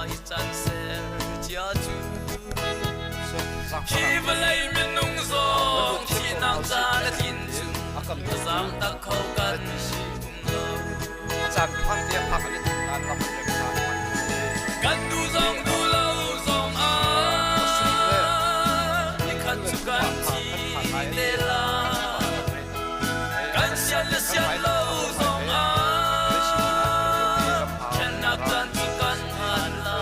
Bawipa i caan ser cia cu. Hi vawlei minung zong thihnak caan a tlin cun a zaam tak kho kan um lo. Caan phang tiang phak an i tim nain ram rem caan hman Kan duh zong duh lo zong ah nikhat cu kan thi te lai. Kan sian le sian lo zong ah ṭhennak caan cu kan hman lai.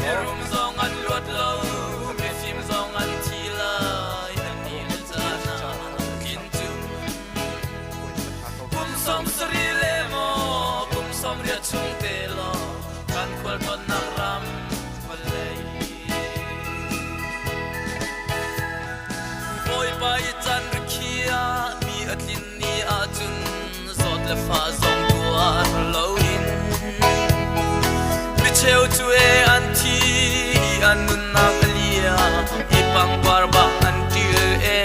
Mirum zong an luat lo, mifim zong an thi lai. An ni le caan ah tlin cu. Kum 70 le maw kum 80 chung te law kan khualtlawnnak ram vawlei. Bawipa i can rikhiah mi a tlin ni ahcun zawt le fah zong tuar loin micheu cu e an thi i an nunnak a liam i pangpar bang an ṭil e.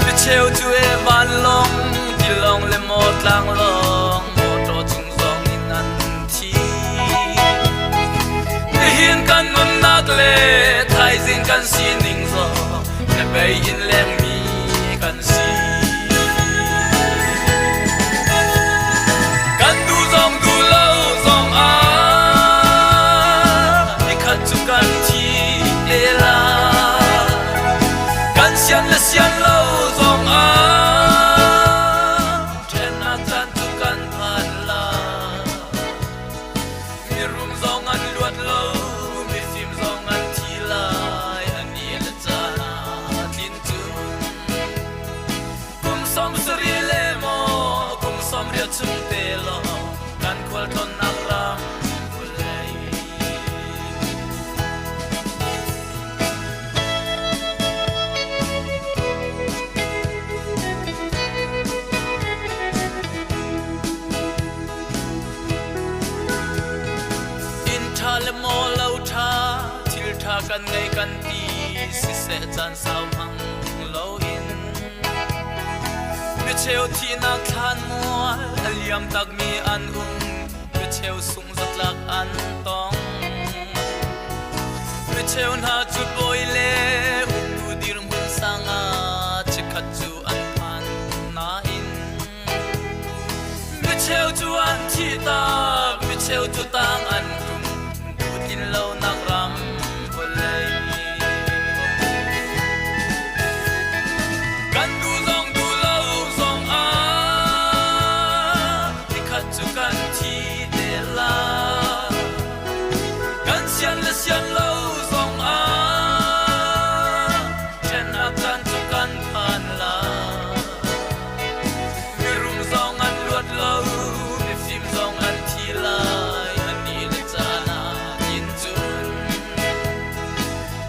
Micheu cu e vanlawng tilawng le maw tlanglawng mawṭaw cung zong in an thi. Nihin kan nunnak le thaizing kan sining zong hnabei in lengmi kan si. Kan duh zong duh lo zong ah nikhat cu kan thi te lai. Kan sian le sian lo zong ah ṭhennak caan cu kan phan lai. Mirum zong an luat lo, mifim zong an thi lai. An ni le caan ah tlin cun. Kum 70 le maw kum 80 chung te law kan khualtlawnnak ram vawlei. Inn ṭha le maw lo ṭha, thil ṭha kan ngei kan ti, siseh caan sau hmang loin. Micheu thihnak thlan mual a liam takmi an um, micheu sungh zatlak an tong. Micheu hna cu bawi le uktu dirhmun sang ah chikkhat cu an phan nain micheu cu an thih tak, micheu cu tang an tum, duhtlin lonak ram vawlei. Kan duh zong duh lo zong ah nikhat cu kan thi te lai. Kan sian le sian lo zong ah ṭhennak caan cu kan phan lai. Mirum zong an luat lo, mifim zong an thi lai. An ni le caan ah kin cun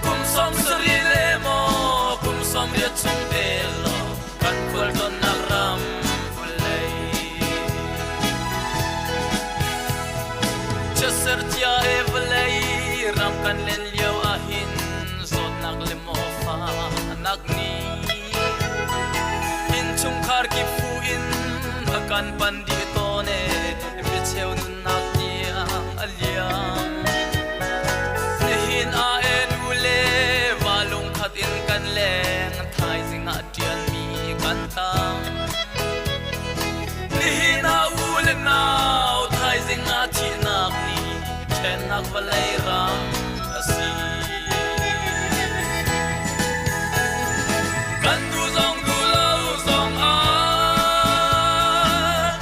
kum 70 le maw kum 80 chung te law kan khualtlawnnak ram vawlei. Chiatser cia e vawlei ram kan len lio ahhin zawtnak le maw fahnak nih innchungkhar kip fu in a kan pan dih tawn e micheu nunnak tiang a liam. Nihin ah e nu le va lungkhat in kan leng thaizing ah ṭianmi kan tam. Nihin ah u le nau thaizing ah thihnak nih ṭhennak vawlei ram a si. Kan duh zong duh lo zong ah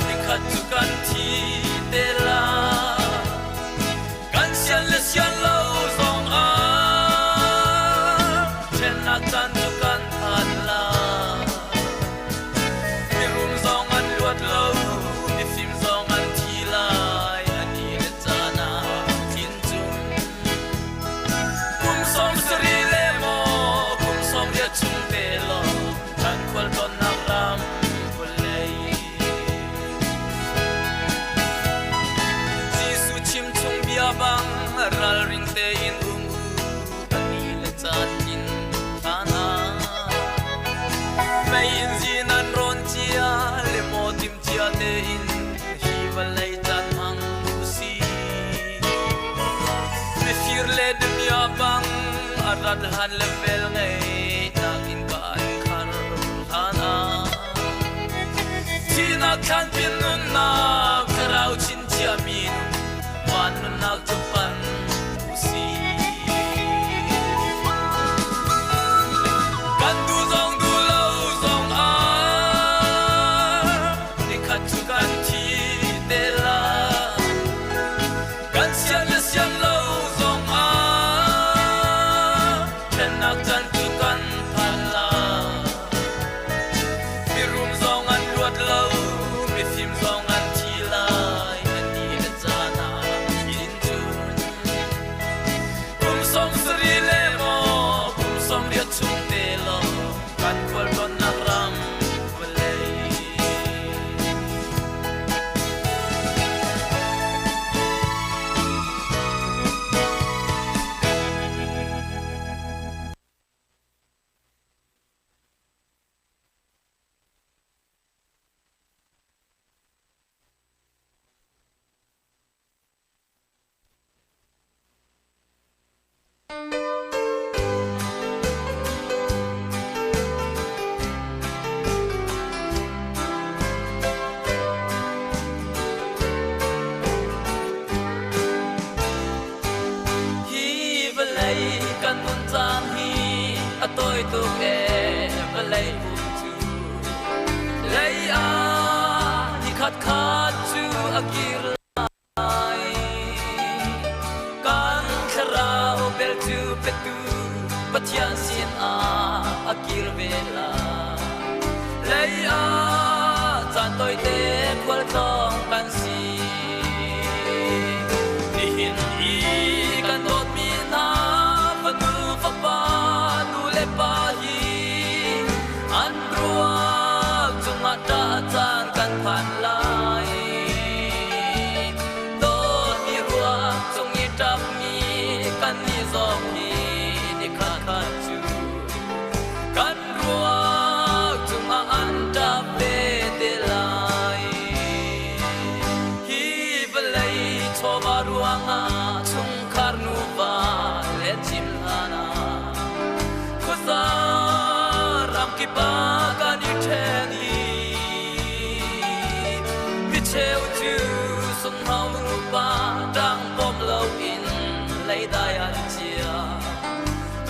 nikhat cu kan thi te lai. Kan sian le sian lo zong ah ṭhennak caan cu kan phan lai. Mirum zong an luat lo, mifim zong an thi lai. A ni le caan ah tlin cun. Kum 70 le maw kum 80 chung te law kan khualtlawnnak ram vawlei. Jesuh chim chung bia bang ralring tein um u, a ni le caan tlin hlan ah. Mei in zin an rawn cia le maw tim cia tein hi vawlei caan hmang. rat hlan le vel ngeihnak in ka an khar hlan ah Thihnak thlan pin nunnak thlarau chinchiah mi van nunnak cu pan usih. Kan duh zong duh lo zong ah nikhat cu kan thi te lai. Kan sian le sian lo zong ah ṭhennak caan cu kan phan lai. Mirum zong an luat lo, mifim zong an thi lai, an ni le caan ah hin cun. Kum 70 le maw kum 80 chung te law kan khualtlawnnak ram vawlei. Hi vawlei kan nun caan hi a tawi tuk ee vawlei pum cu lei ah nikhat khat cu a kir lai. Kan thlarau bel cu petu Pathian sin ah a kir ve lai. Lei ah caan tawite khualtlawng kan si. Nihin i kan dawtmi hna fanu fapa nu le pa hi an ruak cungah ṭah caan kan phan lai. Dawtmi ruak cung i ṭapmi kannih zong hi nikhat khat cu kan ruak cungah an ṭap ve te lai. Hi vawlei chawva ruangah chungkhar nuva le cim hlan ah khuaza ramkip ah kan i ṭhen i micheu cu sunghno nupa ṭang bawm loin leidai an chia.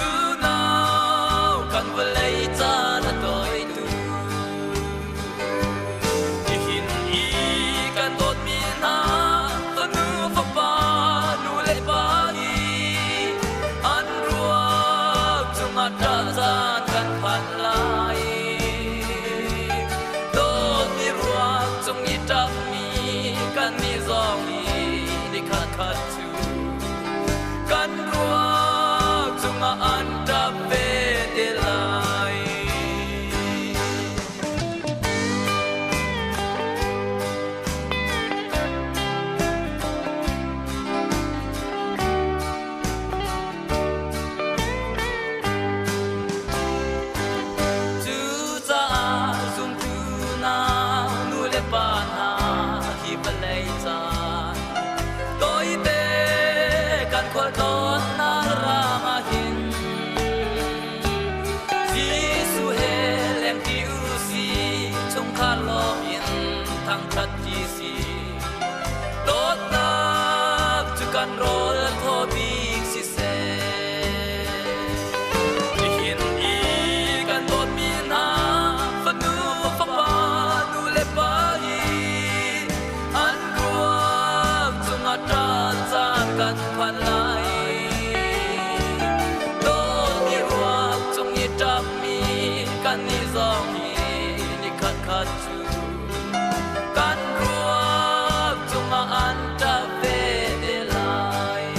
Unau kan vawlei caan a tawi tuk. Nihin i kan dawtmi hna fanu fapa nu le pa hi an ruak cungah ṭah caan kan phan lai. Dawtmi ruak cung i ṭapmi kannih zong hi nikhat khat cu kan ruak cungah an ṭap ve te lai. Cucaah zumtu hna nu le pa hna hi vawlei caan tawite kan khualtlawnnak ram ah hin Jesuh he lengṭi usih, chungkhar lawm in thangṭhat ṭi si. Dawtnak cu kan rawl thaw bik siseh. Nihin i kan dawtmi hna fanu fapa nu le pa hi an ruak cungah ṭah caan kan phan lai. Dawtmi ruak cung i ṭapmi kannih zong hi nikhat khat cu kan ruak cungah an ṭap ve te lai.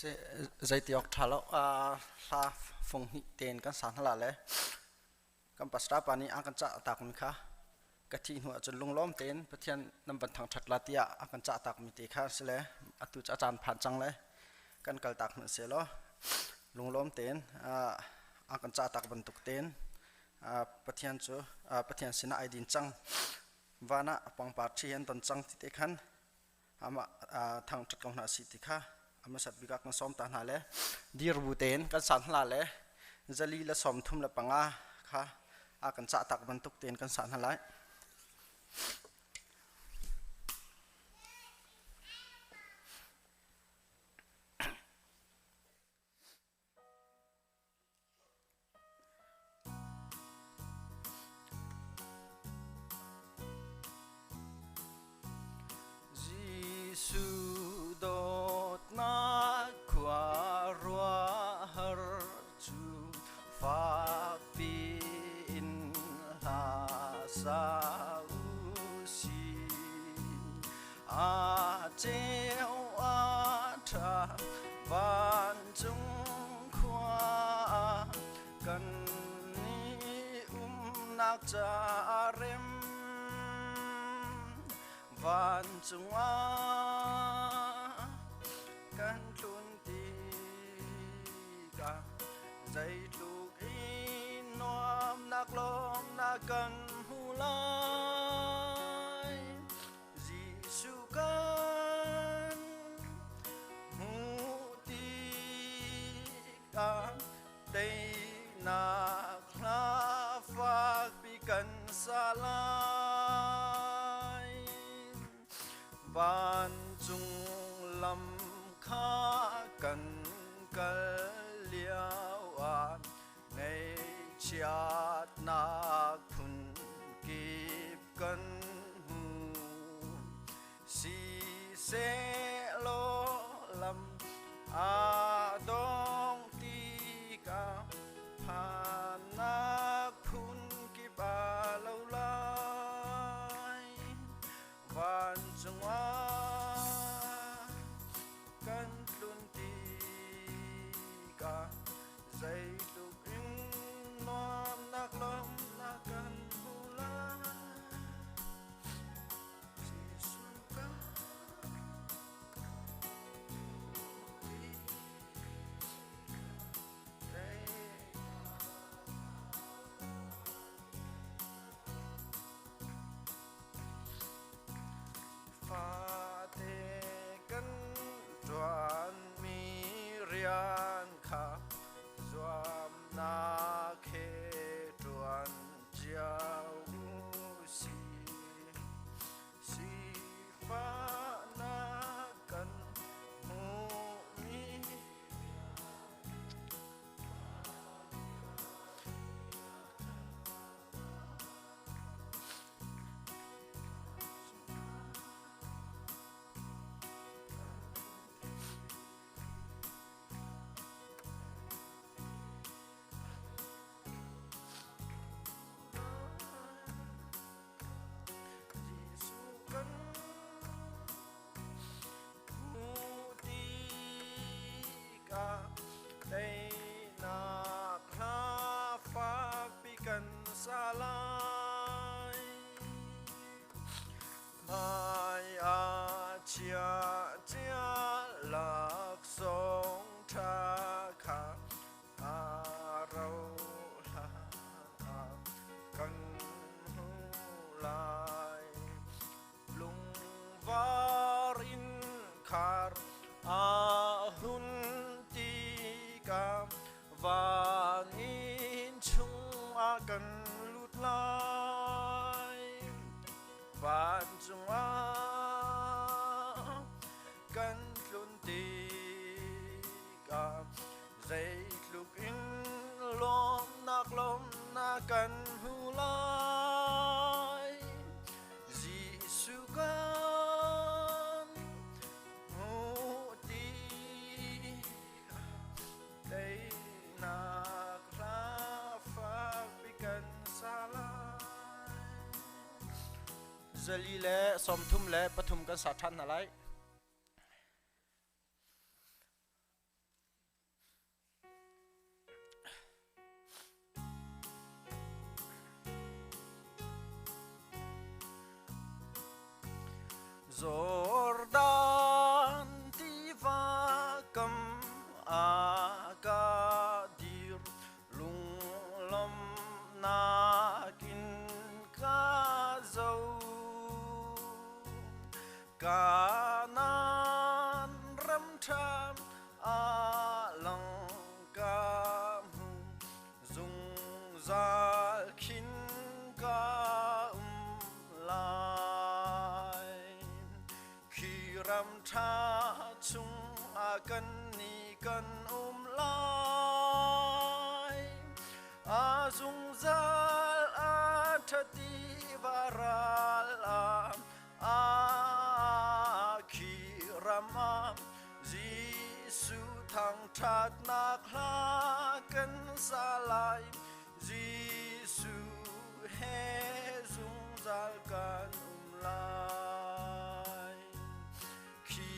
Zeiti awk ṭha lo hla fung hnih tein kan sa hna la le kan pastor pa nih a kan cah takmi kha ka thih hnu ahcun lunglawm tein Pathian nan van thangṭhat la tiah a kan cah takmi te kha si le atu cu a caan phan cang le kan kal tak hmanh seh law lunglawm tein a kan cah tak bantuk tein Pathian cu Pathian sinah ai din cang van ah pangpar ṭhi an ton cang ti te khan amah thangṭhat ko hna si ti kha a hmasat bik ah kan sawm ta hna le dir bu tein kan san hna le zali le 35 kha a kan cah tak bantuk tein kan sah hna lai. Jesuh dawtnak khuaruahhar cu fakpi in hla sa u sih. A ceu a ṭha vancung khua kan nih umnak ca rem vancung ah kan tlun tikah zeitluk in nuamnak lawmnak kan hmu lai. Jesuh kan hmuh tikah teinak hla fakpi kan sa lai. Vancung lam kha kan kal lio ah ngaihchiatnak phun kip kan hmu. Sisehlaw lam aa dong tikah phannak phun kip aa lo lai. Vancung ah kan tlun tikah zeitluk in nuamnak lawmnak kan hmu lai. Jesuh kan Fate kan ṭuanmi rian kha zuamnak he ṭuan cio u sih. Sifahnak kan hmuhmi Jesuh kan hmuh tikah teinak hla fakpi kan sa lai. Hmai ah chia cia laksawng ṭha kha a rauh hlan ah kan hmu lai. Lungvar in khar a hun tikah van inn chungah kan lut lai. Vancung ah kan tlun tikah zeitluk in lawmnak lawmnak kan hmu lai. Jesuh kan hmuh tikah teinak hla fakpi kan sa lai. 133 kan sa ṭhan hna lai. Jordan tiva kam ah ka dir lunglawmhnak in ka zo. Kanaan ram ṭha a lang ka hmu zungzal khin ka um lai. Khi ram ṭha chung ah kan nih kan um lai. A zungzal a ṭhati varal ah a khi ram ah Jesuh thangṭhatnak hla kan sa lai. Jesuh he zungzal kan um lai. Khi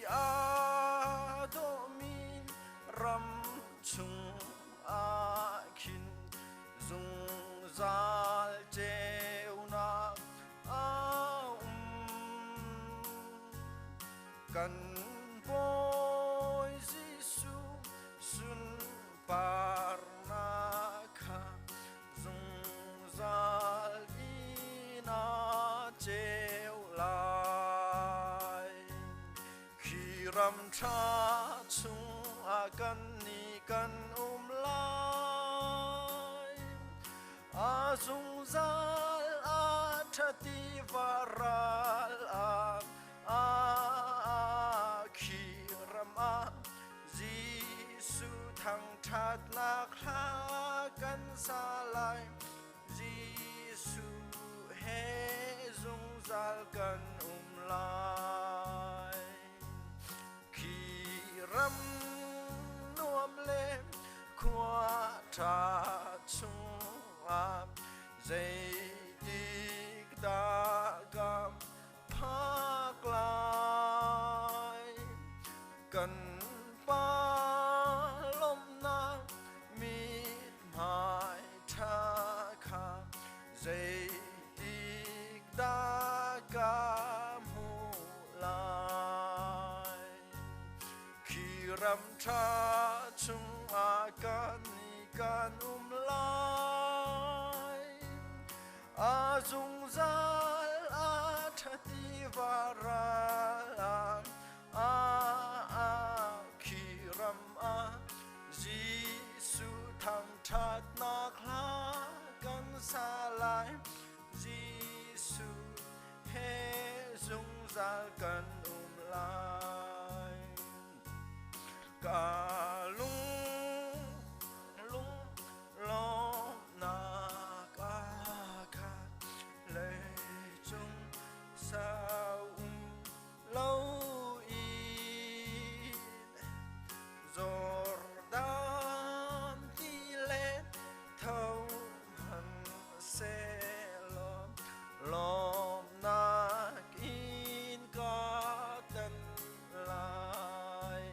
aa dawhmi ram chung ah khin zungzal ceunak a um. Kan Bawi Jesuh sunparnak kha zungzal in a ceu lai. Khi ram ṭha chungah kan nih kan um lai. A zungzal a ṭhati varal ah a khi ram ah Jesuh thangṭhatnak hla kan sa lai. Jesuh he zungzal kan um lai. Khi ram nuam le khua ṭha chungah zeitik dah ka phak lai? Kan Pa lawmhnak mithmai ṭha kha zeitik dah ka hmuh lai? Khi ram ṭha chungah kan i kan um lai. A zungzal a ṭhati varal ah a khi ram ah Jesuh thangṭhatnak hla kan sa lai. Jesuh he zungzal kan um lai. Ka lung lung lawmhnak a khat leicung sau um lo in Jordan tilet tho hmanhsehlaw lawmnak in ka tan lai.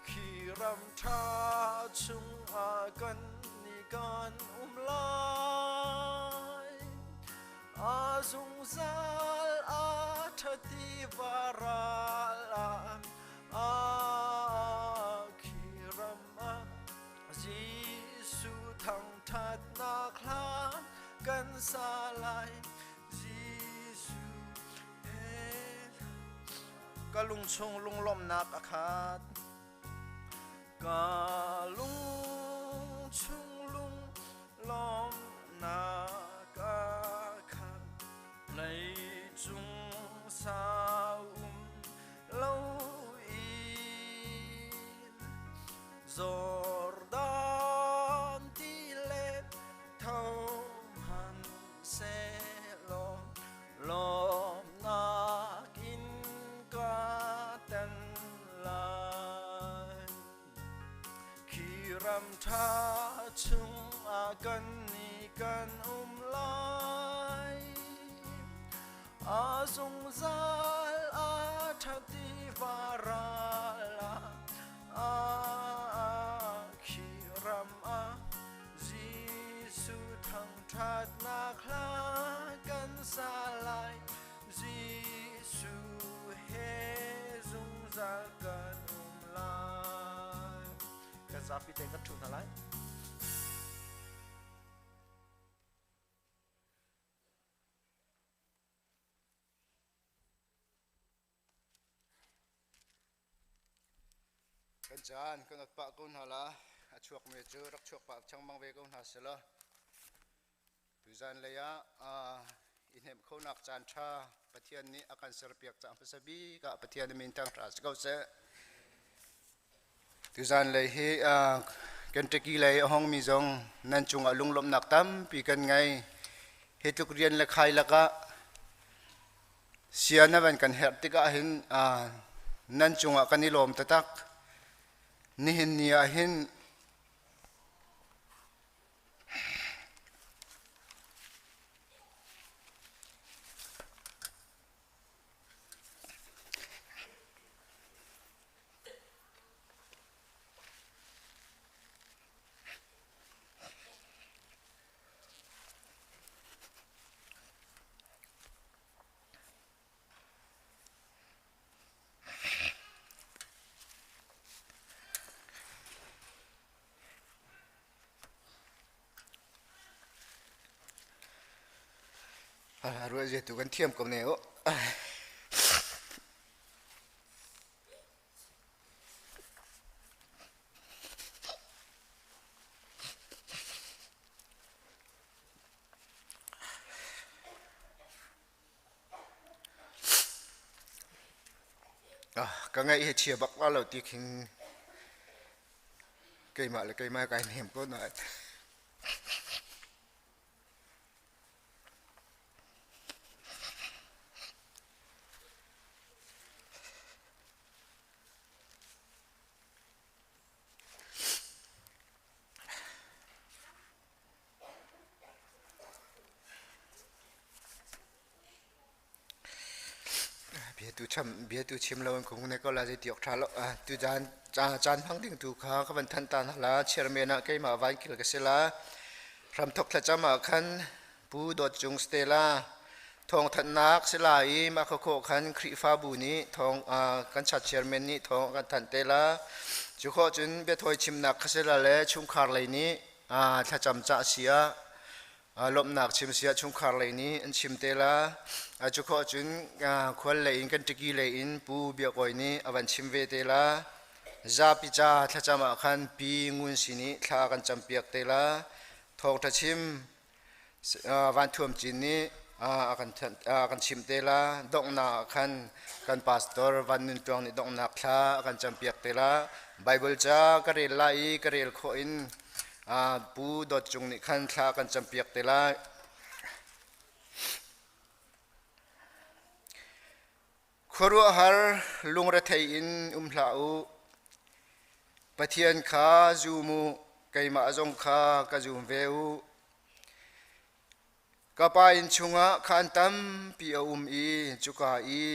Khi ram ṭha chungah kan nih kan um lai. A zungzal a ṭhati varal ah a khi ram ah Jesuh thangṭhatnak hla kan sa lai. Jesuh he ka lung chung lunglawmhnak a khat. Ka lung chung lunglawmhnak a khat. Leicung sau um lo in Jordan tilet tho hmanhsehlaw lawmnak in ka tan lai. Khi ram ṭha chungah kan nih kan um lai. A zungzal a ṭhati varal ah a khi ram ah Jesuh thangṭhatnak hla kan sa lai. Zapi te kan ṭhu hna lai. Kan caan kan ot pah ko hna la. A chuakmi cu rak chuak pah changmang ve ko hna selaw. Tuzan lei ah i hnemh khonak caan ṭha Pathian nih a kan serpiak cang hmasa bik ah Pathian min thangṭha si ko seh. Tuzan lei hi Kentucky lei a hongmi zong nan cungah lunglawmhnak tampi kan ngei. Hi tluk rian le khai lakah sia na van kan herh tikah hin nan cungah kan i lawm taktak. Nihin ni ah hin Ruah zia tu kan thiam ko ne u. Ka ngaih hi chia bak lo ti khin keimah le keimah kai hnem ko na. Bia tu chim lo in kung ne ko la zei ti awk ṭha lo. Tu caan caan hmang ding tu kha ka van thanh ta hna la. Chairman ah keimah van kil ka si la. Hramthok thlacam ah khan Pu Dawt Cung Stella thawngthanhnak si la i mah khawkhawh khan Khrihfabu nih thawng kan chat chairman nih thawng a kan thanh te la. Cu khawh cun biathawi chimnak kha si la le chungkhar lei nih thlacam cah si ah lawmhnak chim si ah chungkhar lei nih an chim te la. Cu khawh cun khual lei in kan ṭiki lei in Pu Biak Awi nih a van chim ve te la. Zapi ca thlacam ah khan Pi Ngun Si nih thla kan campiak te la. Thawngṭha chim Van Thuam Cin nih a kan chimh te la. Donghnak ah khan kan pastor Van Nun Tluang nih donghnak thla a kan campiak te la. Bible ca ka rel lai i ka rel khawh in Pu Dawt Cung nih khan thla a kan campiak te lai. Khuaruahhar lungrethei in um hlah u. Pathian kha zum u, keimah zong kha ka zum ve u. Ka pa inn chungah khaan tampi a um i cuka i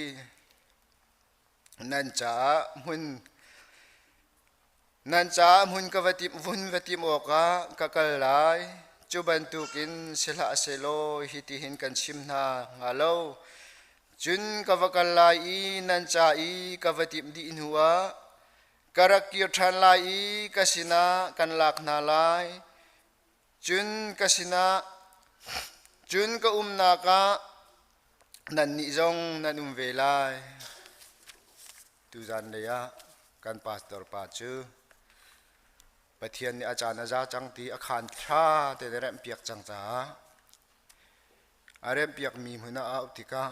nan caah hmun Nan caah hmun ka va timh vun va timh awkah ka kal lai. Cu bantukin si hlah sehlaw hitihin kan chim hna hnga lo. Cun ka va kal lai i nan ca i ka va timh dih hnuah ka rak kir ṭhan lai i ka sinah kan lak hna lai. Cun ka sinah cun ka umnak ah nannih zong nan um ve lai. Tuzan lei ah kan pastor pa cu Pathian nih a caan a za cang ti a khaan ṭha tein a remhpiak cang caah a remhpiakmi hmun ah a auh tikah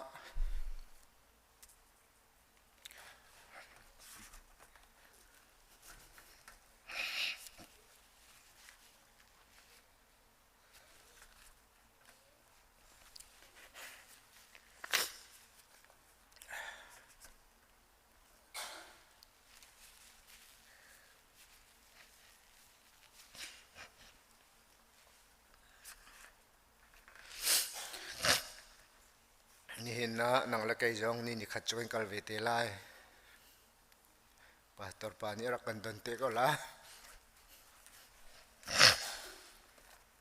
Nihin ah nang le kei zong ni nikhat cu kan kal ve te lai. Pastor pa nih a rak kan don te ko la.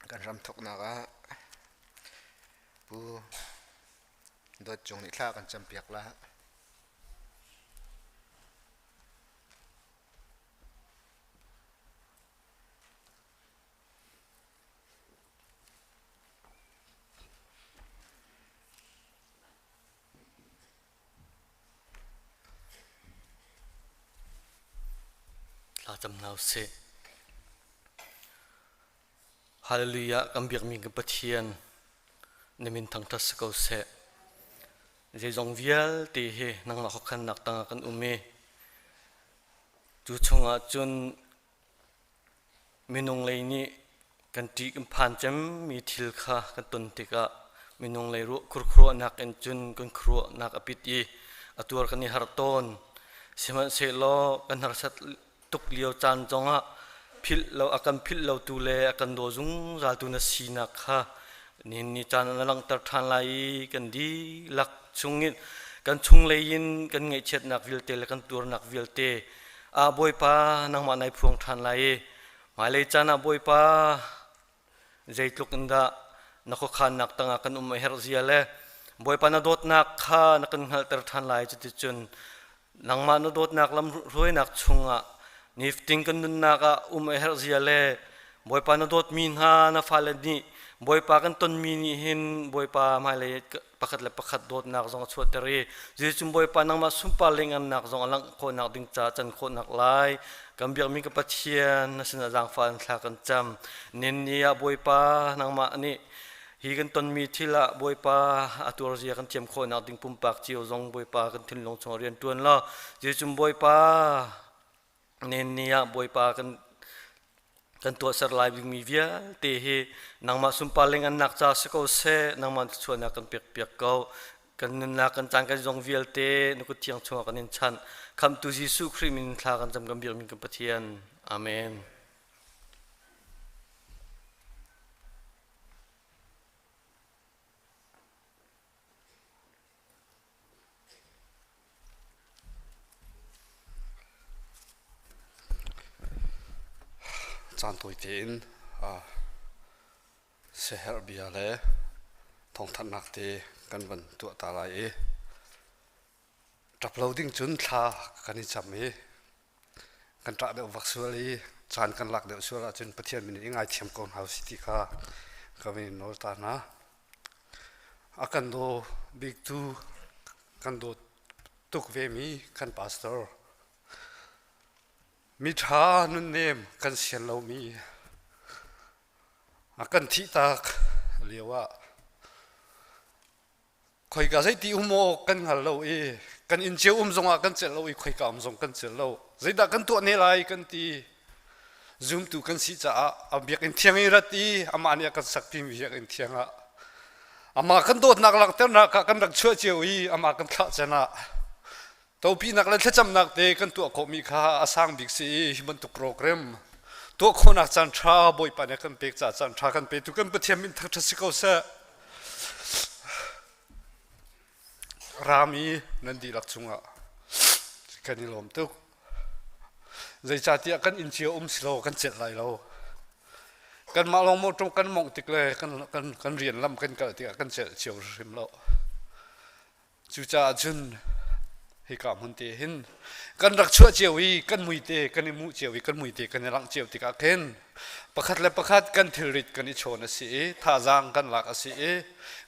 Kan ram thawknak ah Pu Dawt Cung nih thla kan campiak la. Thla cam hna usih. Hallelujah kan biakmi kan Pathian na min thangṭhat si ko seh. Zeizong vialte hi nangmah khuakhannak tangah kan um i cu chungah cun minung lei nih kan ṭih kan phan cemmi thil kha kan ton tikah minung lei ruah khurkhuruahnak in cun kan khuaruahnak a pit i a tuar kan i harh tawn. Sihmanhsehlaw kan harsat tuk lio caan zongah philh lo a kan philh lotu le a kan daw zungzaltu na sinak kha nihin ni caan ah na langhter ṭhan lai i kan dihlak chungin kan chunglei in kan ngaihchiatnak vialte le kan tuarnak vialte ah Bawipa nangmah nai phuang ṭhan lai i hmailei caan ah Bawipa zeitluk in dah na khuakhannak tangah kan um a herh zia le Bawipa na dawtnak kha na kan hngalhter ṭhan lai. Cuticun nangmah na dawtnak lam hruainak chungah nifting kan nunnak ah um a herh zia le Bawipa na dawtmi hna na fale nih Bawipa kan tonmi nih hin Bawipa hmailei pakhat le pakhat dawtnak zong a chuahter i Jesuh Bawipa nangmah sunpar le ngannak zong a langh khawhnak ding caah can khawhnak lai kan biakmi ka Pathian na sinah zaangfah in thla kan cam. Nin ni ah Bawipa nangmah nih hi kan tonmi thil ah Bawipa a tuar zia kan thiam khawhnak ding pumpak cio zong Bawipa kan thinlung chung rian tuan law Jesuh Bawipa nen ni ah Bawipa kan kan tuahser lai dingmi vialte hi nangmah sunpar le ngannak ca si ko seh. Nangmah thluachuahnak kan pek piak ko. Kan nunnak kan caan kan zong vialte na kut thiang chungah kan in chanh. Khamhtu Jesuh Khrih min thla kan cam, kan biakmi kan Pathian. Amen. Caan tawi tein siaherh bia le thawngthanhnak te kan van tuah ta lai i ṭap lo ding cun thla kan i cam i kan ṭah deuh vak sual i caan kan lak deuh sual ahcun Pathian min in i ngaithiam ko hna usih ti kha ka van in nawl ta hna. A kan daw biktu kan dawt tuk vemi kan pastor miṭha nunnem kan sian lomi a kan thihtak lio ah khoika zeiti um awk kan hngal lo i kan inn cio um zongah kan celh lo i khoika um zong kan celh lo. Zeidah kan tuah ne lai kan ti. Zumtu kan si caah a biakinn thiang i rat i amah nih a kan sakpi mi biakinn thiang ah amah kan dawtnak langhternak ah kan rak chuah cio i amah kan thlah can ah topinak le thlacamnak te kan tuah khawhmi kha a sang bik si i hi bantuk program tuah khawhnak caan ṭha Bawipa nih a kan pek caah caan ṭha kan petu kan Pathian min thangṭhat si ko seh. Rami nan dihlak cungah kan i lawm tuk. Zeicahtiah kan inn cio um si lo kan celh lai lo. Kanmah lawng motor kan mongh tik le kan, kan, kan rian lam kan kal tikah kan celh cio hrim lo. Cucaah cun hika hmun te hin kan rak chuah cio i kan muite kan i muh cio i kan muite kan i langh cio tikah khin pakhat le pakhat kan thilrit kan i chawn a si i thazaang kan lak a si i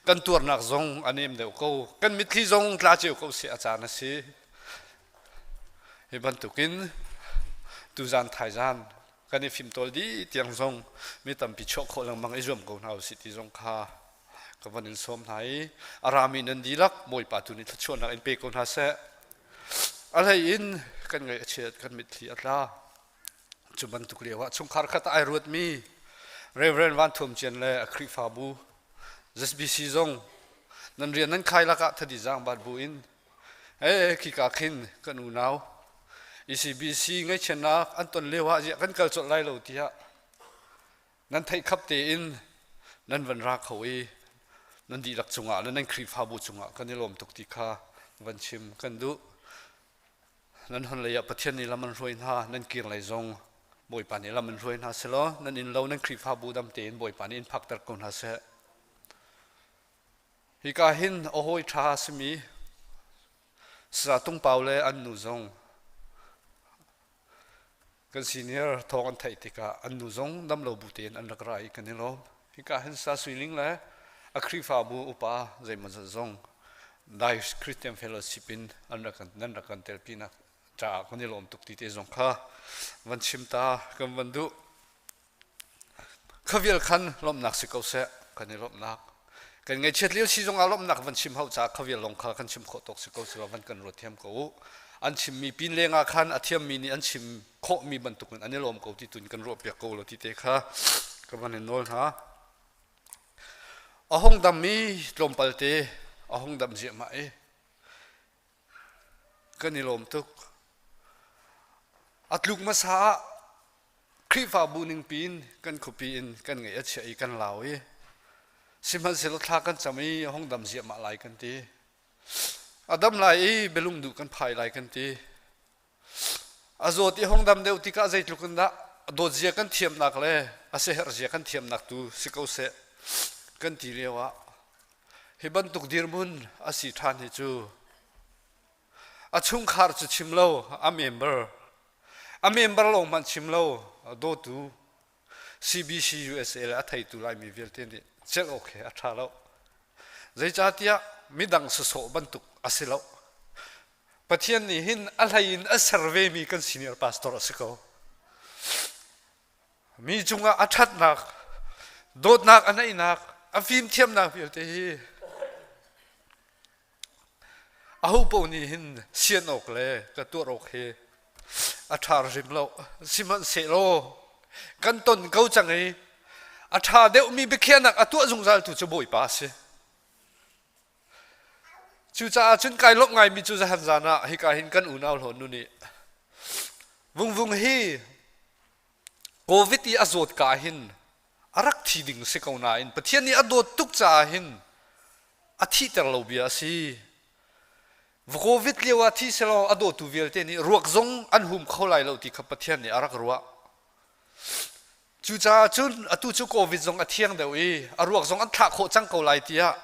kan tuarnak zong a nem deuh ko, kan mitthli zong tla cio ko si a caan a si. Hi bantukin tuzan thaizan kan i fimtawl dih tiang zong mi tampi chuah khawh lengmang i zuam ko hna usih ti zong kha ka van in sawm hna i a rami nan dihlak Bawipa tu nih thluachuahnak in pe ko hna seh. A hlei in kan ngaih a chiat, kan mitthli a tla. Cu bantuk lio ah chungkhar khat ai ruatmi Reverend Van Thuam Cian le a Khrihfabu ZBC zong nan rian nan khai lakah thadi zaang bat bu in e khika khin kan unau ECBC ngaihchiatnak an ton lio ah ziah kan kal colh lai lo tiah nan theih khap tein nan van ra kho i nan dihlak cungah le nan Khrihfabu cungah kan i lawm tuk ti kha van chim kan duh. Nan hon lei ah Pathian nih lam an hruai hna, nan kir lei zong Bawipa nih lam an hruai hna selaw nan inn lo nan Khrihfabu dam tein Bawipa nih in phakter ko hna seh. Hika hin a hawi ṭha a simi Saya Tung Pau le an nu zong kan senior thawng an theih tikah an nu zong dam lo bu tein an rak ra i kan i lawm. Hika hin Sa Suiling le a Khrihfabu upa zeimawzat zong Dai Christian Fellowship in an rak kan, nan rak kan telpinak. Caah kan i lawm tuk ti te zong kha van chim ta kan van duh. Khavial khan lawmhnak si ko seh kan i lawmhnak. Kan ngaihchiat lio si zongah lawmhnak van chim hau caah khavial lawng kha kan chim khawh tawk si ko silo van kan ruat thiam ko u. An chimmi pin lengah khan a thiammi nih an chim khawhmi bantukin an i lawm ko ti tun kan ruah piak ko lo ti te kha ka van in nawl hna. A hung dammi tlawmpal te a hung dam ziahmah i Kan i lawm tuk. A tluk hmasa ah Khrihfabu ningpi in kan khuapi in kan ngaih a chia i kan lau i sihmanhsehlaw thla kan cam i a hung dam ziahmah lai kan ti. A dam lai i bialung duh kan phai lai kan ti. A zawt i hung dam deuh tikah zeitluk in dah dawt zia kan thiamnak le a siaherh zia kan thiamnak tu si ko seh kan ti lio ah hi bantuk dirhmun a si ṭhan hi cu a chungkhar cu chim lo a member a member lawng hmanh chim lo dawtu CBC USA le a theitu Laimi vialte nih celh awk he a ṭha lo. Zeicahtiah midang sasawh bantuk a si lo. Pathian nih hin a hlei in a ser vemi kan senior pastor a si ko. Mi cungah a ṭhatnak, dawtnak a neihnak, a fimthiamnak vialte hi aho paoh nih hin sian awk le ka tuar awk hi a ṭha hrim lo. Sihmanhsehlaw kan ton ko cang i a ṭha deuhmi biakhiahnak a tuah zungzaltu cu Bawipa a si. Cucaah cun kai lawmh ngaimi cu zahan zan ah hika hin kan unau hlawn nu nih vungvung hi COVID i a zawt ka hin a rak thi ding si ko nain Pathian nih a dawt tuk caah hin a thihter lo bia a si. COVID lio ah thi selaw a dawtu vialte nih ruak zong an hum kho lai lo ti kha Pathian nih a rak ruah. Cucaah cun atu cu COVID zong a thiang deuh i a ruak zong an thlah khawh cang ko lai tiah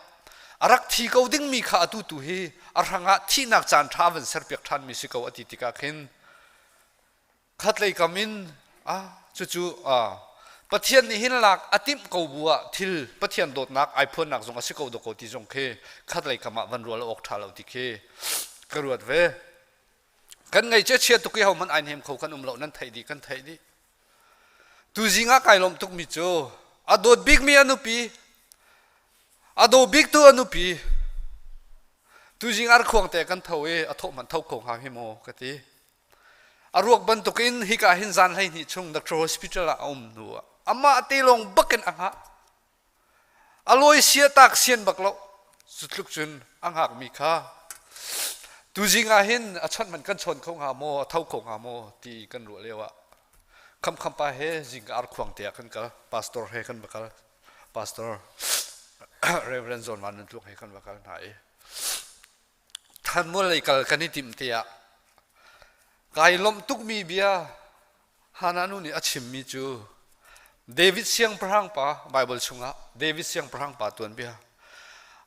a rak thi ko dingmi kha atu tu hi a hrangah thihnak caan ṭha van serpiak ṭhanmi si ko a ti tikah khin khatlei kam in ah cucu ah Pathian nih hin lak a timh ko bu ah thil Pathian dawtnak ai phuannak zong a si ko dawkaw ti zong khi khatlei kam ah van rual awk ṭha lo ti khi ka ruat ve. Kan ngaihchia chia tuk i hohmanh ai hnem kho kan um lo nan theih dih kan theih dih. Tuzing ah kai lawmh tukmi cu a dawt bikmi a nupi, a daw biktu a nupi, tuzing arkhuang te kan tho i a thawh hmanh tho kho hnga hi maw ka ti. A ruak bantukin hika hin zan 12 chung Doctor Hospital ah a um hnu ah amah te lawng bakin a hngah. A lawi sia tak sian bak lo. Cu tluk cun a hngakmi kha tuzing ah hin a chawnh man kan chawn kho hnga maw, a tho kho hnga maw ti kan ruah lio ah khamkham pa he zingka arkhuang te ah kan kal. Pastor he kan va kal. Pastor Reverend John Van Nun Tluk he kan va kal hna i Thanmual lei kal kan i timh te ah kai lawmh tukmi bia Hannah nu nih a chimmi cu David siangpahrang pa Bible chungah David siangpahrang pa tuanbia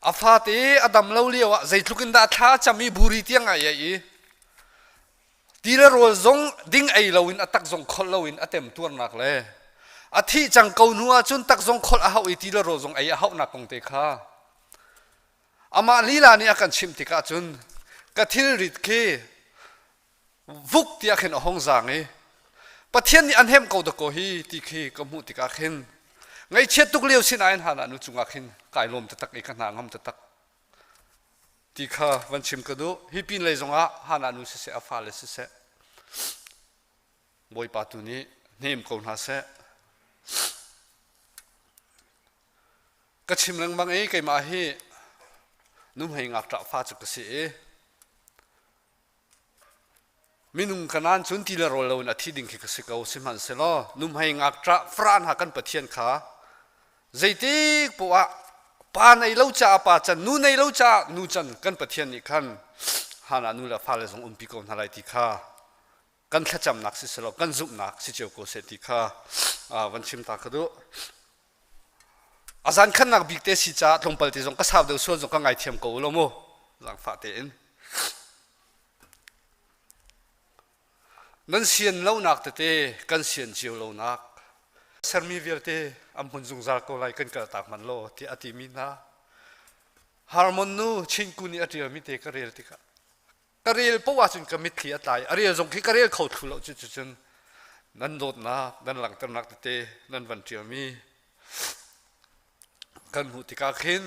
a fate a dam lo lio ah zeitluk in dah thla a cam i buri tiang ai ai i ti le rawl zong ding ei loin a tak zong kholh loin a tem tuarnak le a thih cang ko hnu ah cun tak zong kholh a hauh i ti le rawl zong ei a hauhnak kong te kha amah lila nih a kan chimh tikah cun ka thilrit khi vuk tiah khin a hung zaang i Pathian nih an hemh ko dakaw hi ti khi ka hmuh tikah khin ngaihchiat tuk lio sinain Hannah nu cungah khin kai lawm taktak i ka hna ngam taktak ti kha van chim ka duh. Hi pin lei zongah Hannah nu siseh a fale siseh Bawipa tu nih hnem ko hna seh. Ka chim lengmang i keimah hi nuhmei ngakṭah fa cu ka si i Minung kanan cun ti le rawl loin a thi ding khi ka si ko. Sihmanhsehlaw nuhmei ngakṭah Farah hna kan Pathian kha zeitik poah ah pa nei lo caah pa can, nu nei lo caah nu can kan Pathian nih khan Hannah nu le fale zong umpi ko hna lai ti kha kan thlacamnak si selaw kan zumhnak si cio ko seh ti kha van chim ta ka duh. A zan khannak bik te si caah tlawmpal te zong ka sau deuh sual zong ka ngaithiam ko u law mu. Zaangfah tein. Nan sian lonak tete kan sian cio lonak sermi vialte an hmun zungzal ko lai kan kaltak man law tiah a timi hna Harmon nu Chinku nih a ṭialmi te ka rel tikah. Ka rel poah ahcun ka mitthli a tla i a rel zong khi ka rel kho thlu lo cu cun nan dawtnak nan langhternak tete nan van ṭialmi kan hmuh tikah khin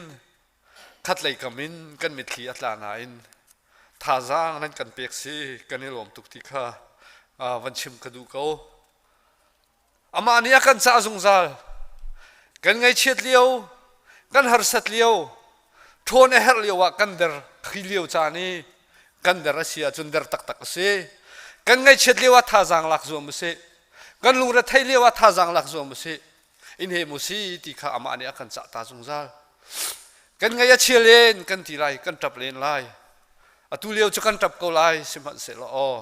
khatlei kam in kan mitthli a tla nain thazaang nan kan pek si kan i lawm tuk ti kha van chim ka duh ko. Amah nih a kan cah zungzal. Kan ngaihchiat lio, kan harsat lio, ṭhawn a herh lio ah kan der khi lio caan i kan der a si ahcun der taktak a si. Kan ngaihchiat lio ah thazaang lak zuam u sih. Kan lungre theih lio ah thazaang lak zuam u sih. In hem u si ti kha amah nih a kan cah ta zungzal. Kan ngaih a chia len kan ti lai, kan ṭap len lai. Atu lio cu kan ṭap ko lai, sihmanhsehlaw aw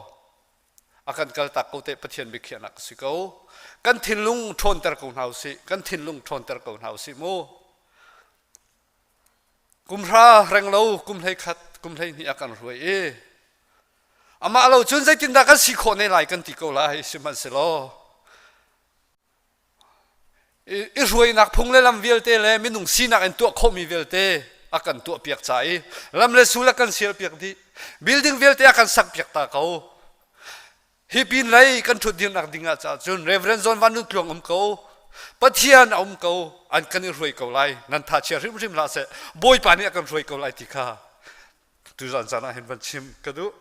a kan kaltak ko teh Pathian biakhiahnak a si ko. Kan thinlung ṭhawnter ko hna usih. Kan thinlung ṭhawnter ko hna usih mu. Kum hra reng lo, kum hlei khat, kum hlei hnih a kan hruai i amah lo cun zeitindah kan si khawh ne lai kan ti ko lai sihmanhsehlaw i hruainak phung le lam vialte le minung sinak in tuah khawhmi vialte a kan tuahpiak ca i lam le sul a kan sialpiak dih building vialte a kan sakpiak ta ko hi pin lei kan ṭhut dirnak ding ah caah cun Reverend John Van Nun Tluang um ko Pathian a um ko an kan i hruai ko lai nan tha chia hrimhrim hlah seh Bawipa nih a kan hruai ko lai ti kha tuzan caan ah hin van chim ka duh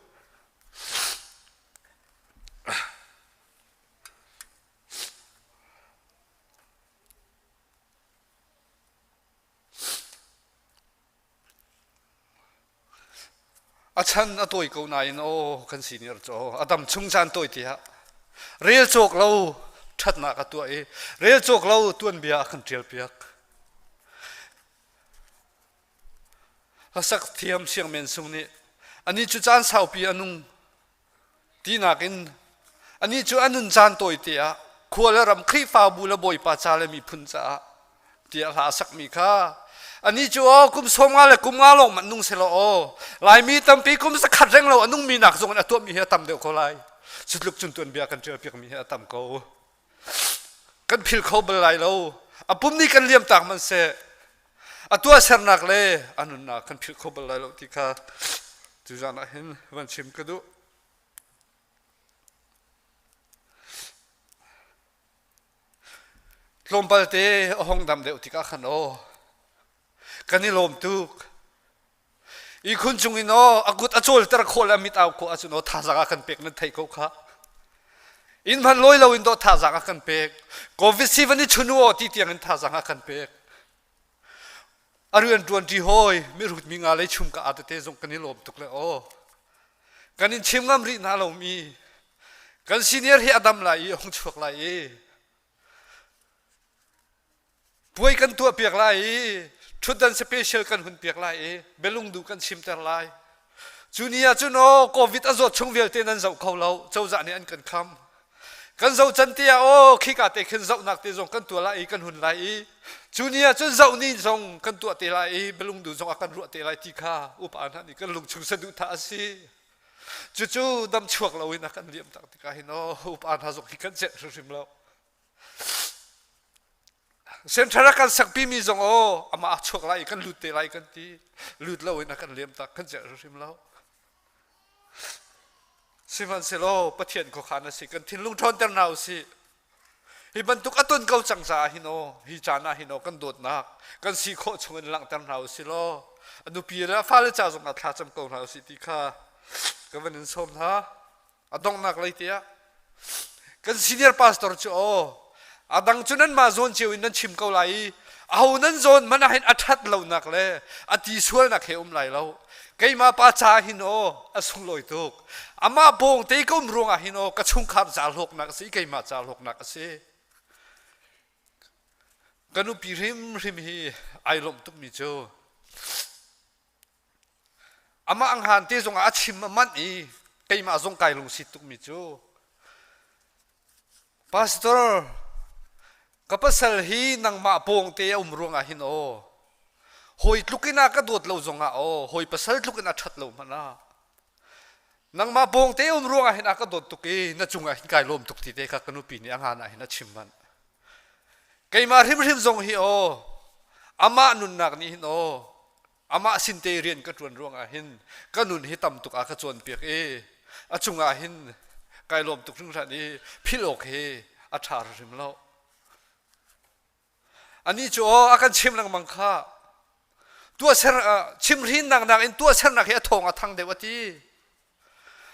A chan a tawi ko nain aw kan senior cu a dam chung caan tawi tiah rel cawk lo ṭhatnak a tuah i rel cawk lo tuanbia a kan ṭialpiak. Hlasak thiam Siang Men Sung nih anih cu caan saupi a nung Tinak in anih cu a nun caan tawite ah khua le ram Khrihfabu le Bawipa ca le miphun caah tiah hla a sakmi kha anih cu aw kum 50 le kum nga lawng manh nung selaw aw Laimi tampi kum zakhat reng lo a nungmi nak zong in a tuahmi hi a tam deuh ko lai. Cutluk cun tuanbia kan ṭial piakmi hi a tam ko. Kan phil kho bal lai lo. A pum nih kan liam tak hmanhseh a tuahsernak le a nunnak kan philh kho bal lai lo ti kha tuzan ah hin van chim ka duh. Tlawmpal te a hong dam deuh tikah khan aw kan i lawm tuk. Ihkhun cung in aw a kut a cawlter khawh le a mit au khawh ahcun aw thazaang a kan pek nan theih ko kha. Inn hman lawi lo in dawh thazaang a kan pek. Covid si van i chun u aw ti tiang in thazaang a kan pek. A rian ṭuan ṭi hawi mirut mi nga lei chum ka a tete zong kan i lawm tuk le aw. Kan in chim ngam rih hna lomi kan senior hi a dam lai i a hung chuak lai i Puai kan tuahpiak lai i ṭhutdan special kan hun piak lai i bialungduh kan chimter lai. Cu ni ah cun aw COVID a zawt chung vialte nan zoh kho lo, cozah nih an kan kham. Kan zoh can te ah aw khika te khin zohnak te zong kan tuah lai i kan hun lai i cu ni ah cun zoh ni zong kan tuah te lai i bialungduh zong a kan ruah te lai ti kha upa hna nih kan lungchung saduhthah a si. Cucu dam chuak loin a kan liam tak tikah hin aw upa hna zong hi kan celh hrimhrim lo. Central a kan sakpimi zong aw amah a chuak lai i kan lut te lai kan ti lut lo in a kan liam tak kan celh hrim lo sihmanhsehlaw Pathian khuakhan a si kan thinlung ṭhawnter hna usih hi bantuk a ton ko cang caah hin aw hi caan ah hin aw kan dawtnak kan si khawh chung in langhter hna usih law a nupi le a fale ca zong ah thlacam ko hna usih ti kha ka van in sawm hna A donghnak lei te ah kan senior pastor cu aw a dang cu nanmah zawn cio in nan chim ko lai i aho nan zawn man ah hin a ṭhat lonak le a ti sualnak he um lai lo keimah pa ca hin aw a sunglawi tuk amah bawng te ka um ruangah hin aw ka chungkhar ca hlawknak a si keimah ca hlawknak a si ka nupi hrimhrim hi ai lawmh tukmi cu Amah ang han te zongah a chim a manh i keimah zong kai lungsi tukmi cu Pastor ka pasal hi nangmah pawng te a um ruangah hin aw hawi tluk in a ka dawt lo zongah aw hawi pasal tluk in a ṭhat lo hmanh ah nangmah pawng te um ruangah hin a ka dawt tuk i na cungah hin kai lawm tuk ti te kha ka nupi nih a ngan ah hin a chim manh keimah hrimhrim zong hi aw amah nunnak nih hin aw. Amah sin te rian ka ṭuan ruangah hin ka nun hi tam tuk a ka cawnpiak i a cungah hin kai lawm tuk hringhran i philh awk hi a ṭha hrim lo. Anih cu aw a kan chim lengmang kha tuahser chimhrinnak nakin tuahsernak hi a thawng a thang deuh a ti.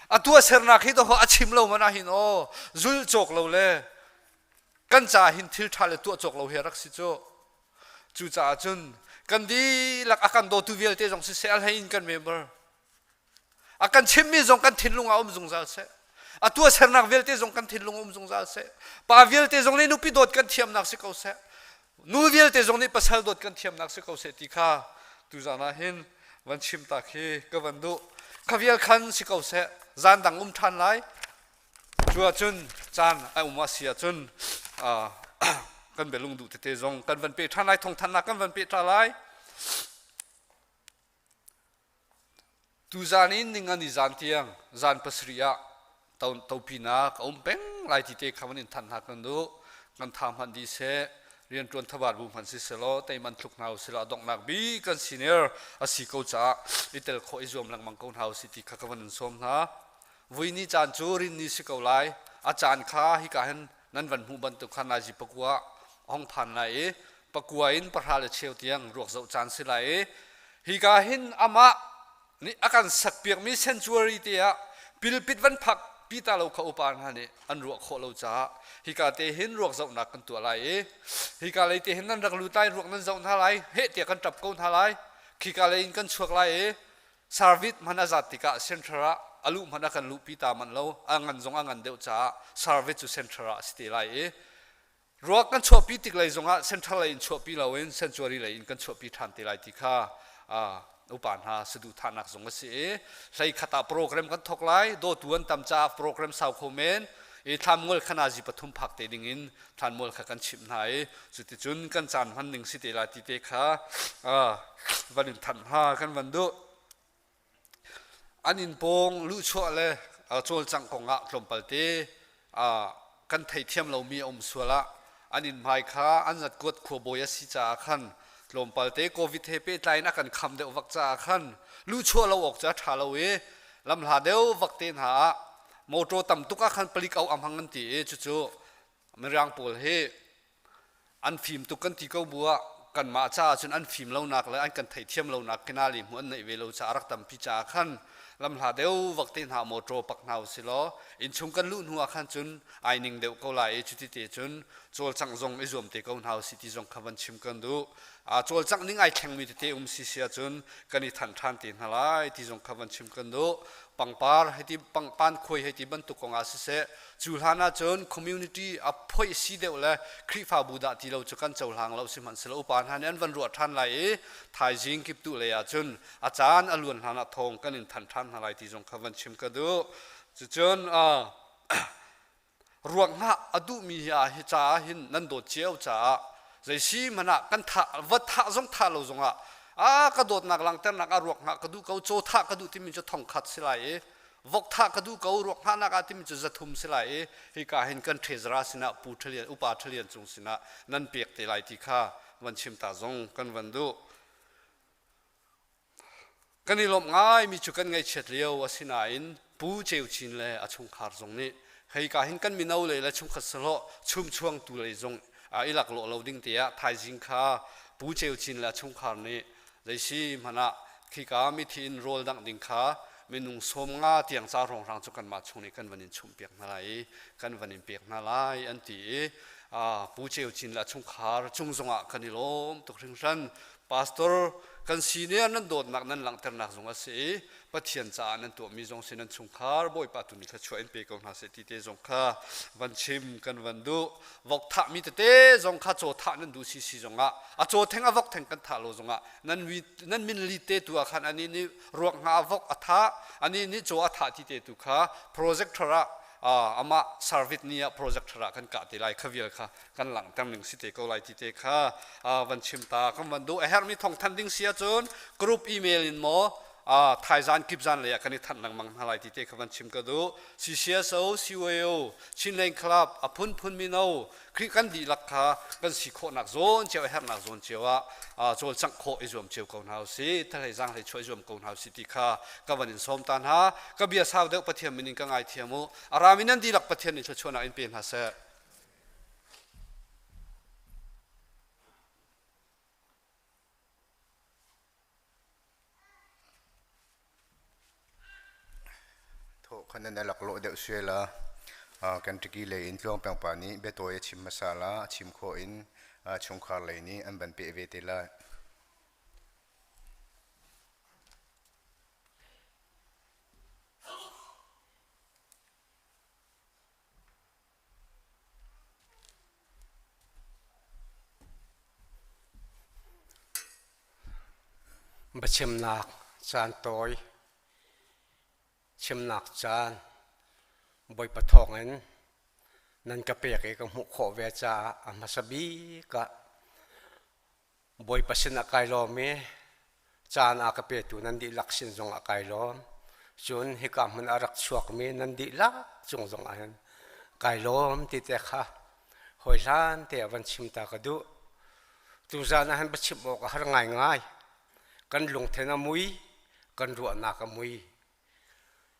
A tuahsernak hi dawh a chim lo man ahhin aw zul cawk lo le kan ca hin thil ṭha le tuah cawk lo hi a rak si cu. Cucaah cun kan dihlak a kan dawtu vialte zong siseh a hlei in kan member a kan chimmi zong kan thinlung ah um zungzal seh. A tuahsernak vialte zong kan thinlung um zungzal seh. Pa vialte zong nih nupi dawt kan thiamnak si ko seh. Nu vialte zong nih pasal dawt kan thiamnak si ko seh ti kha tuzan ah hin van chim ta khi ka van duh. Kha vial khan si ko seh. Zan dang um ṭhan lai. Cu ahcun caan a um a si ahcun kan bialung duh tete zong kan van pe ṭhan lai thawngthanhnak kan van pe ṭha lai. Tuzaan in ningani zan tiang zan pasarih ah topinak a um peng lai ti te kha van in thanh hna kan duh. Kan tha hmanh dih seh, rianṭuan thabat bu hmanh si selaw, teiman thluk hna usilaw a donghnak bik kan senior a si ko caah i tel khawh i zuam lengmang ko hna usih ti kha ka van in sawm hna. Vui ni caan cu rin ni si ko lai. A caan kha hika hin nan van hmuh bantuk khan nazi pakua hong phan lai i pakua in pahra le cheu tiang ruak zoh caan si lai i hika hin amah nih a kan sakpiakmi sanctuary te ah pilpit van phak pi ta lo kha upa hna nih an ruah khawh lo caah hika te hin ruak zohnak kan tuah lai i hika lei te hin nan rak lut lai ruak nan zoh hna lai heh tiah kan ṭap ko hna lai khika lei in kan chuak lai i Service hman a zat tikah center ah a luh hmanh a kan luhpi ta manh lo a ngan zong a ngan deuh caah service cu center ah a si te lai i ruak kan chuahpi tik lei zongah center lei in chuahpi loin sanctuary lei in kan chuahpi ṭhan te lai ti kha upa hna saduhthahnak zong a si i hlei khat ah program kan thawk lai dawtu an tam caah program sau kho men i thlammual khana zi pathum phak te ding in thlanmual kha kan chimh hna i cuticun kan caan hman ning si te lai ti te kha van in thanh hna kan van duh. An inn pawng luhchuah le cawlcangh kongah tlawmpal te kan theithiam lomi a um sual ah an inn hmai kha an zatkuat khuabawi a si caah khan tlawmpal te COVID he pehtlai in a kan kham deuh vak caah khan luhchuah lo awk cu a ṭha lo i lamhla deuh vak te hna ah motor tam tuk ah khan palik auh a hmang an ti i cucu Mirang pawl hi an fim tuk kan ti ko bu ah kanmah caah cun an fim lonak le an kan theihthiam lonak kinali hmu an neih ve lo caah rak tampi caah khan lamhla deuh vak te hna motor pak hna usih law innchung kan luh hnu ah khan cun ai ning deuh ko lai i cuti te cun cawlcangh zong i zuam te ko hna usih ti zong kha van chim kan duh. Cawlcangh ning ai thlengmi tete um si si ahcun kan i thanh ṭhan te hna lai ti zong kha van chim kan duh. Pangpar hei ti pangpan khuai hei ti bantuk kong ah siseh Cu hlan ahcun community a phoih si deuh le Khrihfabu dah ti lo cu kan cohlang lo sihmanhsehlaw upa hna nih an van ruah ṭhan lai i thaizing kiptuh lei ahcun a caan a luan hlan ah thawng kan in thanh ṭhan hna lai ti zong kha van chim ka duh. Cucun ruak hngah a duhmi hi ah hi caah hin nan dawt cio caah zei si hmanh ah kan thah va thah zong thah lo zongah a ka dawtnak langhternak ah ruak hngah ka duh ko caw thah ka duh timi cu thong khat si lai i Vok thah ka duh ko ruak hngahnak ah timi cu zathum si lai i hika hin kan treasurer sinah Pu Ṭhalian upa Ṭhalian cung sinah nan pek te lai ti kha van chim ta zong kan van duh. Kan i lawmh ngaimi cu kan ngaihchiat lio asinain Pu Ceu Cin le a chungkhar zong nih hika hin kan mino lei le chungkhat sahlawh chumchuangtu lei zong i laklawh lo ding te ah thaizing kha Pu Ceu Cin le a chungkhar nih Zeisi hmanh ah khika mithi in rawl dangh ding kha minung 50 tiang ca hrawnghrang cu kanmah chung nih kan van in chumhpiak hna lai i kan van in pek hna lai an ti i Pu Ceu Cin le a chungkhar cung zongah kan i lawm tuk hringhran. Pastor kan si nih nan dawtnak nan langhternak zong a si i Pathian caah nan tuahmi zong si nan chungkhar Bawipa tu nih thluachuah in pe ko hna seh ti te zong kha van chim kan van duh. Vok thahmi tete zong kha caw thah nan duh si si zongah a caw theng a vok theng kan thah lo zongah nan nan min li te tu ah khan ani nih ruak nga a vok a thah ani nih caw a thah ti te tu kha projector ah amah service ni ah projector ah kan kah te lai kha vial kha kan langhter ning si te ko lai ti te kha van chim ta kan van duh a herhmi thawng than ding si ahcun group email in maw. Thaizan kipzan lei ah kan i thanh lengmang hna lai ti te kha van chim ka duh. CCSO, CYO, Chinland Club, a phunphun mino, Khrih kan dihlak kha kan si khawhnak zawn cio, a herhnak zawn cio ah cawlcangh khawh i zuam cio ko hna usih. Thalei zaanghlei chuah i zuam ko hna usih ti kha ka van in sawm ta hna. Ka bia sau deuh Pathian min in ka ngaithiam u. A rami nan dihlak Pathian nih thluachuahnak in pe hna seh. Thawh khan nan laklawh deuh sual a. Kentucky lei in Tluang Peng pa nih biatawi a chim hmasa la, a chim khawh in chungkhar lei nih an van peh ve te lai. Biachimnak caan tawi, chimnak caan Bawipa thawngin nan ka pek i ka hmuh khawh ve caah a hmasa bik ah Bawipa sinah kai lawm i caan a ka petu nan dihlak sin zongah kai lawm. Cun hika hmun a rak chuakmi nan dihlak cung zongah hin kai lawm ti te kha hawi hlan te ah van chim ta ka duh. Tuzan ah hin biachim awk a har ngaingai. Kan lungthin a mui, kan ruahnak a mui.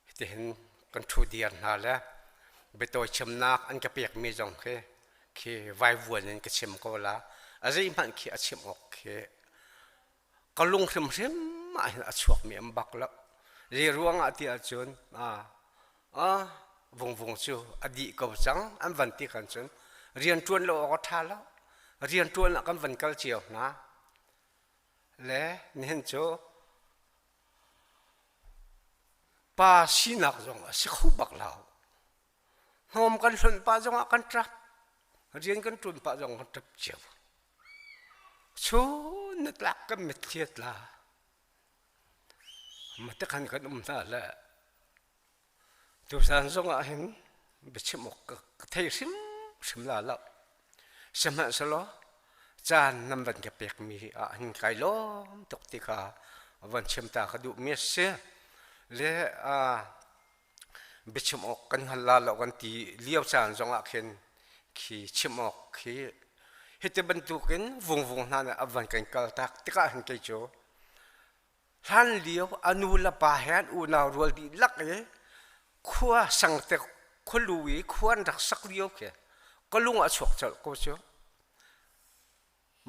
Hitihin kan ṭhu diar hna le biatawi chimnak an ka pekmi zong khi khi vaivuan in ka chim ko la. A zeihmanh khi a chim awk khi ka lung hrimhrim ah hin a chuakmi an bak lo. Zei ruangah ti ahcun ah vungvung cu a dih ko cang an van ti khan cun rian ṭuan lo awk a ṭha lo. Rian ṭuan ah kan van kal cio hna. Le nihin cu Pa sinak zong a si kho bak lo. Hnawm kan hlonh pah zongah kan ṭap. Rian kan ṭuan pah zong kan ṭap cio. Chun na tlak kan mitthli a tla. Matikhan kan um hna le Tuzaan zongah hin biachim awk ka thei hrimhrim la lo. Sihmanhsehlaw caan nan van ka pekmi ah hin kai lawm tuk ti kha van chim ta ka duhmi a si. Le biachim awk kan hngal la lo kan ti lio caan zongah khin khi chim awk khi hiti bantukin vungvung hna nih a van kan kaltak tikah hin kei cu Hlanlio a nu le pa he an unau rual dihlak i khua sangte khualu i khua an rak sak lio khi ka lung a chuak colh ko cu.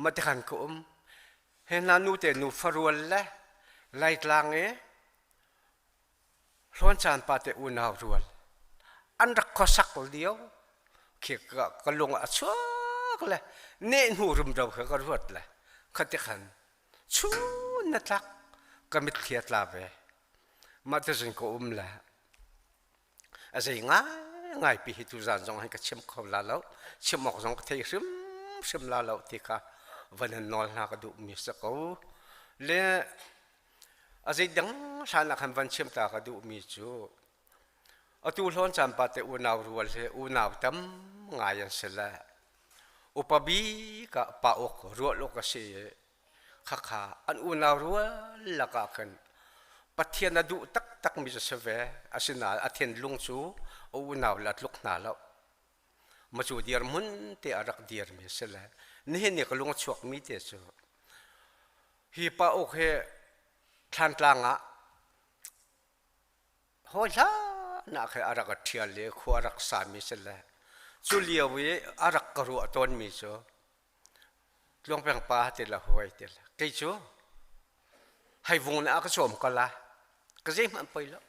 Matikhan ka um. He hna nu te nu farual le Laitlang i Hlawn pa te unau rual an rak khuasak lio khi ka lung a chuak le nehhnu rumro kha ka ruat le khati khan chun na tlak ka mitthli a tla ve mah ti cun ka um le a zei ngaingai pi hi tuzan zong hin ka chim kho la lo chim awk zong ka thei hrimhrim la lo ti kha van han nawl hna ka duhmi si ko le a zei dang hlan ah khan van chim ta ka duhmi cu atu hlawn caan pa te unau rual he unau tam ngai an si le upa bik ah pa awk rual awk a si i khakha an unau rual lakah khan Pathian a duh taktakmi cu si ve asinain a thinlung cu a unau le a tluk hna lo ma cu dirhmun te a rak dirmi a si le nihin ni ka lung a chuakmi te cu hi pa uk hi Thlantlang ah hawi hlan ah khin a rak i ṭhial i khua a rak sami si le cu lio i a rak ka ruah tawnmi cu Tluangpeng pa ti le hawi ti le kei cu heivung nih a ka cawm ko la ka zeihmanh poi lo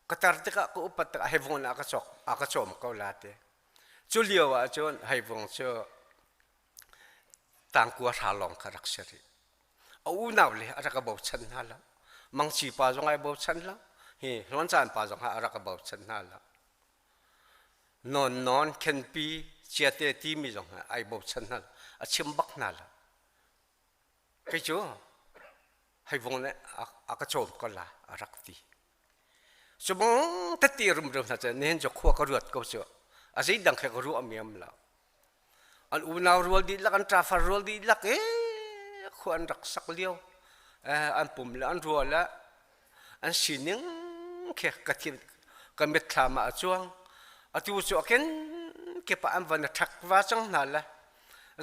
ka tar tikah ka upat tikah heivung nih a ka cawk a ka cawm ko la ti cu lio ah cun heivung cu tangkua hra lawng kha rak si rih a unau le a rak ka bochan hna lo mangci pa zong ai bochan lo hi hlawn pa zong a rak ka bochan hna lo non non khenpi chiate timi zong ai bochan hna lo a chim bak hna lo kei cu heivung le a ka cawm ko la a rak ti cu bang tati rumro hna cu nihin cu khua ka ruat ko cu a zeidang khe ka ruah mi am lo An unau rual dihlak, an ṭafar rual dihlak ee khua an rak sak lio. An pum le an rual le. An sining khi ka thin ka mitthlam ah a cuang. Atu cu a kenkip ah an van i ṭhek va cang hna le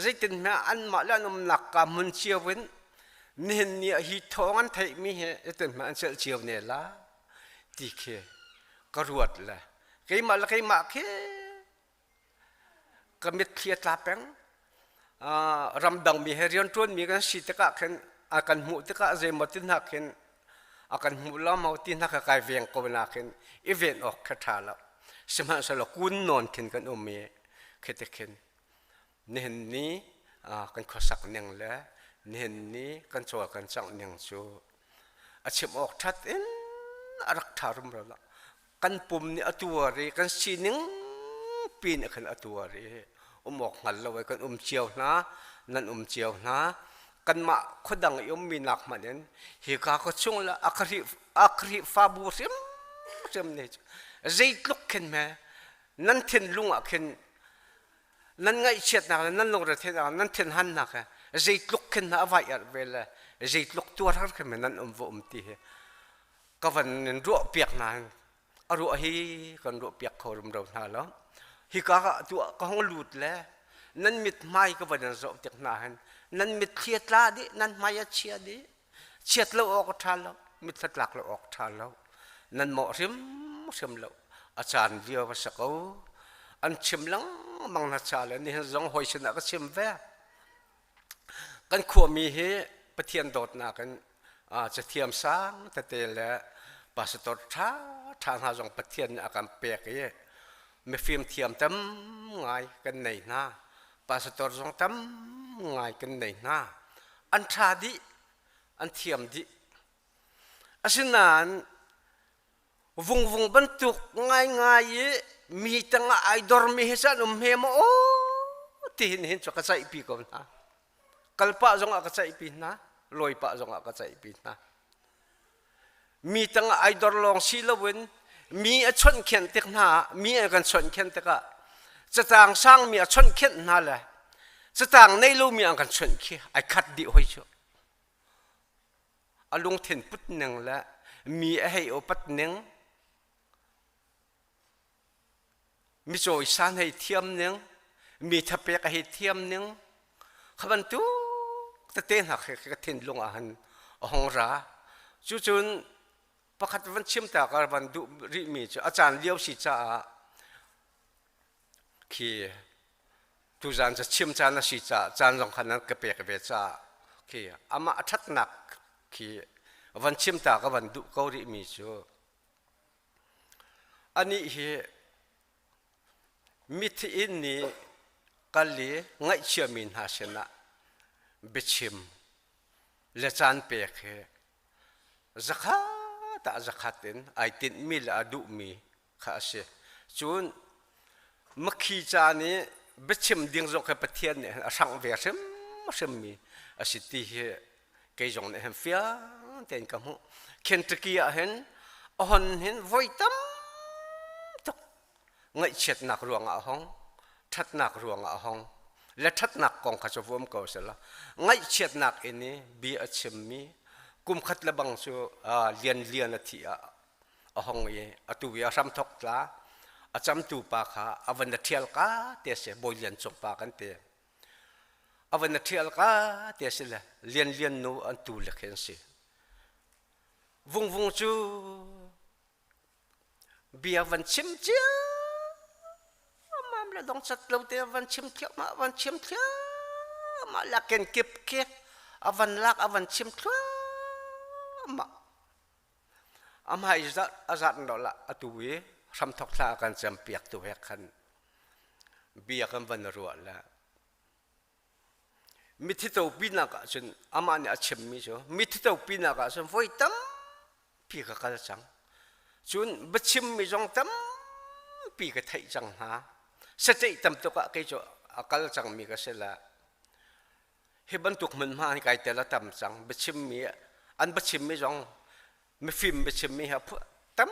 zeitin hme anmah le an umnak ka hmun cio in nihin ni ah hi thawng an theihmi hi zeitin hme an celh cio ne la ti khi ka ruat le keimah le keimah khi ka mitthli a tla peng. Ramdangmi he rianṭuanmi kan si tikah khin a kan hmuh tikah zeimaw ti hna khin a kan hmuh lo maw ti hna kha kai veng ko na khin i ven awk kha ṭha lo. Sihmanhsehlaw kun nawn khin kan um i khi khin nihin ni kan khuasak ning le nihin ni kan cawl kan cangh ning cu a chim awk ṭhat in a rak ṭha rumro lo. Kan pum nih a tuar i kan sining pi nih khan a tuar i um awk hngal lo i kan um cio hna nan um cio hna. Kanmah khuadang i ummi nak hmanh in hika khua chung le a Khrihfabu hrimhrim nih zeitluk khin hme nan thinlung ah khin nan ngaihchiatnak le nan lungretheihnak nan thinhannak he zeitluk khin hna a vai erh ve le zeitluk tuar har khin nan um va um ti hi ka van in ruah piak hna a ruah hi kan ruah piak kho rumro hna lo. Hika ah tu ka hong lut le nan mit hmai ka van in zoh tik hna hin nan mit thli a tla dih, nan hmai a chia dih. Chiat lo awk a ṭha lo, mit tlak lo awk ṭha lo. Nan mawh hrimhrim lo. A caan lio va si ko. An chim lengmang hna cha le nihin zong hawi sinah ka chim ve. Kan khuami hi Pathian dawtnak in cathiam sang tete le pastor ṭha ṭha hna zong Pathian nih a kan pek i mifim thiam tam ngai kan nei hna. Pastor zong tam ngai kan nei hna. An ṭha dih, an thiam dih. Asinain vungvung bantuk ngaingai i mi tangah ai dormi hi cu an um hme maw aw ti hin hin cu ka ceihpi ko hna. Kalpah zongah ka ceihpi hna, lawipah zongah ka ceihpi hna. Mi tangah ai dor lawng si loin mi a chawnhkhenh tik hna ah, mi an kan chawnhkhenh tikah catang sangmi a chawnhkhenh hna le catang nei lomi an kan chawnh khi ai khat dih hoi cu. A lungthin put ning le mi a hei upat ning, mi cawisan hei thiam ning, mi thapek a hei thiam ning, kha bantuk tete hna khi ka thinlung ah han a hong ra. Cucun pakhat van chim ta ka van duh rihmi cu a caan lio si caah khi tuzaan cu chim caan a si caah caan zong kha nan ka pek ve caah khi amah a ṭhatnak khi van chim ta ka van duh ko rihmi cu anih hi mithi inn nih kal i ngaihchiami hna sinah biachim le caan pek hi zakhat ah zakhat in ai tinhmi le a duhmi kha a si. Cun makhi ca nih biachim ding zong kha Pathian nih a hrangh ve hrimhrimmi a si ti hi kei zong nih hin fiang tein ka hmuh. Kentucky ah hin a hon hin voi tam tuk ngaihchiatnak ruangah a hong, ṭhatnak ruangah a hong. Le ṭhatnak kong kha cu vuam ko sela. Ngaihchiatnak in i bia a chimmi kum khat le bang cu lian lian a thih ah a hong i atu i a hramthok tla a camtu pa kha a van a ṭhial ka te a si. Bawi Lian Cung pa kan ti. A van a ṭhial ka te a si le Lian Lian nu an tu le khi an si. Vungvung cu bia van chim ciammam le dong cat lo te van chim thliahmah van chim thliahmah la kenkip khi a van lak a van chim thluahmah. A hmai a zat lo la atu i hramthok thla a kan campiak tu he khan bia kan van ruah le mithi topinak ah cun amah nih a chimmi cu mithi topinak ah cun voi tampi ka kal cang. Cun biachimmi zong tampi ka theih cang hna. Saṭeih tam tuk ah kei cu a kal cangmi ka si la. Hi bantuk hmunhma hi kai tel a tam cang. Biachimmi an biachimmi zong mifim biachimmi hi tam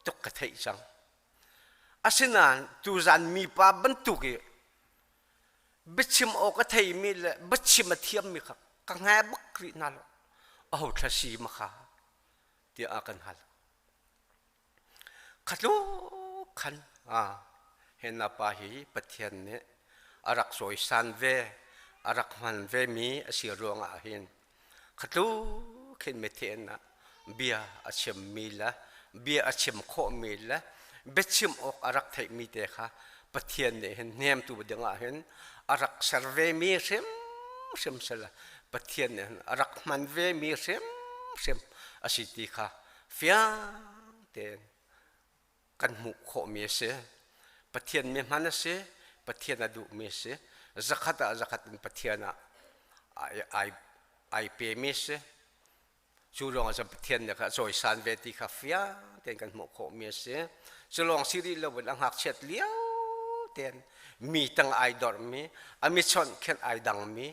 tuk ka theih cang. Asinain tuzan mipa bantuk i biachim awk a theimi le biachim a thiammi kha ka ngai bak rih hna lo. Aho thla si ma kha. Tiah a kan hal. Khatlu khan a henna pa hi Pathian nih a rak cawisan ve, a rak hman ve mi a si ruangah hin khatlu khin mithen ah bia a chimmi le bia a chim khawhmi le biachim awk a rak theihmi te kha Pathian nih hin hnemtu dingah hin a rak ser ve mi hrimhrim sila Pathian nih hin a rak hman ve mi hrimhrim a si ti kha fiang tein kan hmuh khawhmi a si. Pathian mi hman a si, Pathian a duhmi a si. Zakhat ah zakhat in Pathian ah ai, ai, ai pemi a si. Cu lawng ah cun Pathian nih a cawisan ve ti kha fiang tein kan hmuh khawhmi a si. Cu lawng si rih lo in a ngakchiat lio tein mi tang ai dormi, a mi chawnh khenh ai dangmi,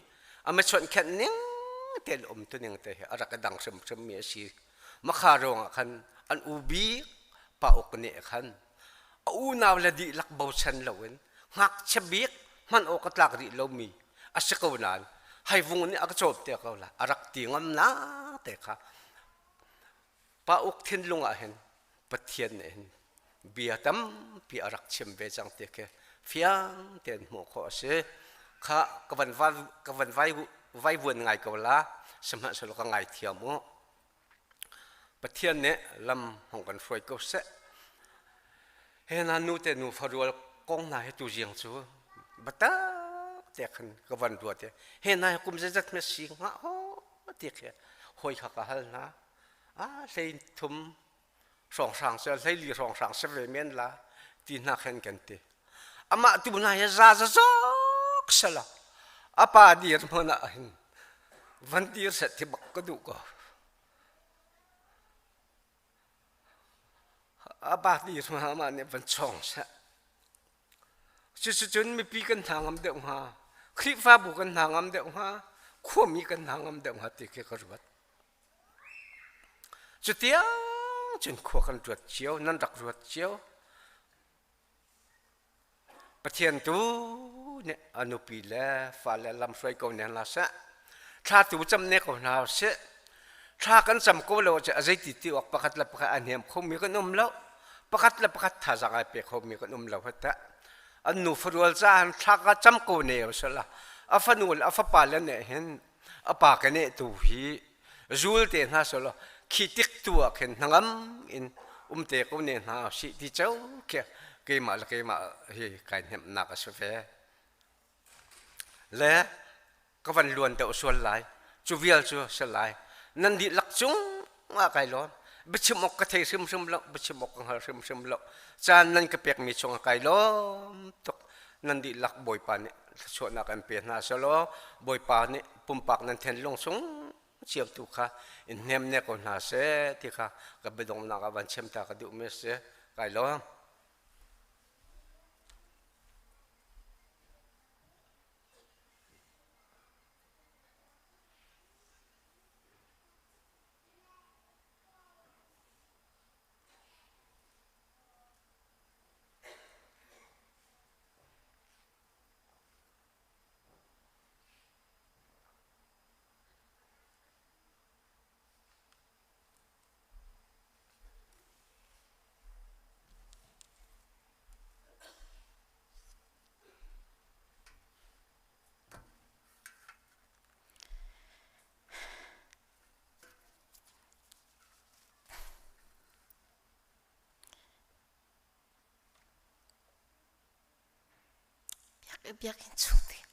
a mi chawnh khenh ning tein um tu ning te hi a rak i dang hrimhrimmi a si. Makha ruangah khan an u bik pa uk nih khan a unau le dihlak bochan loin ngakchia bik hman awk a tlak rih lomi a si ko nain haivung nih a ka cawm te ko la a rak ti ngam na te kha pa uk thinlung ah hin Pathian nih hin bia tampi a rak chim ve cang ti khi fiang tein hmuh khawh a si. Kha ka van ka van vai vai vuan ngai ko la sihmanhsehlaw ka ngai thiam u. Pathian nih lam hong kan hruai ko seh. He na nu te nu farual kong hna hi tu ziang cu batak te khan ka van ruat i he na kum zeizat me si hnga ho ti khi hoi kha ka hal hna. A hlei thum hrawnghrang cu hleili hrawnghrang si ve men la ti hna khan kan ti amah tu hna hi za za zok sala a pa dir hmun ah hin van dir set thi bak ka duh ko a pa dir hmun amah nih van chong seh cucu cun mipi kan hna ngam deuh hnga Khrihfabu kan hna ngam deuh hnga khuami kan hna ngam deuh hnga ti khi ka ruat Cutiang cun khua kan ruat cio, nan rak ruat cio. Pathian tu nih a nupi le fale lamhruai ko ne hna seh. Thla tu cam ne ko hna sih. Thla kan cam ko lo cu a zeiti ti awk pakhat le pakhat a hnem khomi kan um lo. Pakhat le pakhat thazaang ai pe khomi kan um lo hata. An nu farual caah thla ka cam ko ne sala. A fanu le a fapa le nih hin a pa ka neh tu hi zul te hna selaw khi tik tu ah khin hnangam in um te ko ne hna si ti ceu khi keimah le keimah hi kai hnemhnak a si ve le ka van luan deuh sual lai cu vial cu si lai nan dihlak cung ah kai lawm biachim awk ka thei hrimhrim lo biachim awk ka hngal hrimhrim lo caan nan ka pekmi chung ah kai lawm tuk nan dihlak bawipa nih thluachuahnak an pe hna selaw bawipa nih pumpak nan thinlung sung cio tu kha in hnem ne ko hna seh ti kha ka biadonghnak ah van chim ta ka duhmi a si kai lawm. Biakinn chung ding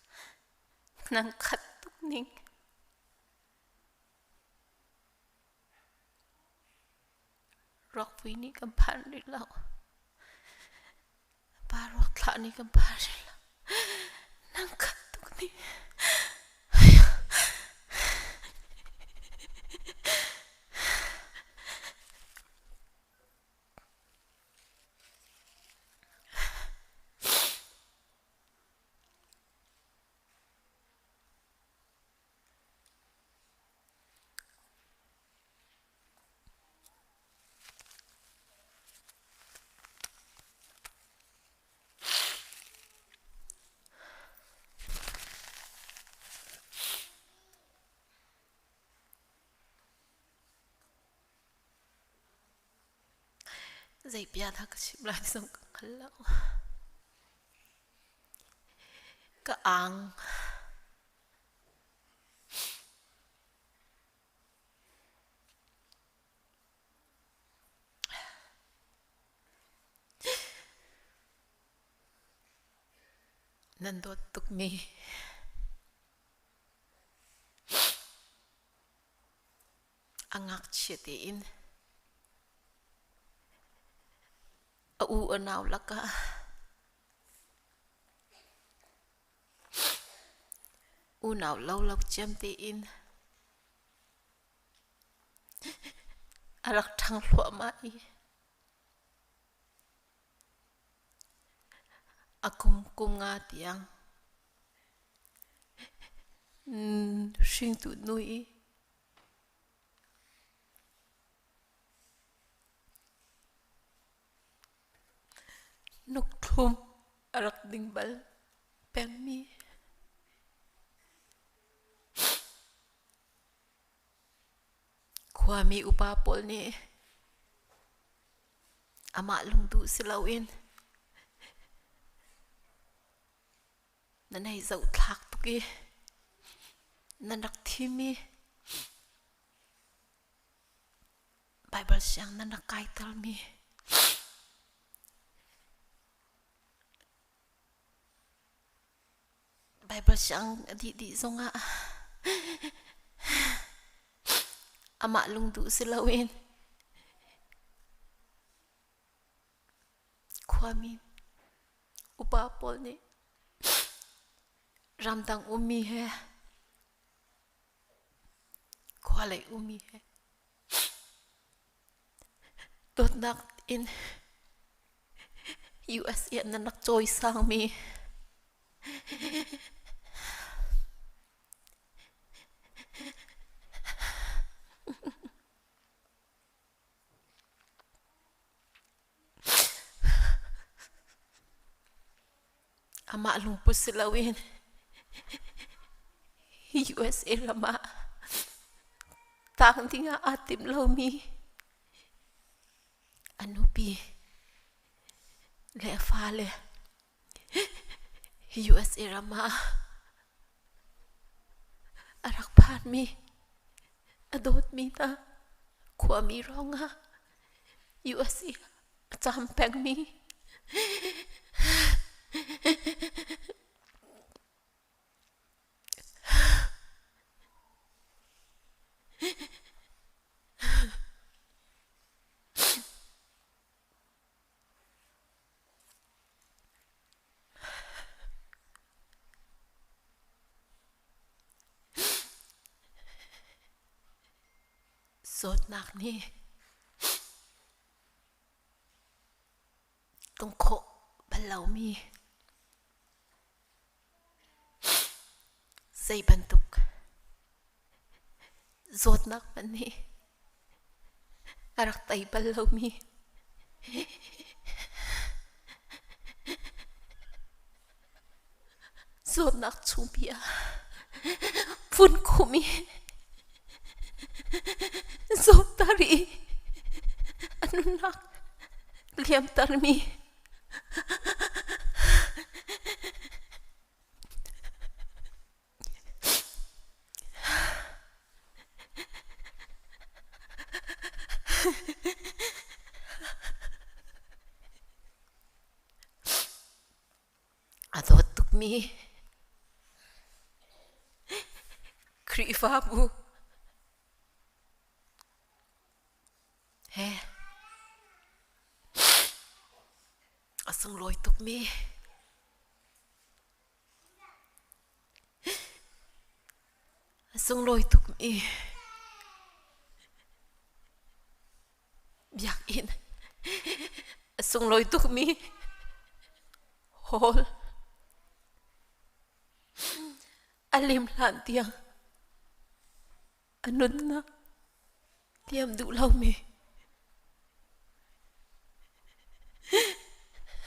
nan khat tuk ning. Ruakpui nih kan phan rih lo. Pa ruak thlah nih kan phan rih lo. Nan khat tuk ning. Zei bia dah ka chim lai ti zong ka hngal lo. Ka ang. Nan dawt tukmi a ngakchia tein a u a nau lakah unau lo lo ciam tein a rak ṭhang hluahmah i A kum kum nga tiang hringtu nu i Nukthlum a rak ding bal pengmi. Khuami upa pawl nih amah lungduh si loin nan hei zohthlak tuk i nan rak thim i Baibal siang nan rak kaitermi Baibal siang a dih dih zongah amah lungduh si loin khuami upa pawl nih ramdang ummi he khua lei ummi he Dawtnak in USA nan rak cawisangmi Amah lungput si loin USA ram ah tang dingah aa tim lomi a nupi le a fale USA ram ah a rak phanmi a dawtmi hna khuami ruangah USA a cam pengmi Zawtnak nih tung khawh bal lomi zei bantuk zawtnak hmanh nih a rak tei bal lomi Zawtnak chungpi ah vun khumh i zawtter i a nunnak liamtermi A dawt tukmi Khrihfabu he a sunglawi tukmi a sunglawi tukmi Biakinn a sunglawi tukmi hall a lim hlan tiang a nunnak tiam duh lomi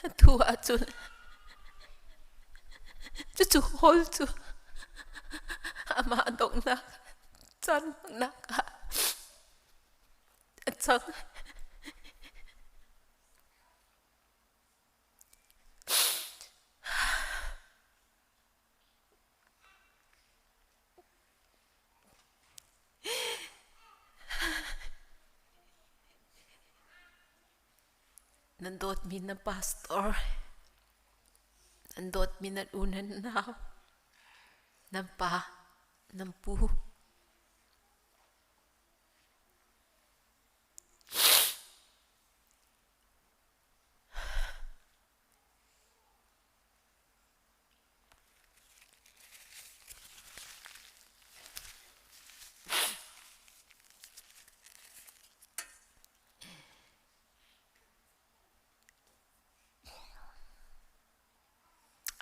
atu ahcun cucu hall cu amah donghnak caan hmannak ah a cang. Nan dawtmi na pastor, nan dawtmi nan u nan nau, nan pa, nan pu.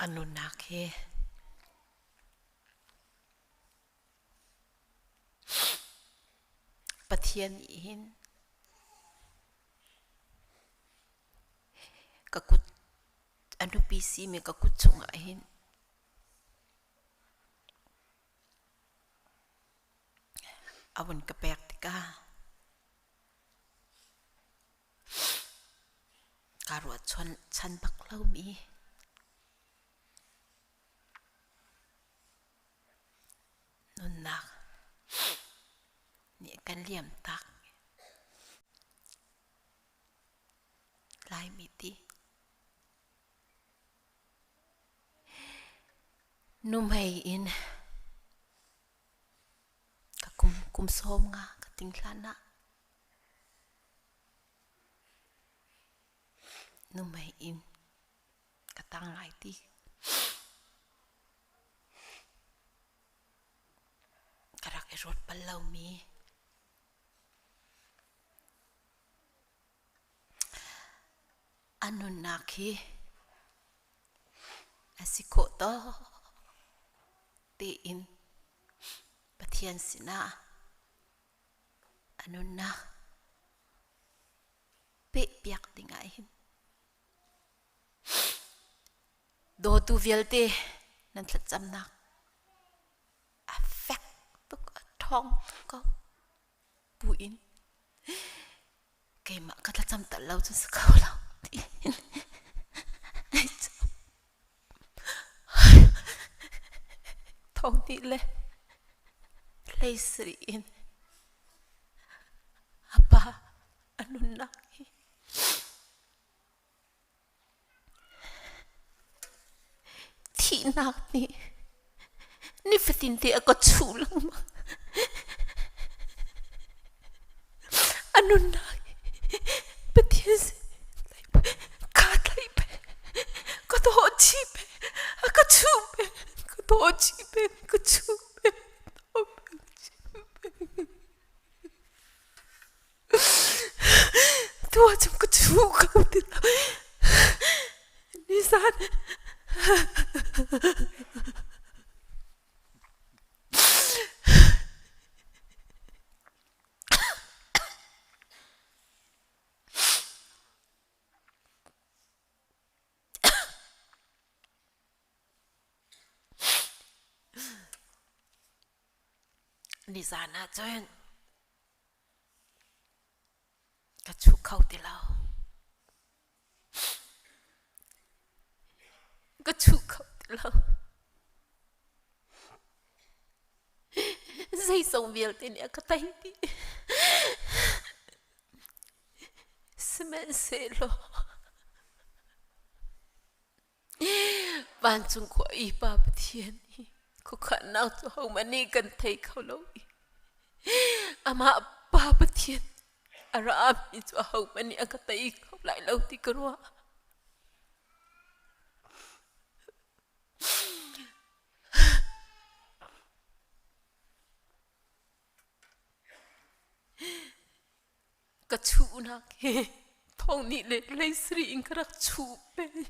A nunnak hi Pathian nih hin ka kut a nupi simi ka kut chungah hin a vun ka pek tikah kaa ruahchan chan bak lomi nunnak nih a kan liamtak. Laimi ti. Nuhmei in ka kum kum sawm nga ka ting hlan ah nuhmei in ka tang lai ti. Ka rak i ruat bal lomi A nunnak hi a si khawh tawk tein Pathian sinah a nunnak pehpiak dingah hin dawtu vialte nan thlacamnak a fek tuk a ṭhawng tuk ko buin keimah ka thlacam tal lo cun si kho lo tiin thong ti le hlei sarih in a pa a nunnak hi Thihnak nih nifatin te a ka chuh lengmang. A nunnak Pathian sin kaa tlaih peng, ka tawh chih peng, a ka chuh peng, ka tawh chih peng, ka chuh peng, tawh peng, chuh peng. Tu ahcun ka chuh ko ti lo. Nizan Nizan ahcun Ka chuh kho ti lo. Ka chuh kho ti lo. Zeizong vialte nih a ka tei dih. Sihmanhsehlaw Vancung khua i Pa Pathian hi khuakhannak cu hohmanh nih kan thei kho lo i amah Pa Pathian a rami cu ahohmanh nih a ka tei kho lai lo ti ka ruah. Ka chuhnak hi thong nih le leisri in ka rak chuh peng.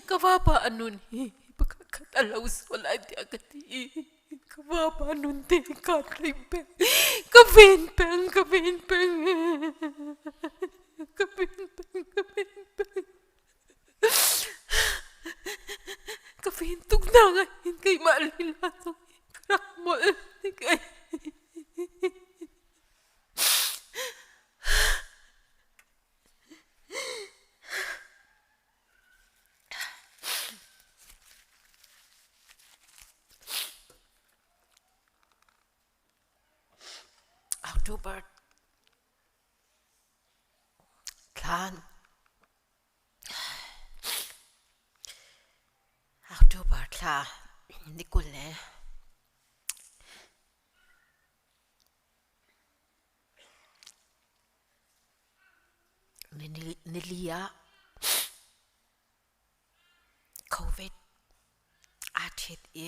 Ka vapa a nun hi pakhat khat a lo sual lai tiah ka ti. Ka vapa nun te ka tlaih peng. Ka ven peng, ka ven peng. Ka ven peng, ka ven peng. Ka ven tuk hna hin keimah lila zong hi ka rak molh tik ai. October thlan October thla ni 20 le nili ah Covid aa ṭhit i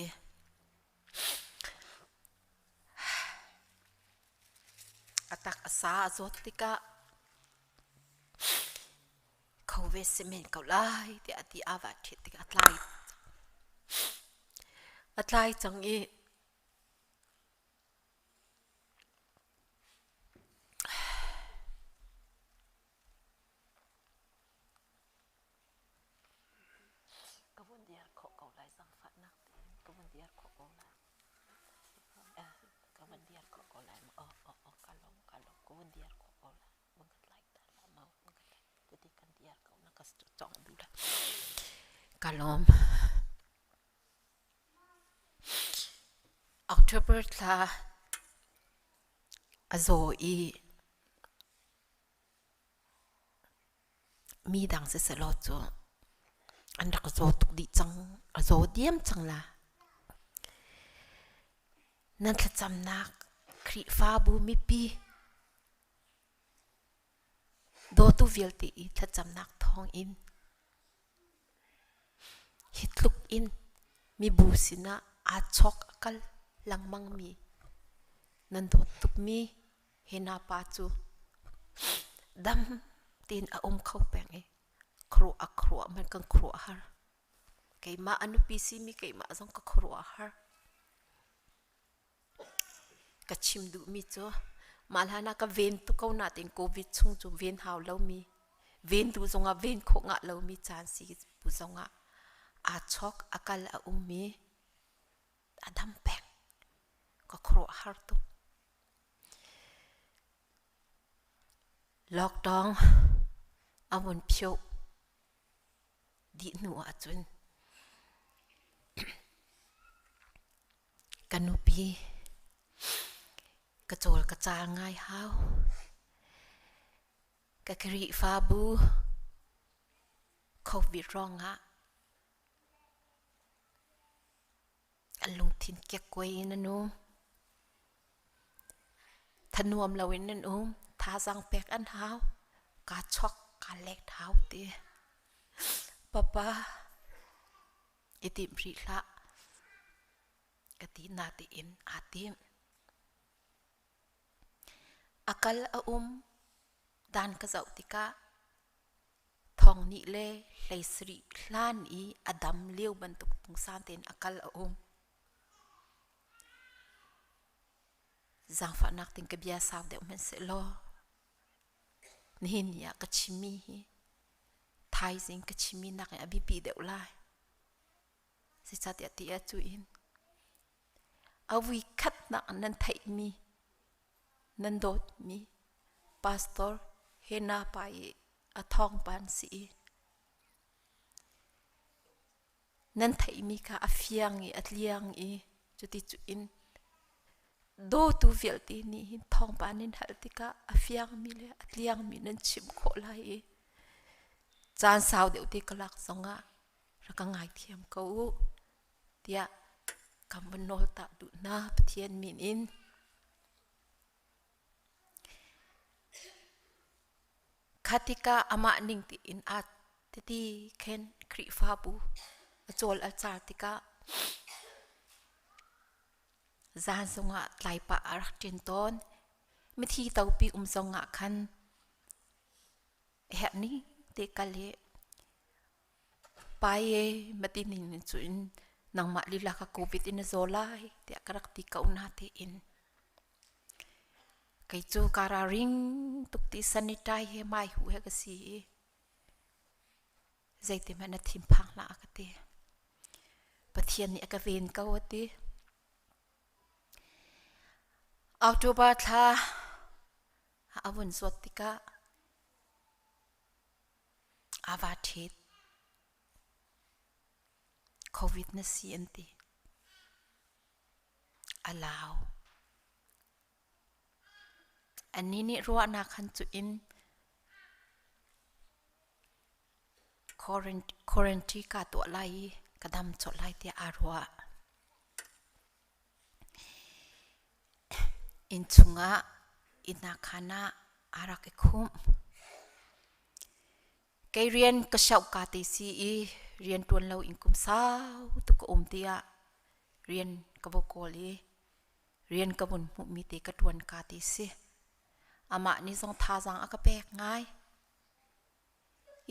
a tak a sa a zawt tikah Covid si men ko lai tiah a ti. Aa va ṭhit tikah a tlai. A tlai cang i Ka vun dir khawh ko lai zaangfahnak tein ka vun dir khawh ko lai. Ka vun dir khawh ko lai. Aw aw aw ka lawm ka lawm ka vun dir khawh ko lai. Vun ka tlai ta la mau vun ka tlai. Tati kan dir ko na ka cong du la. Ka lawm. October thla a zaw i Mi dang sisehlaw cu an rak zaw tuk dih cang, a zaw diam cang la. Nan thlacamnak Khrihfabu mipi dawtu vialte i thlacamnak thawngin hi tluk in mibu sinah aa chawk a kal lengmangmi nan dawt tukmi Hi na pa cu dam tein a um kho peng i khuaruah a khuaruah hmanh kan khuaruah a har. Keimah a nupi simi keimah zong ka khuaruah a har. Ka chim duhmi cu mah hlan ah ka ven tuk ko nain COVID chung cu ven hau lomi, ven duh zongah ven khawh ngah lomi caan si bu zongah aa chawk a kal a um i a dam peng. Ka khuaruah a har tuk. Lockdown a vun phioh dih hnu ahcun ka nupi ka cawl ka caal ngai hau. Ka Khrihfabu COVID ruangah An lungthin kekkuai in an um. Thanuam loin an um. Thazaang pek an hau. Kaa chok, kaa lek hau ti. Papa, i tim rih hlah. Ka ti na tiin aa tim. A kal a um. Dan ka zoh tikah Thawng nih le 17 hlan i a dam lio bantuk pungsan tein a kal a um. Zaangfahnak ting ka bia sau deuh hmanh sehlaw nihin ni ah ka chimmi hi thaizing ka chimmi nakin a biapi deuh lai. Zeicahtiah ti ah cu in a vui khatnak nan theihmi nan dawtmi pastor he na pa i a thawngpang si i nan theihmi kha a fiang i a tliang i cuti cu in dawtu vialte nih hin thawngpang in hal tikah a fiangmi le a tliangmi nan chim khawh lai i caan sau deuh te ka lak zongah rak ka ngaithiam ko u tiah kan van nawl ta duh hna Pathian min in. Kha tikah amah ning tiin aa titi khen Khrihfabu a cawl a car tikah zan zongah tlai pah a rak ṭin tawn. Mithi topi um zongah khan herh ning te kal i Pai e mati ning cun nangmah lila ka COVID in na zaw lai tiah ka rak ti ko na tiin. Kei cu kaa ralring tuk ti sanitize he mai hu he ka si i zeitihmanh na thinphang hlah a ka ti. Pathian nih a ka ven ko a ti. October thla a vun zuat tikah a va ṭhit. Covid na si an ti. A lau. Annih nih ruahnak han cu in Quarantine ka tuah lai i ka dam colh lai tiah aa ruah. Inn chungah ihnak khaan ah aa rak i khumh. Kei rian ka shoh ka te si i rian ṭuan lo in kum sau tuk ka um tiah rian ka va kawl i rian ka vun hmuhmi te ka ṭuan ka ti si. Amah nih zong thazaang a ka pek ngai.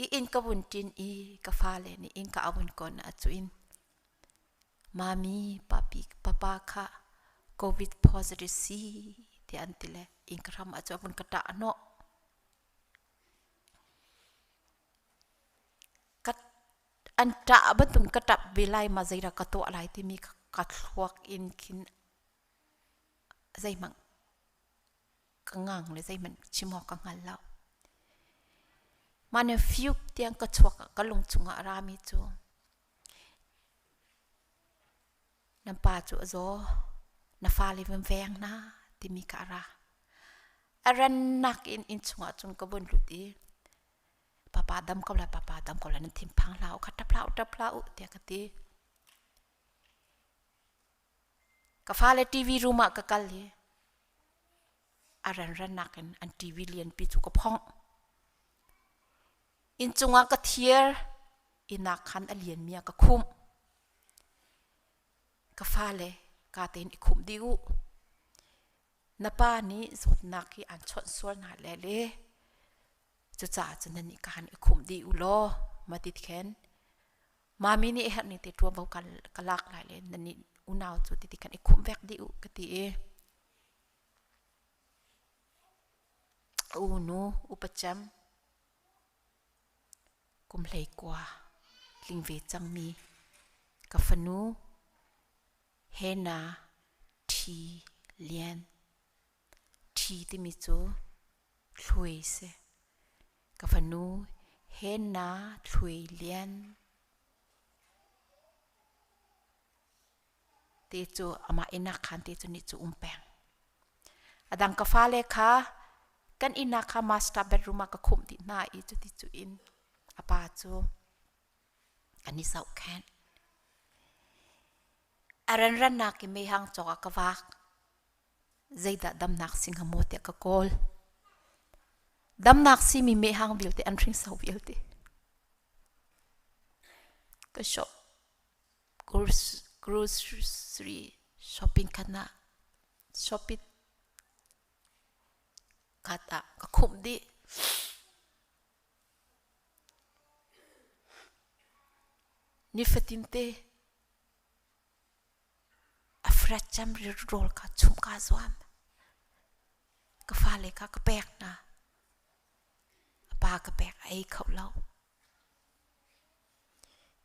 I inn ka vun ṭin i ka fale nih inn ka a vun kon ahcun mami papi papa kha COVID positive si tiah an ti le inn ka hram ahcun a vun ka ṭah hnawh. Ka an ṭah bantuk ka ṭap ve lai ma zeidah ka tuah lai timi ka thluak in khin zeihmanh ka ngang le zeihmanh chim awk ka hngal lo. Mah nih fiuk tiang ka chuak ka lung chungah a rami cu nan pa cu a zaw, na fale van veng hna timi ka a ra. A rannak in inn chungah cun ka vun lut i papa dam ko lai, papa dam ko lai, nan thinphang hlah u, kha ṭap hlah u, ṭap hlah u tiah ka ti. Ka fale TV room ah ka kal i a ranrannak in an TV lianpi cu ka phongh. Inncung ah ka thiar, inn ah khan a lianmi ah ka khumh. Ka fale ka tein i khumh dih u. Na pa nih zawtnak hi aan chawnh sual hna le le cucaah cun nan nih ka han i khumh dih u law ma ti khen Mami nih a herh ning te ṭuanvo ka lak lai le nan nih unau cu ti khan i khumh vek dih u ka ti i u nu upacem kum 19 tling ve cangmi ka fanu Hena Ṭhi Lian Ṭhi timi cu thluai si. Ka fanu Henna Thluai Lian te cu amah innak khan te cu nih cu um peng. A dang ka fale kha kan innak kha master bedroom ah ka khumh dih hna i cuti cu in a pa cu an i zohkhenh. A ranrannak i mehhang cawk ah ka vak. Zeidah damnak si hnga maw tiah ka kawl. Damnak simi mehhang vialte an hringso vialte. Ka shop grocery shopping khan ah shopping khat ah ka khumh dih. Nifatin te A fret cem rawl kha chumh kaa zuam. Ka fale kha ka pek hna. A pa ka pek a ei kho lo.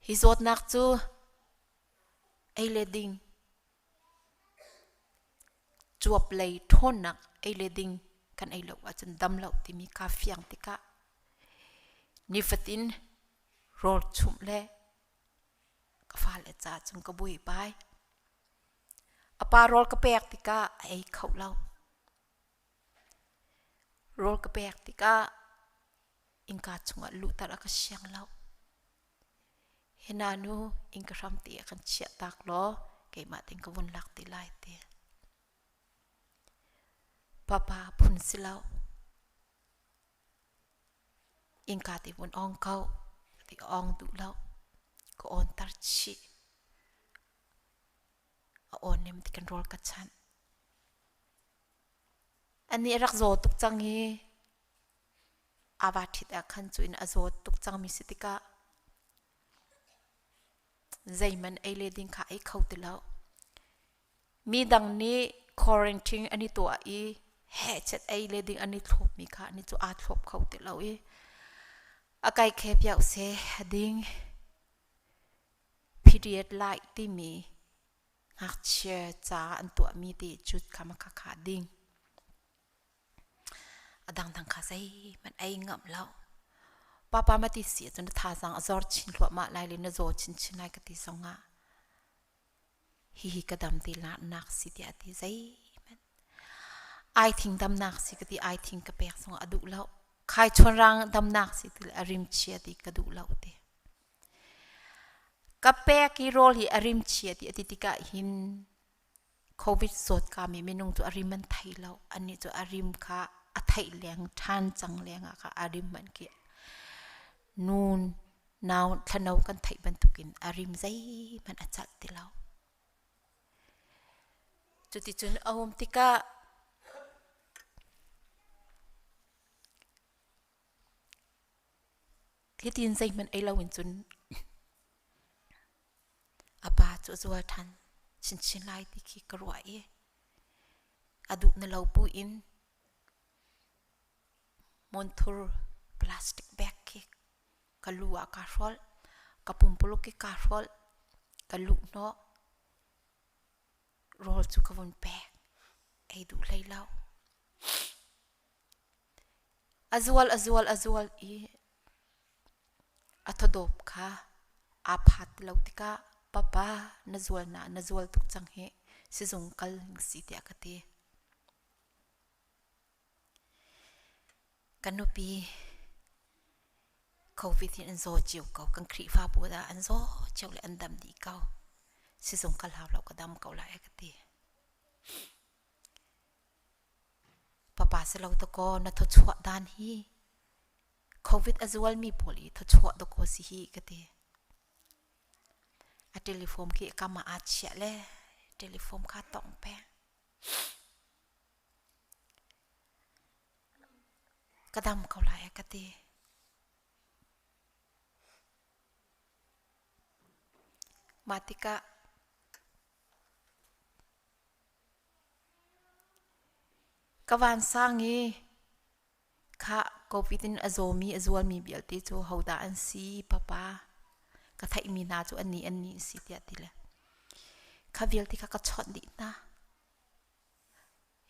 Hi zawtnak cu ei le ding cuap lei ṭhawnnak ei le ding kan ei lo ahcun dam lo timi kaa fiang tikah nifatin rawl chumh le Ka fale ca cun ka buaibai. A pa rawl ka pek tikah a ei kho lo. Rawl ka pek tikah innka chungah luhter a ka siang lo. Hina nu innka hram te ah kan chiah tak law keimah tein ka vun lak te lai ti. Papa phun si lo. Innka te vun ong ko ti ong duh lo ka on tar chih a on nem ti kan rawl ka chanh ani rak zaw tuk cang hi ava ṭhit ah khan cu in a zaw tuk cang mi si tikah zeihmanh ei le ding kha ei kho ti lo Mi dang nih quarantine an i tuah i hehchet ei le ding an i thlopmi kha ani cu aa thlop kho ti lo i a kai khep yau seh a ding. Period light timi ngakchia ca an tuahmi ti cut kha ma kha kha ding. A dangdang kha zeihmanh ei ngam lo. Papa ma ti si ahcun na thazaang a zor chin hluahmah lai le na zaw chinchin lai ka ti zongah hihi ka dam ti nak si tiah a ti zeihmanh. Ai thing damnak si ka ti ai thing ka pek zong a duh lo. Khai chuan rang damnak si ti a rim chia ti ka duh lo ti. Ka pek i rawl hi a rim chia ti a ti tikah hin COVID zawt ka mi minung cu a rim an thei lo. Annih cu a rim kha a theih leng ṭhan cang leng ah kha a rim an ki. Nun nau thlano kan theih bantukin a rim zeihmanh a calh ti lo. Cuticun a um tikah hitin zeihmanh ei loin cun a pa cu a zual ṭhan chinchin lai ti khi ka ruah i a duh na lo buin Monthur plastic bag khi ka lu ah kaa hrawlh, ka pumpuluk khi kaa hrawlh, ka luh hnawh. Rawl cu ka vun pek. Ei duh hlei lo. A zual a zual a zual i a thawdawp kha aa phat ti lo tikah papa na zual na na zual tuk cang hi sizung kal ning si tiah ka ti. Ka nupi COVID hin an zaw cio ko. Kan Khrihfabu dah an zaw cio le an dam dih ko. Sizung kal hau lo ka dam ko lai ka ti. Papa si lo dakaw na thawchuah dan hi COVID a zualmi pawl i thawchuah dakaw si hi ka ti. A telephone khi kam ah aa chiah le telephone kha tong peng. Ka dam ko lai a ka ti. Mah tikah ka vansang i khah COVID in a zawmi a zualmi vialte cu hodah an si papa ka theihmi hna cu annih annih an si tiah ti le kha vialte kha ka chawnh dih hna.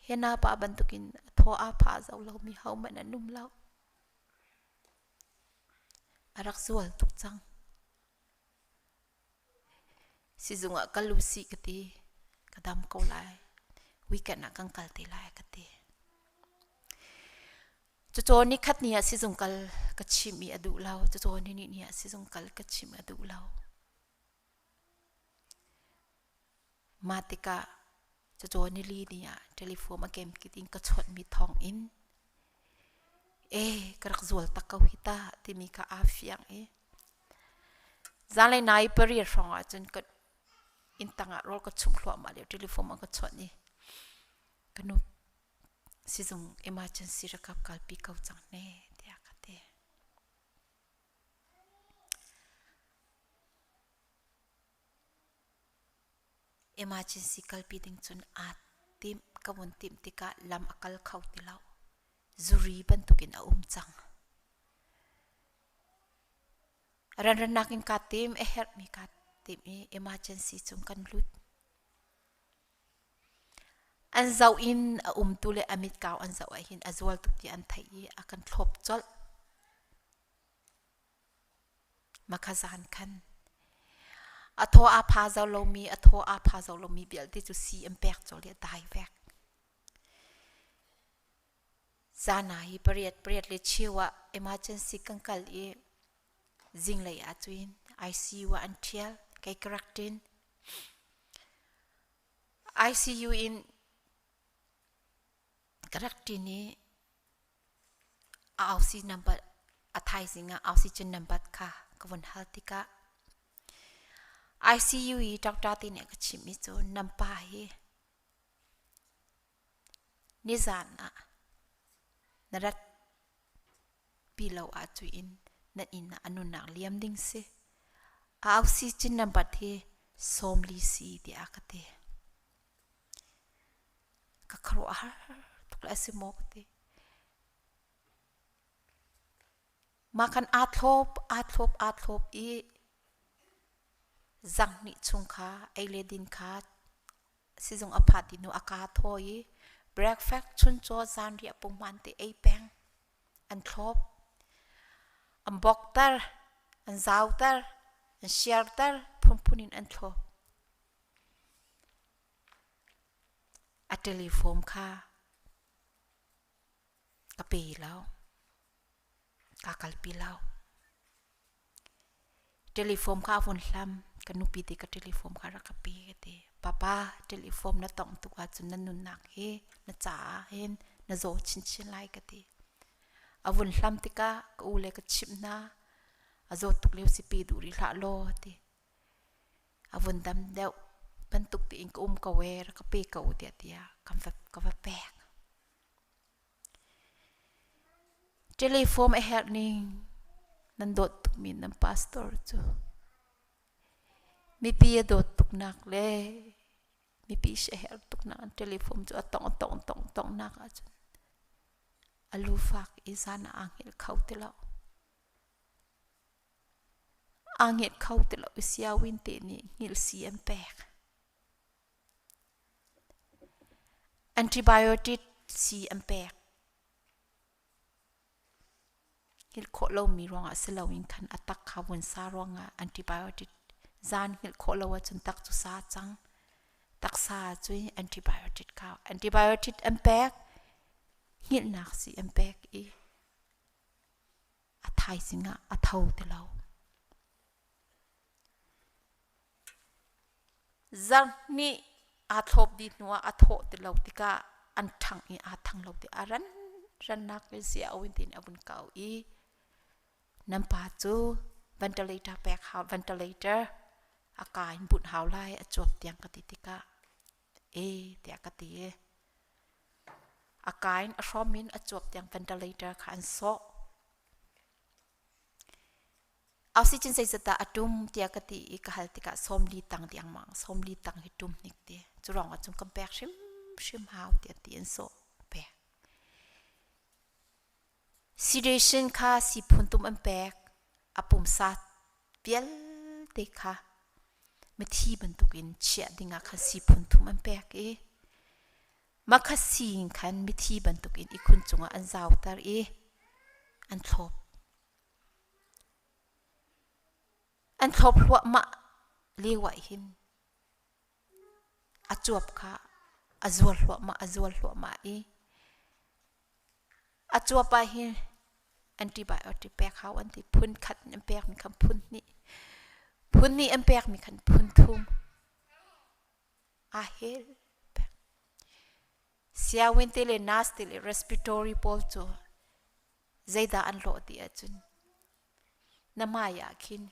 Hi na pa bantukin a thaw aa pha zau lomi hohmanh an um lo. A rak zual tuk cang. Sizung ah kal usih ka ti. Ka dam ko lai. Weekend ah kan kal te lai ka ti. Cucaw ni khat ni ah sizung kal ka chim i a duh lo. Cucaw ni ni ah sizung kal ka chim a duh lo. Mah tikah cacaw nili ni ah telephone a kem kit in ka chawnhmi thawng in ee ka rak zual tak ko hi ta timi kha aa fiang i zanlei nai pariat hrawng ah cun ka inn tang ah rawl ka chumh hluahmah lio telephone a ka chawnh i ka nu sizung emergency rakap kalpi ko cang ne tiah ka ti. Emergency kalpi ding cun aa timh ka vun timh tikah lam a kal kho ti lo. Zuri bantukin a um cang. Ranrannak in kaa tim, a herhmi kaa tim i emergency chung kan lut. An zoh in a umtu le a mitkau an zoh ahhin a zual tuk ti an theih i a kan thlop colh. Makha zan khan a thaw aa pha zau lomi a thaw aa pha zau lomi vialte cu sii an pek colh i a dai vek. Zan ah hi pariat pariat le cheu ah emergency kan kal i zinglei ah cun ICU ah an ṭhial kei ka rak ṭin. ICU in ka rak ṭin i A ausi number a thaizing ah oxygen number kha ka vun hal tikah ICU i doctor te nih a ka chimhmi cu nan pa hi nizan ah na rat pi lo ahcun nan inn ah a nunnak liam ding si. A oxygen number hi 40 si tiah a ka ti. Ka khuaruahhar tuk le a si maw ka ti. Mah khan aa thlawp, aa thlawp, aa thlawp i zang hnih chung kha ei le din kha sizung a phat hnu a kaa thaw i breakfast chuncaw zanriah punghman te ei peng. An thlawp. An bokter, an zauter, an siarter, phunphun in an thlawp. A telephone kha. Ka pe lo. Ka kalpi lo. Telephone kha a vun hlam. Ka nupi te ka telephone kha rak ka pe ka ti. Papa, telephone na tongh tuk ahcun na nunnak hi na caah hin na zaw chinchin lai ka ti. A vun hlam tikah ka u le ka chimh hna. A zawt tuk lio si pe duh rih hlah law a ti. A vun dam deuh bantuk tiin ka um ko ee rak ka pe ko tiah tiah ka va pek. Telephone a herh ning nan dawt tukmi nan pastor cu mipi a dawt tuknak le mipi si a herh tuknak an telephone cu a tongh a tongh tongh tonghnak ahcun a lu fak i zan ah aa hngilh kho ti lo. Aa hngilh kho ti lo i siawin te nih hngilh sii an pek. Antibiotic sii an pek. Hngilh khawh lomi ruangah si loin khan a tak kha vun sa ruangah antibiotic zan hngilh khawh lo ahcun tak cu sa cang. Taksa cu antibiotic kha antibiotic an pek. Hngilhnak sii an pek i a thaizing ah a tho ti lo. Zarhnih aa thlawp dih hnuah a thawh ti lo tikah an ṭhangh i aa thang lo ti a ran rannak in si a oin tiin a vun kau i nan pa cu ventilator pek hau ventilator a ka in bunh hau lai a cuap tiang ka ti tikah e tiah ka ti i a ka in a hrawm in a cuap tiang ventilator kha an sawh. Oxygen zeizat dah a tum tiah ka ti i ka hal tikah 40 tang tiangmang 40 tang hi tum hnik ti. Cu ruang ahcun kan pek hrimhrim hau tiah ti an sawh pek. Sedation kha si phun tum an pek. A pumsa vialte kha mithi bantukin chiah dingah khan si phun thum an pek i mah kha si in khan mithi bantukin ihkhun cungah an zauter i an thlawp. An thlawp hluahmah lio ah hin a cuap kha a zual hluahmah a zual hluahmah i a cuap ah hin antibiotic pek hau an ti phun khat an pekmi khan phun hnih phun hnih an pekmi khan phun thum aa hel pek. Siawin te le nurse te le respiratory pawl cu zeidah an lawh ti ahcun na hmai ah khin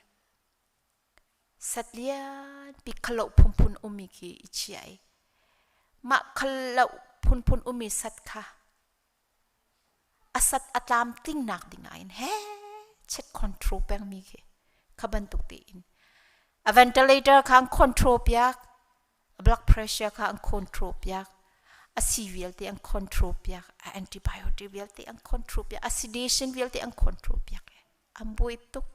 satlian pi khalo phunphun ummi khi i chia i mah khalo phunphun ummi sat kha a sat a tlam tlingnak ding ah in he chet control pengmi khi kha bantuk tiin a ventilator kha an control piak blood pressure kha an control piak a si vialte an control piak a antibiotic vialte an control piak a sedation vialte an control piak an buai tuk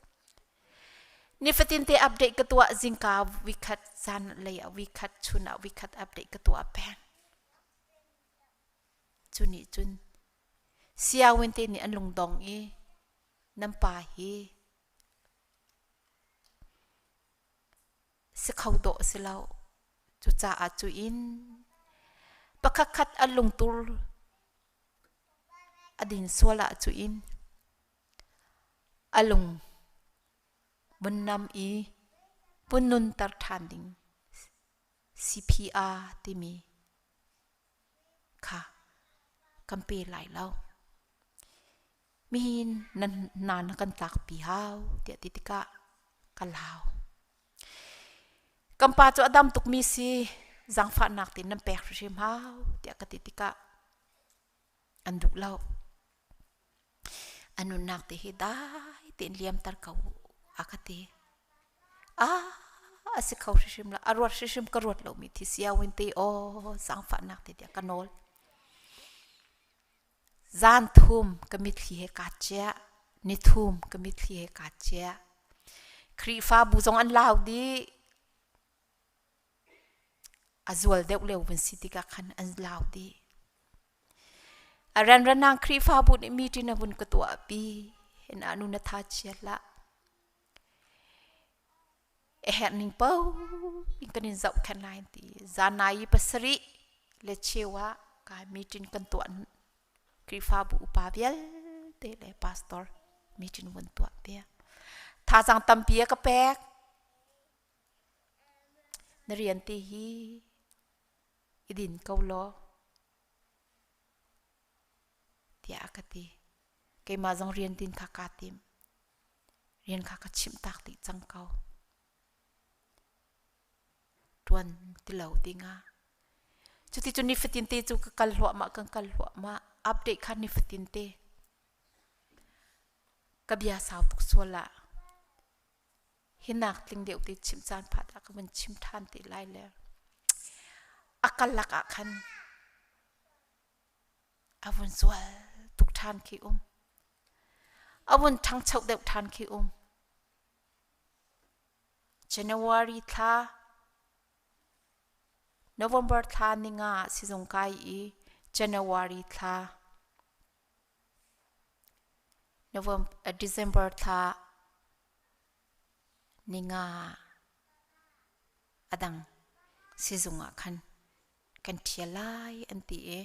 nifatin te update ka tuah zingka vikhat zan lei ah vikhat chun ah vikhat update ka tuah peng cu nih cun siawin te nih an lungdong i nan pa hi si kho dawh a si lo. Cucaah cu in pakhatkhat a lungtur a din sual ah cu in a lung vun nam i vun nunter ṭhan ding CPR timi kha kan pe lai lo. Mihin na hna na kan tlakpi hau tiah ti tikah ka lau. Kan pa cu a dam tukmi si zaangfahnak tein nan pek hrimhrim hau tiah ka ti tikah an duh lo. A nunnak te hi dai tein liamter ko a ka ti. Ah, a si kho hrimhrim lo. A ruat hrimhrim ka ruat lomi thi siawin te aw zaangfahnak te tiah ka nawl. Zan thum ka mitthli he kaa ciah, ni thum ka mitthli he kaa ciah. Khrihfabu zong an lau dih. A zual deuh lio vun si tikah khan an lau dih. A renrenang Khrihfabu nih meeting a vun ka tuahpi. Hin ah nu na tha chiat lah. A herh ning paoh in kan in zohkhenh lai an ti. Zanai i pasarih le cheu ah kai meeting kan tuah. Khrihfabu upa vialte le pastor meeting vun tuah piak. Thazaang tampi a ka pek. Na rian te hi i din ko law tiah a ka ti. Keimah zong rian din kha kaa tim. Rian kha ka chimh tak dih cang ko. Ṭuan ti lo dingah. Cuti cun nifatin te cu ka kal hluahmah kan kal hluahmah. Update kha nifatin te. Ka bia sau tuk sual ah hi nak tling deuh te chim caan phat ah ka vun chim ṭhan te lai le a kal lak ah khan a vun zual tuk ṭhan khi um. A vun ṭhangcho deuh ṭhan khi um. January thla November thla ninga ah sizung kai i January thla November, December thla ninga a dang sizung ah khan kan ṭhial lai an ti i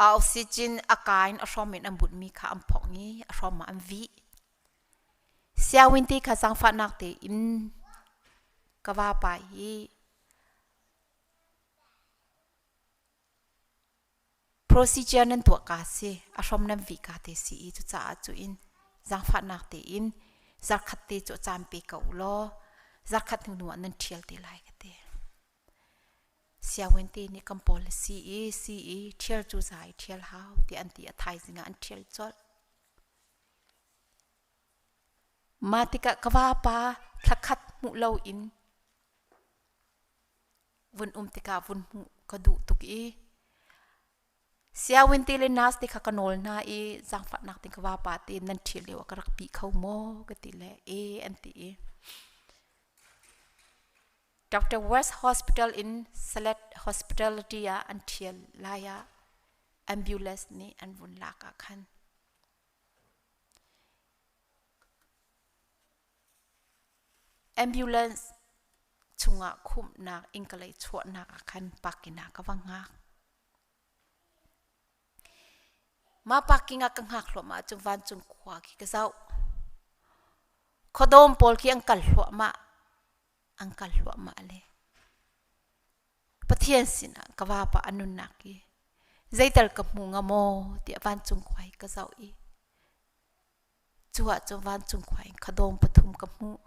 a oxygen a ka in a hrawm in an bunhmi kha an phongh i a hrawm ah an vih. Sianginn ti kha zaangfahnak tein ka vapa hi procedure nan tuah ka si a hrawm nan vih ka te si i cucaah cu in zaangfahnak tein zarkhat te cu caan pe ko u law zarkhat hnu hnu ah nan ṭhial te lai ka ti. Sianginn te nih kan policy i si i ṭhial cu za i ṭhial hau tiah an ti a thaizing ah an ṭhial colh. Mah tikah ka vapa thlakhat hmuh loin vun um tikah vun hmuh ka duh tuk i sianginn te le nurse te kha ka nawl hna i zaangfahnak te ka vapa te nan ṭhial lio ah ka rak pi kho maw ka ti le e an ti i Dr. West Hospital in Select Hospitality ah an ṭhial lai ah ambulance nih an vun lak ah khan Ambulance chungah khumhnak innkalei chuahnak ah khan parking ah ka va hngak. Mah parking ah ka hngak hluahmah ahcun vancung khua khi ka zoh. Khuadawm pawl khi an kal hluahmah. An kal hluahmah le. Pathian sinah ka vapa a nunnak hi zeital ka hmu nga maw tiah vancung khua hi ka zoh i cu ahcun vancung khua in khuadawm pathum ka hmuh.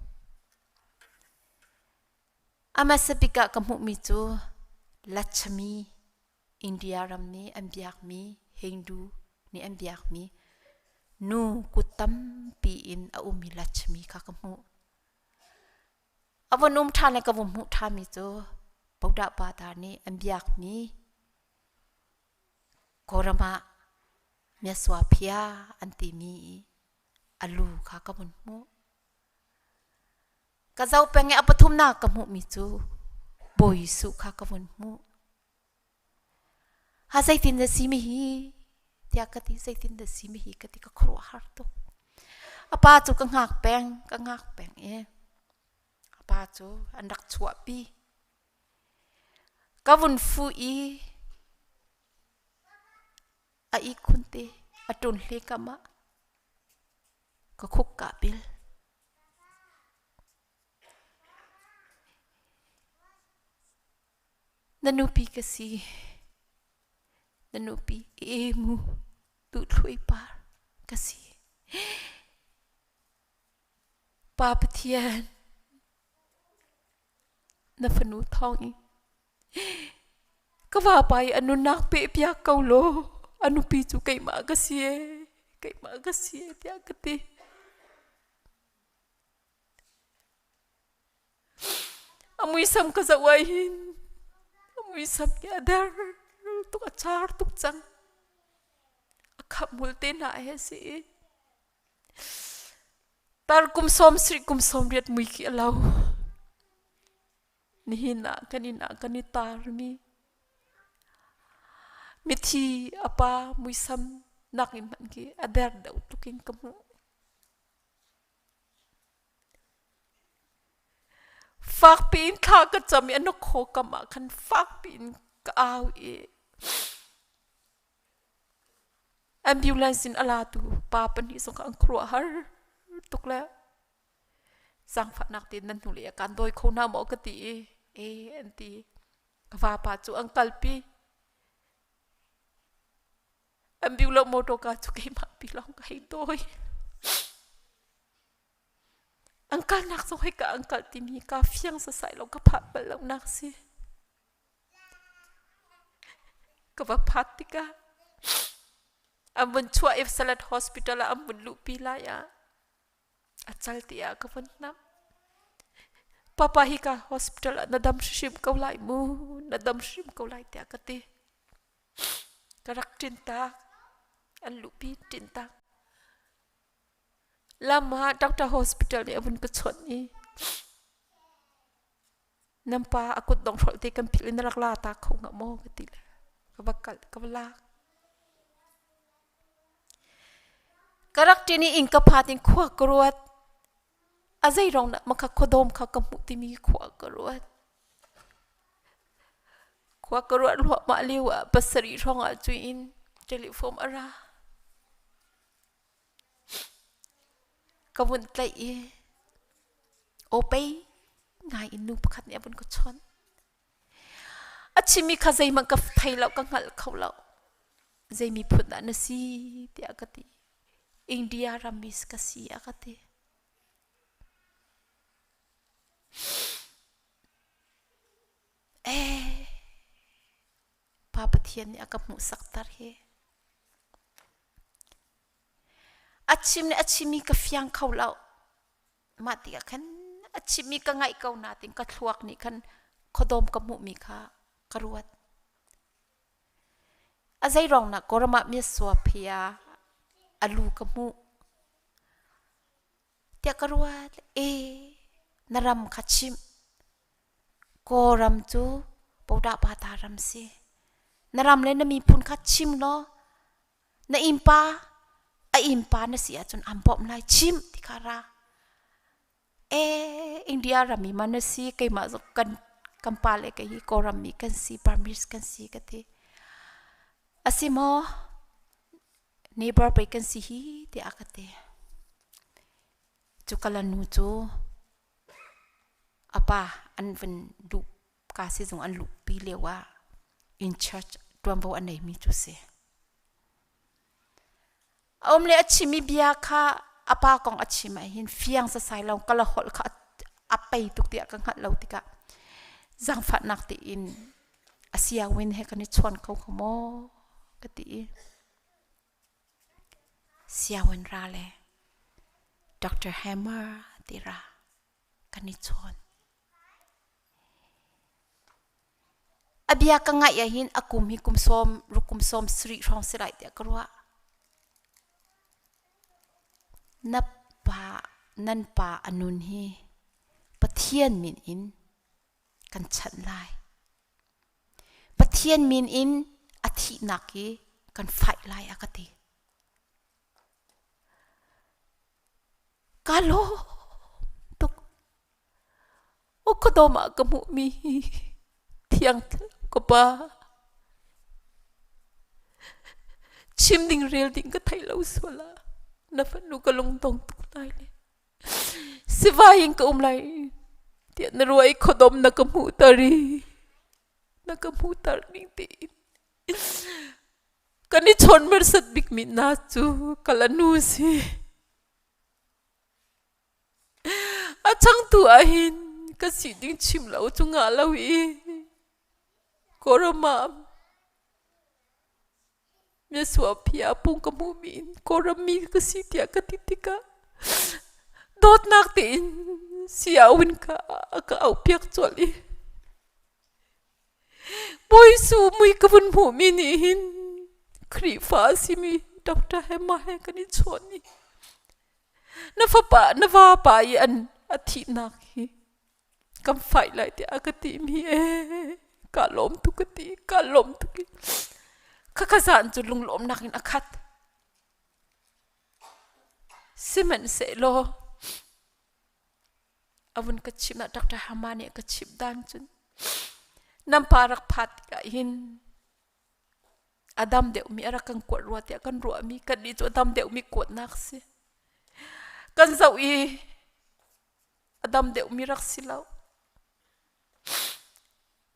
A hmasa bik ah ka hmuhmi cu Lachmi India ram nih an biakmi Hindu nih an biakmi nu kut tampi in a ummi Lachmi kha ka hmuh. A vun um ṭhan le ka vun hmuh ṭhanmi cu Bodah Pata nih an biakmi Kawlram ah Myaswaphia an timi i a lu kha ka vun hmuh. Ka zoh peng i a pathumnak ka hmuhmi cu Bawi Jesuh kha ka vun hmuh. Ha zeitin dah si mi hi tiah ka ti zeitin dah si mi hi ka ti ka khuaruahhar tuk. A pa cu ka hngak peng ka hngak peng i a pa cu an rak chuahpi. Ka vun fuh i a ihkhun te a ṭun hle kam ah ka khuk kaa bil. Na nupi ka si. Na nupi emu duhthluai par ka si. Pa Pathian, na fanu thawng in ka vapa i a nunnak peh piak ko law a nupi cu keimah ka si ee, keimah ka si ee tiah ka ti. A muisam ka zoh ah hin a muisam hi a der tuk a car tuk cang. A khamhmul te hna he si i tar kum sawm sarih kum sawm riat mui khi a lo. Nihin ah kan inn ah kan i tarmi mithi a pa muisam nakin hmanh khi a der deuh tuk in ka hmuh. Fakpi in thla ka cam i a hnakhaw kam ah khan fakpi in ka au i. Ambulance in a latu pa pahnih zong kha an khuaruahhar tuk le zaangfahnak tein nan hnulei ah kaan dawi kho hna maw ka ti i e an ti. Ka vapa cu an kalpi. Ambulance motor ka cu keimah pi lawng ka hei dawi. An kalnak zong hika an kal timi ka fiang sasai lo ka phan bal lo nak si. Ka va phat tikah an vun chuah i Salat Hospital ah an vun luhpi lai ah a cal ti ah ka vun hnamh. Papa hika hospital ah na dam hrimhrim ko lai mu, na dam hrim ko lai tiah ka ti. Ka rak ṭin tak. An luhpi ṭin tak. Lam ah doctor hospital nih a vun ka chawnh i nan pa a kut dong hrolh te kan philh in na rak la ta kho hnga maw ka ti le ka va kal ka va lak. Ka rak ṭin i inn ka phat in khua ka ruat. A zei rong dah makha khuadawm kha ka hmuh timi khua ka ruat. Khua ka ruat ruahmah lio ah pasarih hrawng ah cuin telephone a ra. Ka vun tlaih i aw pei ngai in nu pakhat nih a vun ka chawnh. A chimmi kha zeihmanh ka thei lo, ka hngalh kho lo. Zei miphun dah na si tiah ka ti. India rammi ka si a ka ti. Eh, Pa Pathian nih a ka hmuhsakter hi. A chim le a chimmi ka fiang kho lo. Mah tikah khan a chimmi ka ngaih ko nain ka thluak nih khan khuadawm ka hmuhmi kha ka ruat. A zeiruang dah Kawlram ah miasuaphia a lu ka hmuh tiah ka ruat. E, na ram kha chimh. Kawlram cu Podahpata ram si. Na ram le na miphun kha chim law na innpa a innpa na si ahcun aan bawmh lai chim ti kha ra e India ram i ma na si keimah zong kan kan pa le kei hi Kawlram mi kan si Burmese kan si ka ti asi maw neighbor pei kan si hi tiah ka ti cu kala nu cu a pa an van duh ka sizung an luhpi lio ah in church tuanvo a neimi cu si. A um le a chimmi bia kha a pa kong a chim ah hin fiang sasai lo kala holh kha a pei tuk tiah ka hngalh lo tikah zaangfahnak tein a siawin he kan i chawn kho ko maw ka ti i siawin ra le Dr. Hammer ti ra kan i chawn. A bia ka ngaih ahhin a kum hi kum sawm ruk kum sawm sarih hrawng si lai tiah ka ruah. Na pa nan pa a nun hi Pathian min in kan chanh lai. Pathian min in a thihnak hi kan fight lai a ka ti. Ka lawm tuk. Khuadawm ah ka hmuhmi hi thiang ka pa. Chim ding rel ding ka thei lo sual ah na fanu ka lungdong tuk lai le sivai in ka um lai tiah na ruah i khuadawm na ka hmuhter i na ka hmuhter ning tiin kan i chawn mersat bikmi na cu ka la nu si. A changtu ahhin ka si ding chim lo cu ngah lo i Kawlram ah misuaphia pung ka hmuhmi in Kawlram mi ka si tiah ka ti tikah dawtnak tein siaun kha a ka auhpiak colh i Bawi Su mui ka vun hmuhmi nih hin Khrihfa a simi Dr. Hema he kan i chawn i Na fapa na vapa i an a thihnak hi kan fight lai tiah a ka timi ee ka lawm tuk ka ti ka lawm tuk i khakha zan cu lunglawmnak in a khat sihmanhsehlaw a vun ka chimh ah Dr. Hama nih a ka chimh dan cun nan pa rak phat tikah hin. A dam deuhmi a rak kan kuat rua tiah kan ruahmi kannih cu a dam deuhmi kuatnak si. Kan zoh i a dam deuhmi rak si lo.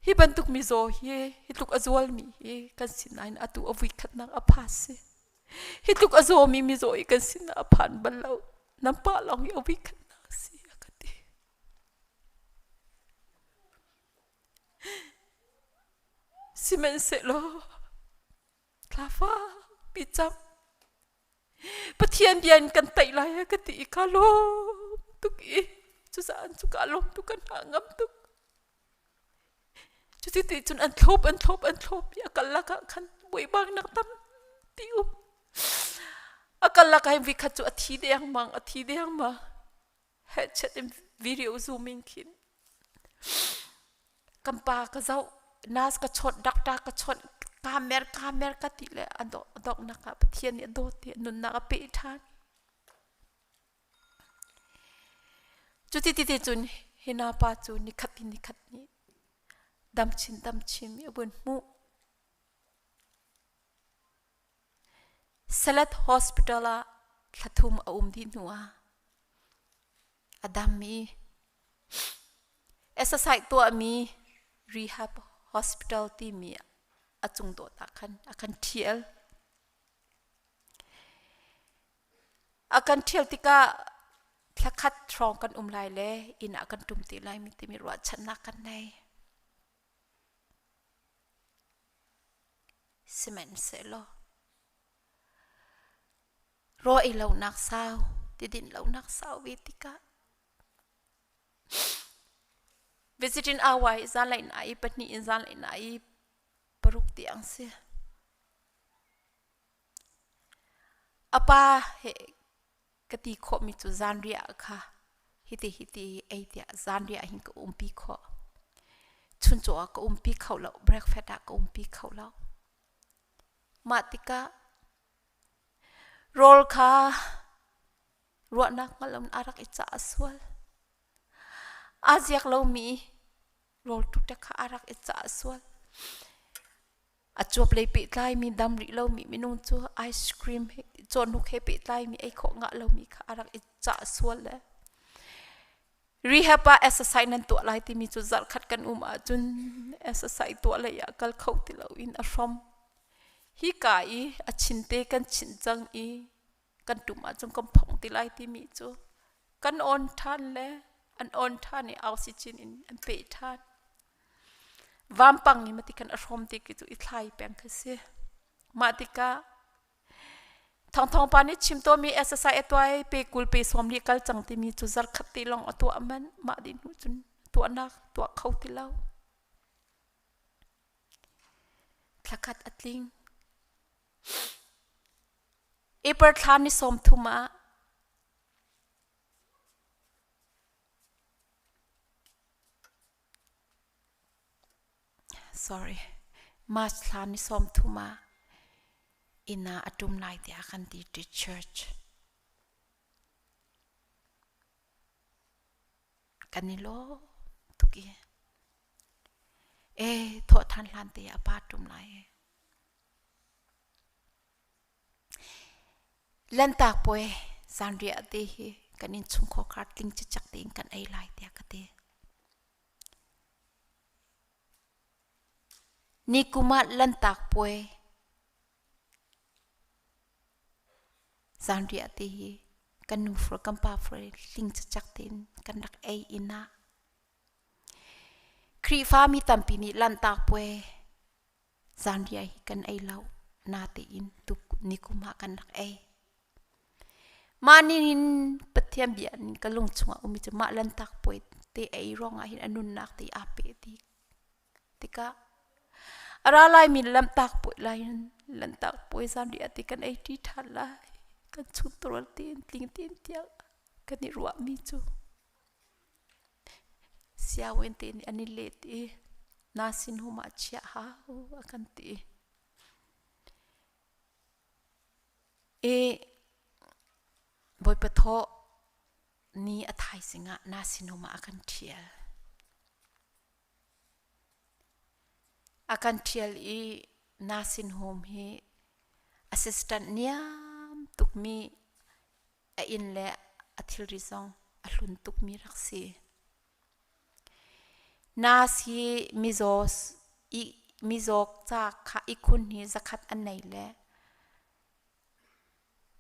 Hi bantuk mizaw hi hi tluk a zualmi hi kan sinain atu a vuikhatnak a pha si. Hi tluk a zawmi mizaw hi kan sinah a phan bal lo. Nan pa lawng hi a vuikhatnak si a ka ti. Sihmanhsehlaw thla fakpi cam Pathian bia in kan teih lai a ka ti i ka lawm tuk i cucaah cu ka lawm tuk ka hna ngam tuk. Cuti ti cun an thlop an thlop an thlop i a kal lakah khan buaibainak tampi um. A kal lakah hin vikhat cu a thi dengmang a thi dengmang. Headset in video zoom in khin. Kan pa ka zoh nurse ka chawnh doctor ka chawnh ka mer ka mer ka ti le a donghnak ah Pathian nih a dawt i a nunnak a peh ṭhan. Cuti ti cun hi na pa cu nikhat in nikhat nih dam chin dam chin mi a vun hmuh. Salat Hospital ah thlathum a um dih hnu ah a dam i exercise tuahmi rehab hospital timi a cung dawt ah khan a kan ṭhial. A kan ṭhial tikah thlakhat hrawng kan um lai le inn ah kan ṭum ti lai mi timi ruahchannak kan nei. Sihmanhsehlaw raw ei lonak sau, tidin lonak sau ve tikah visiting hour hi zanlei na i pahnih in zanlei na i paruk tiang si. A pa he ka ti khawhmi cu zanriah kha hiti hiti ei tiah zanriah hin ka umpi khawh. Chuncaw ah ka umpi kho lo, breakfast ah ka umpi kho lo. Mah tikah rawl kha ruahnak hngal loin a rak i cah sual. Aa ziak lomi rawl ṭuṭek kha a rak i cah sual. A cuap lei pehtlaimi dam rih lomi minung cu ice cream he cawhnuk he pehtlaimi ei khawh ngah lomi kha a rak i cah sual le rehab ah exercise nan tuah lai timi cu zarhkhat kan um ahcun exercise tuah lei ah kal kho ti loin a hrom. Hi ka i a chinte kan chinh cang i kan tum ahcun kan phong ti lai timi cu kan on ṭhan le an on ṭhan i oxygen in an peh ṭhan. Vampang i mati khan a hrawm ti khi cu i thlai peng khi si. Mah tikah thongthong pa nih chim tawmi exercise a tuah i pe 20 pe 40 nih kal cang timi cu zarkhat te lawng a tuah man mah dih hnu cun tuahnak tuah kho ti lo. Thlakhat a tling. April thla ni 30 ah sorry March thla ni 30 ah inn ah a ṭum lai tiah kan ti ti church. Kan i lawm tuk i e thawhṭhan hlan te ah a pa ṭum lai. Lantak puai zanriah te hi kan innchungkhar tling cicak tein kan ei lai tiah ka ti. Ni kum ah lantak puai zanriah te hi kan nu fur kan pa fur tling cicak tein kan rak ei inn ah Khrihfa mi tampi nih lantak puai zanriah hi kan ei lo natein tuk nikum ah kan rak ei. Mah nih hin Pathian bia in ka lung chungah umi cu mah lantak puai te ei ruangah hin a nunnak te aa pe ti tikah a ra laimi lamtak puai lai in lantak puai zanriah te kan ei ṭi ṭhan lai kan chungtual tein tling tein tiang kan i ruahmi cu Sianginn te nih an i let i na sinhum ah chiah hau a kan ti. I Bawipa thawh ni a thaizing ah na sinhum ah a kan ṭhial. A kan ṭhial i Nursing home hi assistant niam tukmi a inn le a thilri zong a hlun tukmi rak si. Nurse hi mizaw i mizaw ca kha ihkhun hi zakhat an nei le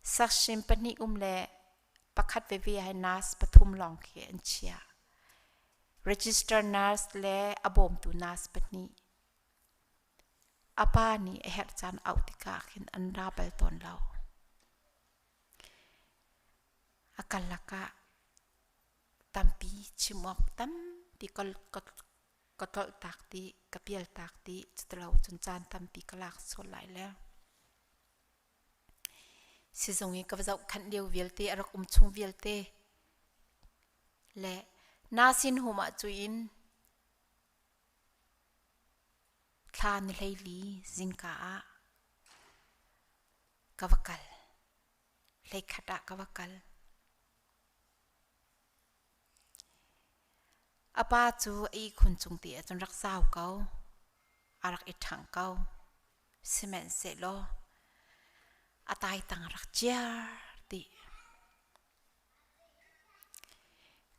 Saksin pahnih um le pakhat veve hai nurse pathum lawng khi an chiah. Register nurse le a bawmtu nurse pahnih. A pa nih a herh caan auh tikah khin an ra bal tawn lo. A kal lakah tampi chim awk tampi ka tlolhtak dih, ka pialtak dih, cutilo cun caan tampi ka lak sual lai le. Sizung i ka va zohkhanh lio vialte a rak um chung vialte le nasin hum ah cuin thla ni 14 zingka ah ka va kal. 11 ah ka va kal. A pa cu a ihkhun cung te ah cun rak zau ko. A rak i ṭhangh ko. Sihmanhsehlaw a taitang a rak ciar dih.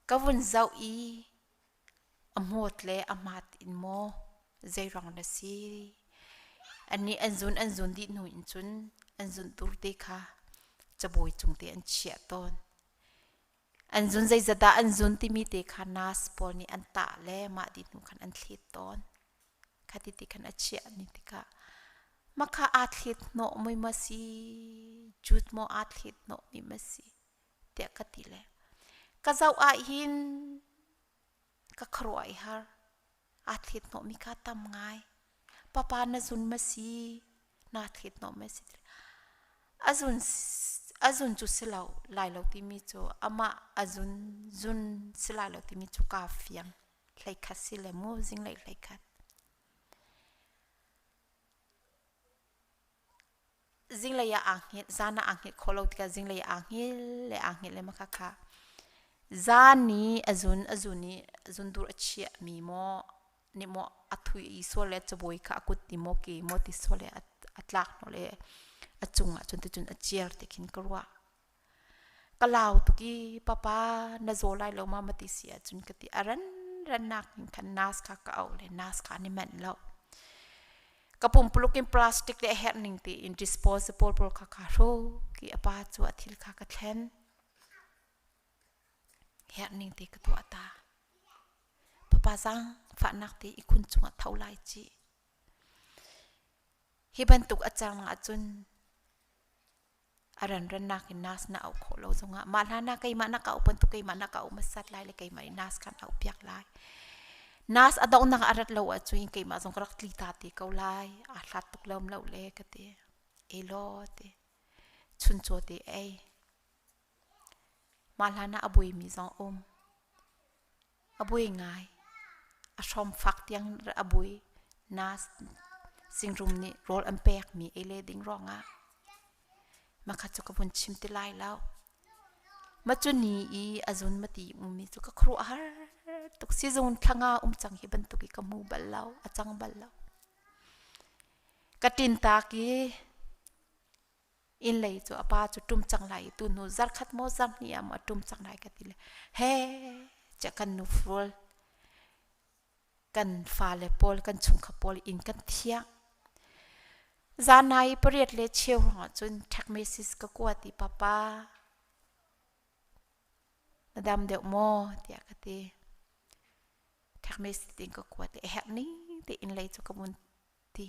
Ka vun zoh i a hmawt le a hmat in maw zeiruang na si? Annih an zun an zun dih hnu in cun an zunh tur te kha cabuai cung te an chiah tawn. An zun zeizat dah an zun timi te kha nurse pawl nih an tah le mah dih hnu khan an thlet tawn. Khati ti khan a chiah ni tikah makha aa thlet hnawh mui ma si cut maw aa thlet hnawh mi ma si tiah ka ti le ka zoh ah hin ka khuaruah i har aa thlet hnawh mi kha tam ngai papa na zun ma si naa thlet hnawh ma si a zun cu si lo lai lo timi cu amah a zun zun si lai lo timi cu kaa fiang 11 si le mu zinglei 11 zinglei ah aa hngilh zan ah aa hngilh khawh lo tikah zinglei ah aa hngilh le aa hngilh le maka kha zan i a zun a zun i zundur a chiah mi maw nih maw a thui i sual le cabuai kha a kut ti maw ke maw ti sual le a tlak hnu le a cung ah cun ticun a ciar ti khin ka ruah Ka lau tuk i papa na zaw lai lo ma ma ti si ahcun ka ti. A ran rannak in khan nurse kha ka auh le nurse kha an i manh lo. Ka pumpuluk in plastic le a herh ning tein disposable pawl kha kaa hruk i a pa cu a thil kha ka thlen. Herh ning te ka tuah ta. Papa zaangfahnak te ihkhun cungah tho lai ci. Hi bantuk a cang ahcun A ranrannak in nas na auh khawh lo zongah mah hlan ah keimah na ka auh bantuk keimah na ka auh hmasat lai le keimah nih nas kan auh piak lai. Nas a donghnak a rat lo ahcun keimah zong ka rak tli ta te ko lai. Aa hlat tuk lom lo le ka ti. Elaw ti. Chuncaw te ei. Mah hlan ah a buaimi zong um. A buai ngai. A hrawm fak tiang a buai. Nas singrum nih rawl an pekmi ei le ding ruangah makha cu ka vun chim ti lai lo. Ma cu ni i a zun ma ti ummi cu ka khuaruah har tuk. Sizung thlanga um cang hi bantuk i ka hmu bal lo, a cang bal lo. Ka tin tak i inn lei cu a pa cu ṭum cang lai i tuhnu zarkhat maw zarhnih ah maw a ṭum cang lai ka ti le he tiah kan nu fual kan fale pawl kan chungkhar pawl inn kan thiang zanai pariat le cheu hrawng ah cun text message ka kuat i papa na dam deuh maw tiah ka ti text message in ka kuat i a herh ning te inn lei cu ka vun ti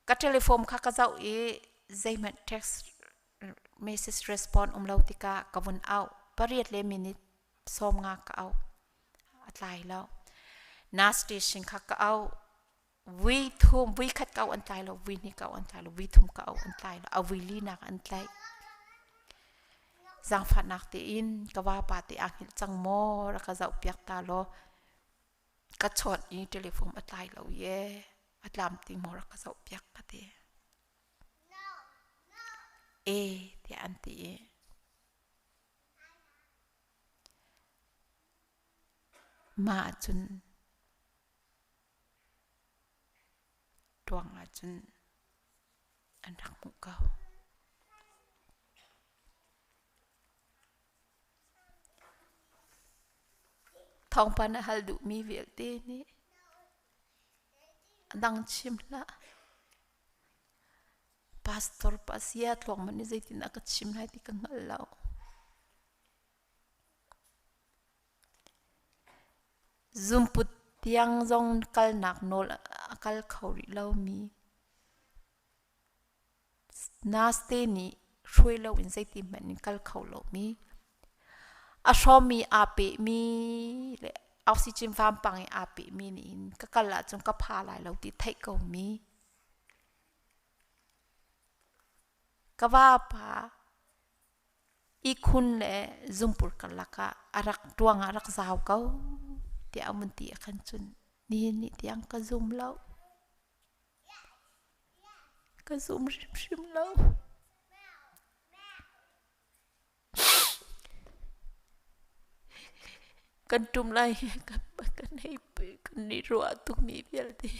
Ka telephone kha ka zoh i zeihmanh text message respond um lo tikah ka vun auh. Pariat le minute 50 ka auh. A tlai lo. Nurse station kha ka auh. Vui thum, vui khat ka auh an tlai lo, vui hnih ka auh an tlai lo, vui thum ka auh an tlai lo. A vui linak an tlaih. Zaangfahnak tein ka vapa te aa hngilh cang maw rak ka zoh piak ta law ka chawnh i telephone a tlai lo ye a tlam ti maw rak ka zoh piak ka ti e tiah an ti i mah cun Tuang ahcun an rak hmuh ko. Thawngpang na hal duhmi vialte nih a dang chim hlah. Pastor pa sia tluang man nih zeitin a ka chim lai ti ka hngal lo. Zumput tiang zong kalnak nawl a kal kho rih lomi Nurse nih hruai loin zeiti hmanh in kal kho lomi, a hrawmmi aa pehmi le oxygen vampang i aa pehmi nih hin ka kal ahcun ka pha lai lo ti theih komi ka vapa ihkhun le zungpur karlak ah a rak ṭuang ah a rak zau ko tiah a vun ti ah khan cun nihin ni tiang ka zum lo. Ka zum hrimhrim lo. Kan ṭum lai hi kan kan hei kan i ruah tukmi vialte.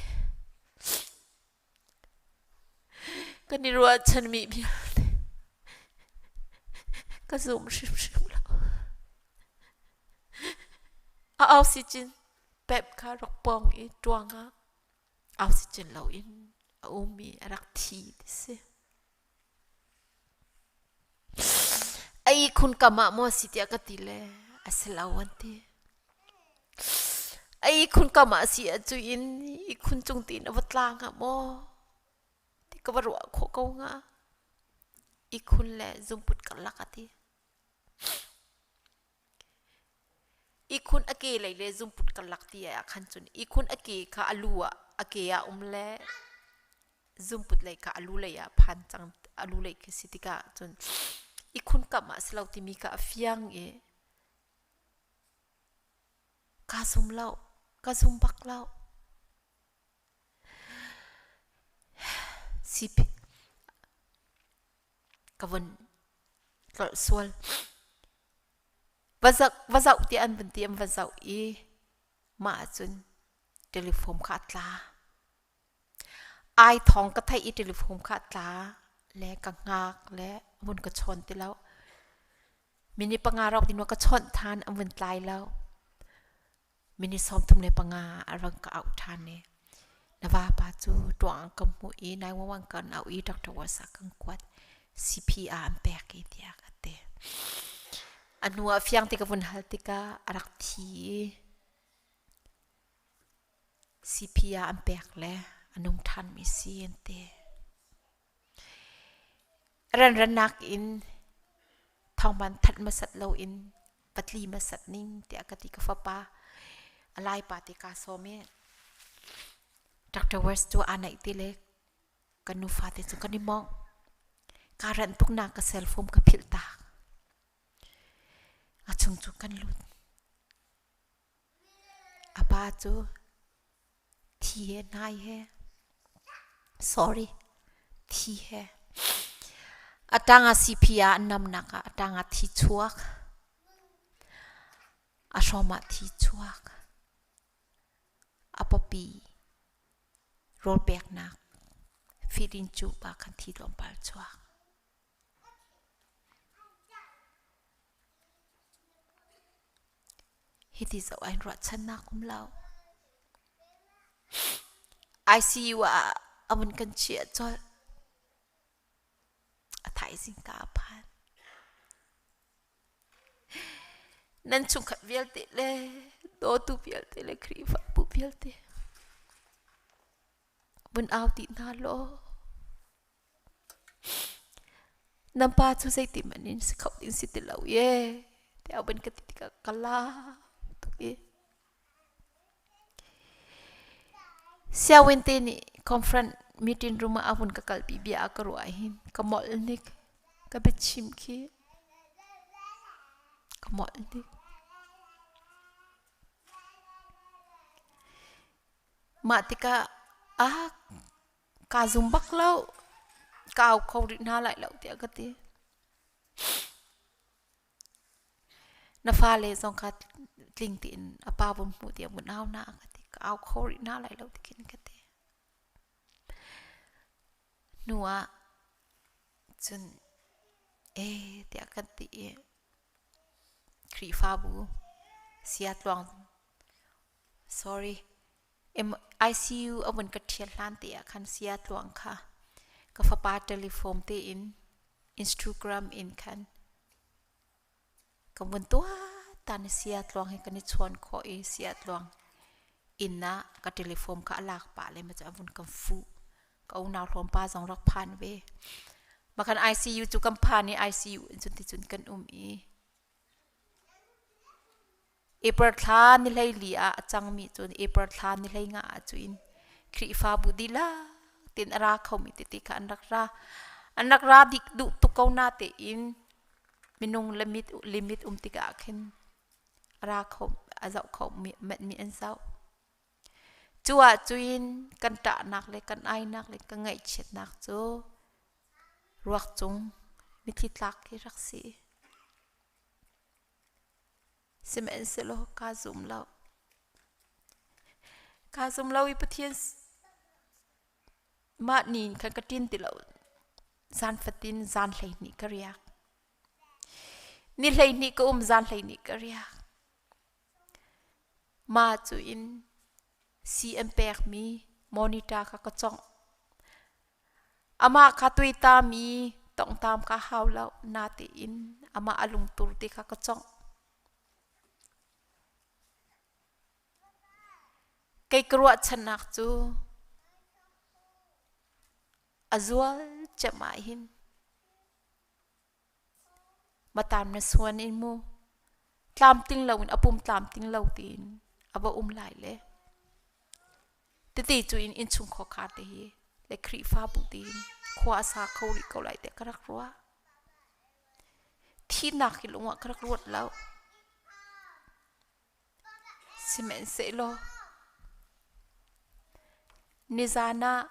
Kan i ruahchanmi vialte ka zum hrimhrim lo. A oxygen pep kha rak pong i ṭuang ah oxygen loin a um i a rak thi ti si. A ihkhun kam ah maw si tiah ka ti le a si lo an ti. A ihkhun kam ah si ahcun in ihkhun cung tiin a va tla hnga maw ti ka va ruah khawh ko hnga. Ihkhun le zungput karlak a ti. Ihkhun a ke lei le zungput karlak ti ah khan cun ihkhun a ke kha a lu ah a ke ah um le zungput lei kha a lu lei ah phan cang a lu lei khi si tikah cun ihkhun kam ah si lo timi kha a fiang i ka zum lo ka zum bak lo CP ka vun tlolh sual. Va va zoh tiah an vun ti an va zoh i mah ahcun telephone kha a tla. Ai thawng ka theih i telephone kha a tla le ka hngak le vun ka chawn ti lo. Minute panga rau ti ka chawnh than an vun tlai lo. Minute 35 a rang ka auh ṭhan i na vapa cu tuang ka hmuh i 911 kan auh i Dr. Wasa kan kuat CPR an pek i tiah ka ti. A hnu ah fiang ti ka vun hal tikah a rak thi i CPR an pek le a nung ṭhanmi si an ti. Ranrannak in thawngman thanh hmasat loin patli hmasat ning tiah ka ti ka fapa a laipa te kaa sawm i Dr. West cu aa naih ti le kan nufa te cu kan i mawngh. Kaa ranh tuknak ka cell phone ka philh tak. A chung cu kan lut. A pa cu thi he hnai he sorry thi he a tang ah CPR an namnak ah a tang ah thi chuak a hrawm ah thi chuak a pawpi rawl peknak feeding tube ah khan thi tlawmpal chuak. Hiti zoh ah hin ruahchannak um lo. ICU ah a vun kan chiah colh. A thaizing ka a phan. Nan chungkhat vialte le dawtu vialte le Khrihfabu vialte vun au ti hna law Nan pa cu zeitihmanh in si kho ding si ti lo ye tiah van ka ti tikah ka lau tuk i Siawin te nih conference meeting room ah a vun ka kalpi bia a ka ruah hin ka molh hnik ka biachim khi ka molh hnik. Mah tikah ah Kaa zum bak lo. Ka au kho rih hna lai lo tiah ka ti. Na fale zong kha tling tein a pa vun hmuh tiang vun au na ka ti. Ka au kho rih hna lai lo ti khin ka ti. Hnu ah cun ee tiah kan ti i Khrihfabu sia tluang sorry ICU a vun ka ṭhial hlan te ah khan sia tluang kha ka fapa telephone tein Instagram in khan Ka vun tuah ta na sia tluang he kan i chawn khawh i sia tluang inn ah ka telephone kha a lak pah le ma cu a vun kan fuh. Ka unau hlawm pa zong rak phan ve. Makhan ICU cu kan phan i ICU in cun ticun kan um i April thla ni 14 ah a cangmi cun April thla ni 15 ah cuin Khrihfabu dihlak tin a ra khomi tete kha an rak ra. An rak ra dih duh tuk ko na tein minung limit limit um tikah khin a ra kho a zoh kho mi mi an zoh. Cu ah cuin kan ṭahnak le kan ainak le kan ngaihchiatnak cu ruak cung mitthli tlak khi rak si. Sihmanhsehlaw kaa zum lo. Kaa zum lo i Pathian mah ni in khan ka ṭin ti lo. Zan fatin zan 12 ka riak. Ni 12 ka um zan 12 ka riak. Mah cu in sii an pekmi monitor kha ka cawngh. Amah kha tuitami tongtam kha hau lo natein amah a lungtur ti kha ka cawngh. Kei ka ruahchannak cu a zual cem ah hin matam na suan in mu tlamtling lo in a pum tlamtling lo tiin a va um lai le tete cu in innchung khuakhar te hi le Khrihfabu tiin khua a sa kho rih ko lai tiah ka rak ruah. Thihnak hi lung ah ka rak ruat lo. Sihmanhsehlaw nizan ah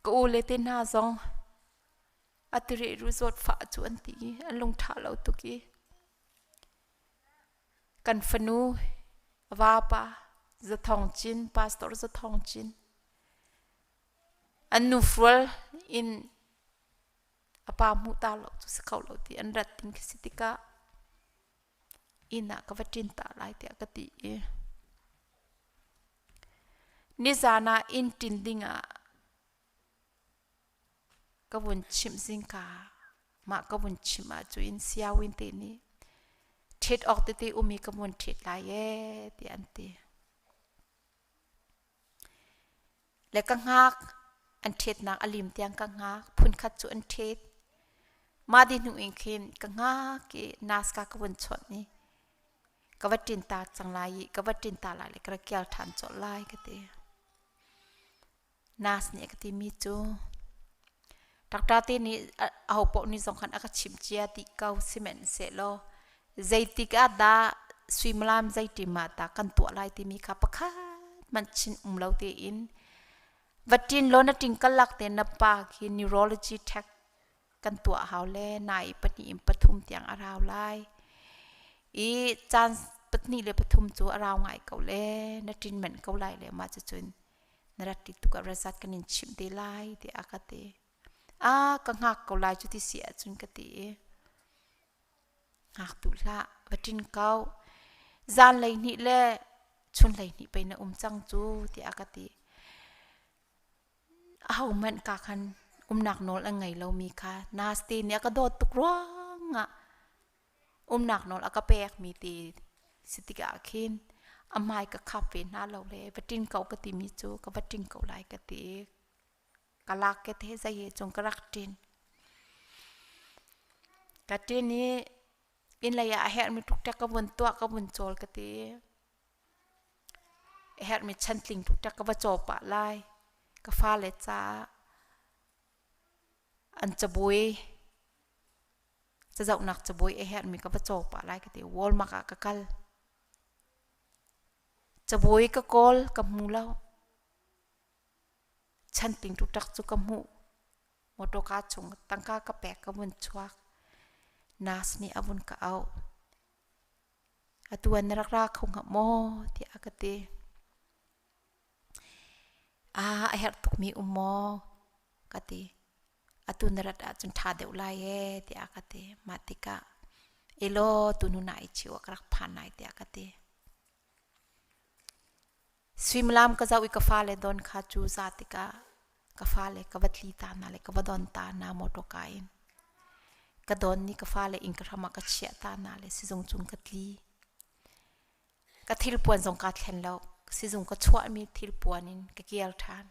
Ka u le te hna zong a tireh ru zawtfah cu an ti i an lungṭha lo tuk i kan fanu vapa Zathawng Cin, Pastor Zathawng Cin an nufual in a pa hmuh ta lo cu si kho lo ti an rat ding khi si tikah inn ah ka va ṭin ta lai tiah ka ti i Nizan ah inn ṭin dingah ka vun chimh zingka mah ka vun chimh ahcun sianginn te nih ṭhit awk tete um i ka vun ṭhit lai ee tiah an ti. Le ka hngak an ṭhetnak a lim tiang ka hngak phunkhat cu an ṭhet. Mah dih hnu in khin ka hngak i naska ka vun chawnh i ka va ṭin ta cang lai i ka va ṭin ta lai le ka rak kial ṭhan colh lai ka ti. Nas nih a ka timi cu doctor te nih aho paoh nih zong khan a ka chimh cia dih ko sihmanhsehlaw zeitik ah dah suimilam zeitim ah dah kan tuah lai timi kha pakhat hmanh chin um lo tein va ṭin law na ṭing kalak te na pa khi neurology tech kan tuah hau le nai pahnih in pathum tiang a rau lai i caan pahnih le pathum cu a rau ngai ko le na ṭin manh ko lai le mah cucun na rat ti tuk ah result kan in chimh te lai tiah a ka ti a ka hngak ko lai cu ti si ahcun ka ti i hngak duh hlah va ṭin ko zan 12 le chun 12 pei na um cang cu tiah a ka ti Ahohmanh ka khan umnak nawl an ngei lomi kha nurse nih a ka dawt tuk ruangah umnak nawl a ka pekmi ti si tikah khin a hmai ka khap ve hna lo le va ṭin ko ka timi cu ka va ṭing ko lai ka ti i ka lak ke te zei he cung ka rak ṭin. Ka ṭin i inn lei ah a herhmi ṭukṭek ka vun tuah ka vun cawl ka ti. A herhmi chantling ṭukṭek ka va caw pah lai. Ka fale caah an cabuai cazohnak cabuai a herhmi ka va caw pah lai ka ti. Walmart ah ka kal. Cabuai ka kawl ka hmu lo. Chantling ṭukṭak cu ka hmuh. Mawṭawka chung tangka ka pek ka vun chuak. Nurse nih a vun ka auh. Atu ah na rak ra kho hnga maw tiah a ka ti. A a herh tukmi um maw? Ka ti. Atu na rat ahcun ṭha deuh lai ee tiah ka ti. Mah tikah elaw tunu na i chiu ah ka rak phan lai tiah ka ti. Suimilam ka zoh i ka fale don kha cu za tikah ka fale ka va tli ta hna le ka va don ta hna mawṭawka in. Ka don ni ka fale inn ka hram ah ka chiah ta hna le sizung cung ka tli. Ka thilpuan zong kaa thlen lo. Sizung ka chuahmi thilpuan in ka kir ṭhan.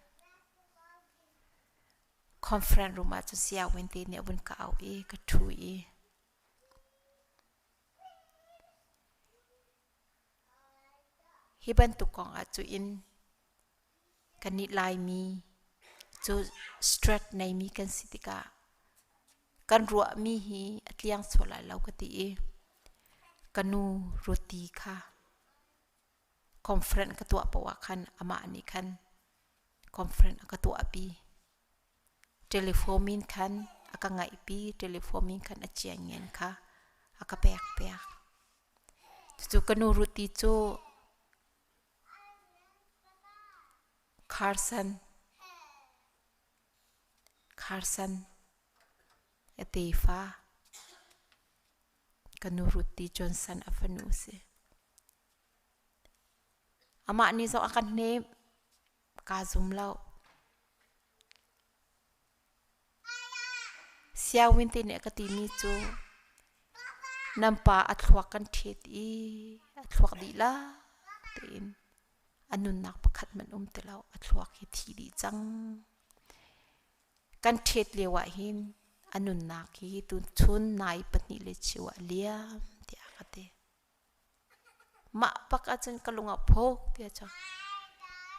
Conference room ah cun sianginn te nih a vun ka auh i ka ṭhu i Hi bantuk kong ah cu in kannih Laimi cu stress neimi kan si tikah kan ruahmi hi a tliang sual lai lo ka ti i ka nu Ruti kha conference ka tuah paoh ah khan amah nih khan conference a ka tuahpi. Telephone in khan a ka ngaihpi, telephone in khan a ciangngen kha a ka pekpiak. Cucu ka nu Ruti cu Carson Carson a tefa ka nu Ruti Johnson a fanu a si. Amah nih zong a kan hnemh. Kaa zum lo. Sianginn te nih a ka timi cu nan pa a thluak kan ṭhet i a thluak dihlak tein a nunnak pakhat hmanh um ti lo a thluak hi thi dih cang. Kan ṭhet lio ah hin a nunnak hi tuchun nai pahnih le cheu ah liam tiah ka ti. Mah bak ahcun ka lung a phok tiah cang.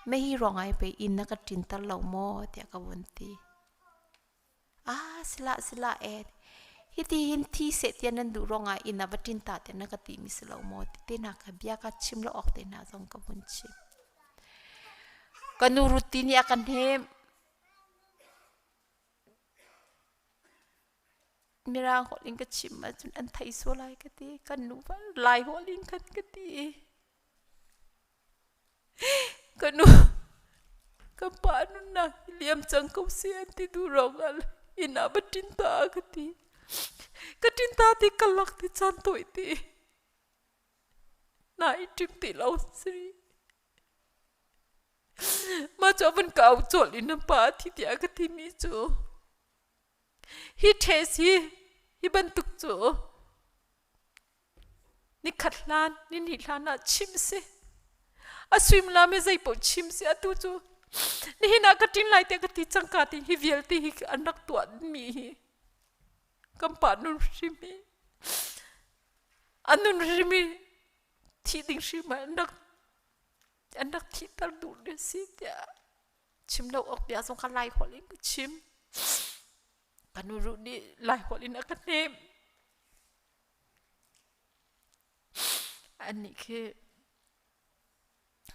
Mei ruang ai pei inn na ka ṭinter lo maw tiah ka vun ti. Ah sila sila e hiti hin thi seh tiah nan duh ruangah inn ah va ṭin ta tiah na ka ti mi si lo maw ti te hna kha bia ka chim lo awk te hna zong ka vun chim. Ka nu Ruti nih a ka hnem. Mirang holh in ka chim ahcun an thei sual lai ka ti. Kan nu Lai holh in khan ka ti. Ka nu ka pa nunnak hi liam cang ko seh an ti duh ruangah inn ah va ṭin ta ka ti. Ka ṭin ta ti ka lak ti caan tawi ti. Na i ṭim ti lo si. Mah cu a van ka auh colh i na pa a thi tiah ka timi cu. Hi ṭhes hi hi bantuk cu nikhat hlan nihnih hlan ah chim si. A suimilam hi zeipaoh chim si atu cu nihin ah ka ṭin lai tiah ka ti cangka ti hi vialte hi an rak tuah mi hi kan pa nun hrim hi an nun hrim hi thih ding hrim ah an rak an rak thihter duh ne si tiah chim lo awk bia zong kha Lai holh in ka chim. Ka nu ruh nih Lai holh in a ka hnem. Annih khi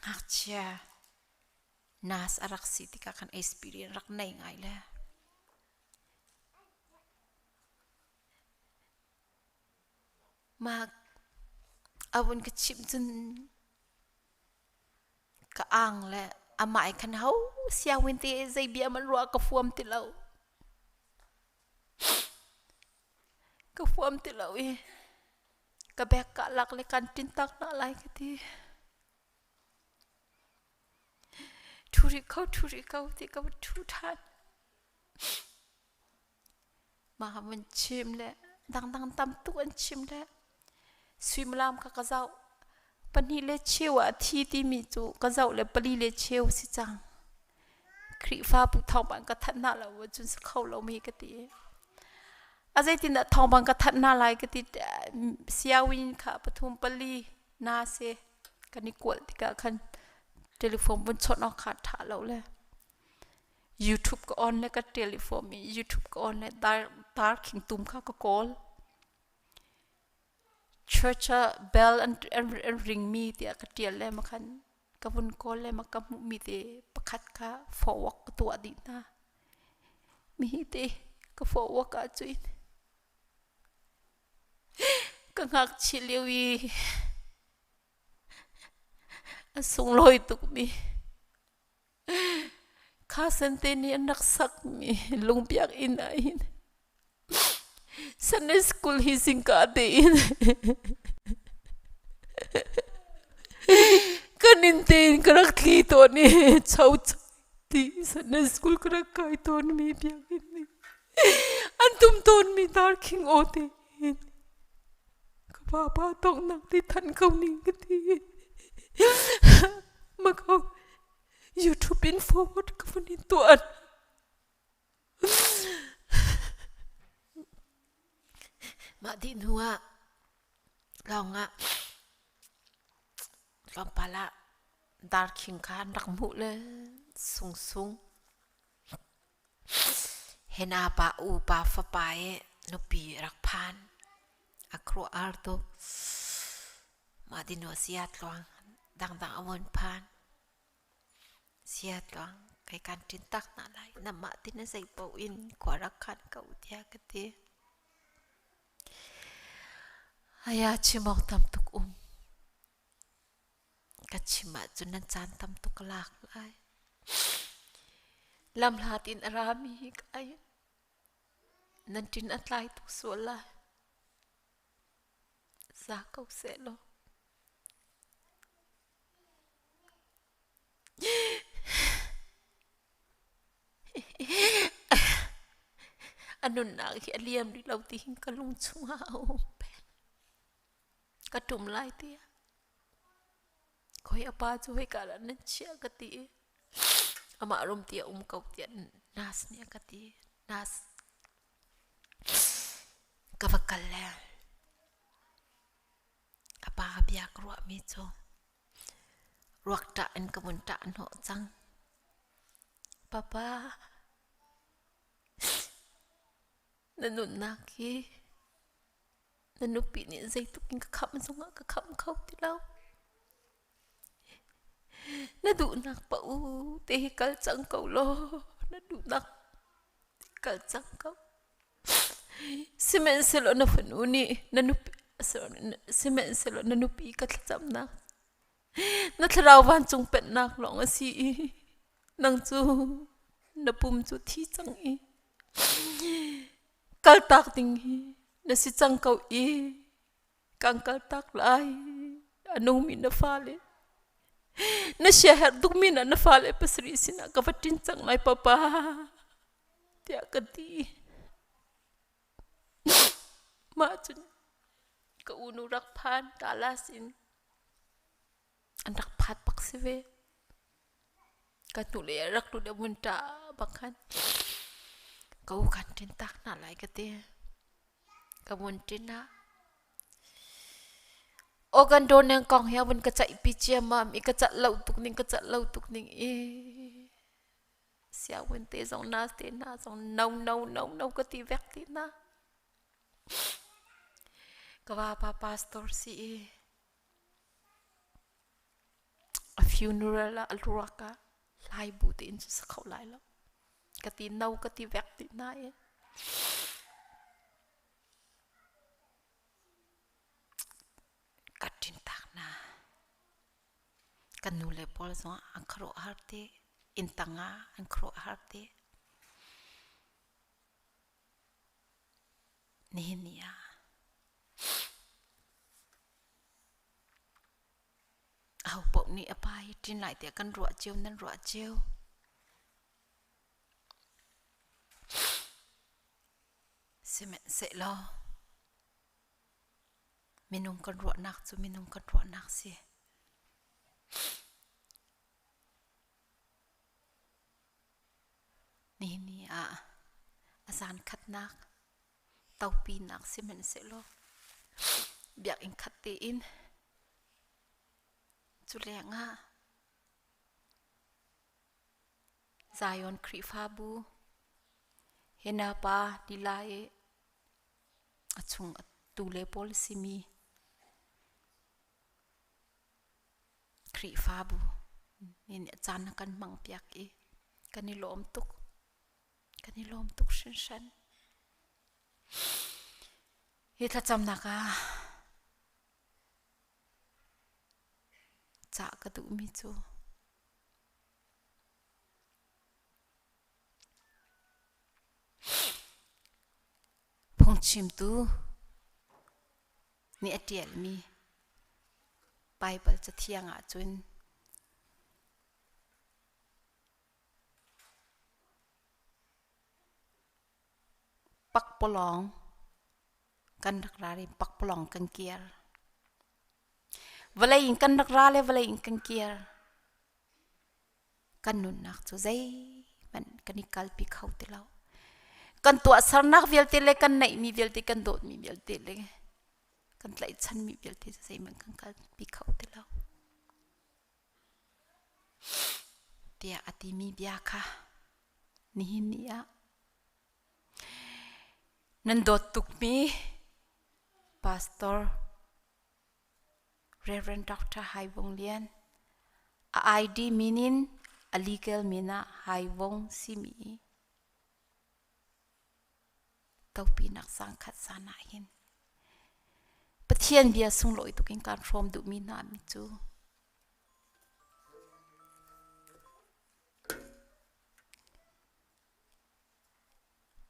ngakchia nas a rak si tikah khan experience rak nei ngai le. Mah a vun ka chimh cun ka ang le amah i khan ho sianginn te zei bia man ruah ka fuam ti lo. Ka fuam ti lo i ka bek ka lak le kan tin tak na lai ka ti. Thu ri kho thu ri ko ti ka thu than. Mah an chim le dangdang tam tuk an chim le suimilam kha ka zoh. Pahnih le cheu ah a thi timi cu ka zoh le pali le cheu si cang. Khrihfabu thawngpang ka thanh hna lo ahcun si kho lomi ka ti. A zeitindah thawngpang ka thanh hna lai ka ti. Siawin kha pathum pali na si kan i kual tikah khan telephone vun chawnh awk kha ṭha lo le. YouTube ka on le ka telephone i YouTube ka on le dar khing tum kha ka kawl. Church ah bell an, an, an ring mi tiah ka tial le ma khan ka vun kawl le ma ka hmuh mi te pakhat kha forward ka tuah dih hna. Mi hi te ka forward ah cuin ka ngakchia lio i a sunglawi tuk mi. Kha sente nih an rak sakmi lungbiak inn ah hin Sunday school hi zingka tein kan inn tein ka rak tli tawn i cho ti Sunday school ka rak kai tawnmi biakinn nih an tum tawnmi darkhing aw tein ka vapa donghnak ti than ko ning ka ti. Mako YouTube in forward ka vun in tuan. Mah dih hnu ah lawng ah tlawmpal ah darkhing kha an rak hmuh le sungsung hena pa u pa fapa i nupi rak phan a kruah ar tuk mah dinu sia tluang dangdang a vun phan Sia tluang kai kan ṭin tak hna lai. Namah ti na zei paoh in khua rak khan ko tiah ka ti. Aya chim awk tam tuk um. Ka chim ahcun nan caan tam tuk ka lak lai. Lamhlat in a rami hi ka ai. Nan ṭin a tlai tuk sual lai. Za ko seh law. A nunnak hi a liam rih lo ti hin ka lung chungah a um peng. Ka ṭum lai tiah. Khoi a pa cu hika ah nan chiah ka ti i amah rum ti a um ko tiah nas nih a ka ti. Nas ka va kal le A pa bia ka ruahmi cu ruak ṭah in ka vun ṭah hnawh cang. Papa, na nunnak hi na nupi nih zeitluk in ka khamh zongah ka khamh kho ti lo. Na duhnak pa u te hi kal cang ko law na duhnak kal cang ko. Sihmanhsehlaw na fanu nih na nupi sihmanhsehlaw na nupi ka thlacamnak na thlarau vancung pennak lawng a si i nang cu na pum cu thi cang i kaltak ding hi na si cang ko i kan kaltak lai a nungmi na fale na siaherh tukmi na na fale pasarih sinah ka va ṭin cang lai papa tiah ka ti. Mah cun ka unu rak phan Dallas in an rak phat bak si ve. Ka hnulei ah rak lut i mun ṭah bak khan ka u kan ṭin tak hna lai ka ti. Ka mun ṭin ah Aw kan dawn neng kong hi a vun ka ceihpi ciammam i ka celh lo tuk ning ka celh lo tuk ning i sianginn te zong na te hna zong no no no no ka ti vek ti hna. Ka vapa pastor si i a funeral ah a ruak ah lai bu tein cu sa kho lai lo. Ka ti no ka ti vek ti hna i ka ṭin tak hna. Kan nu le pawl zong an khuaruahhar ti inn tang ah an khuaruahhar ti. Nihin ni ah aho paoh nih a pa hi ṭin lai tiah kan ruah cio nan ruah cio. Sihmanhsehlaw Minung kan ruahnak cu minung kan ruahnak si. Nihin ni ah a zan khatnak topinak sihmanhsehlaw biakinn khat tein cu lengah Zion Khrihfabu hina pa lila i a chung a tu le pawl simi Khrihfabu nih caan a kan hmang piak i kan i lawm tuk. Kan i lawm tuk hringhran. Hi thlacamnak ah cah ka duhmi cu. Phungchimtu nih a ṭialmi Baibal Cathiang ahcun pakpalawng kan rak ra i pakpalawng kan kir. Vawlei in kan rak ra le vawlei in kan kir. Kan nunnak cu zeihmanh kan i kalpi kho ti lo. Kan tuahsernak vialte le kan neihmi vialte, kan dawtmi vialte le kan tlaihchanmi vialte cu zeihmanh kan kalpi kho ti lo. Tiah a timi bia kha nihin ni ah nan dawt tukmi pastor Reverend Dr. Hai Vung Lian a ID min in a legal min ah Hai Vung simi topinak sangkhat san ah hin Pathian bia sunglawi tuk in kan hrawm duhmi hna mi cu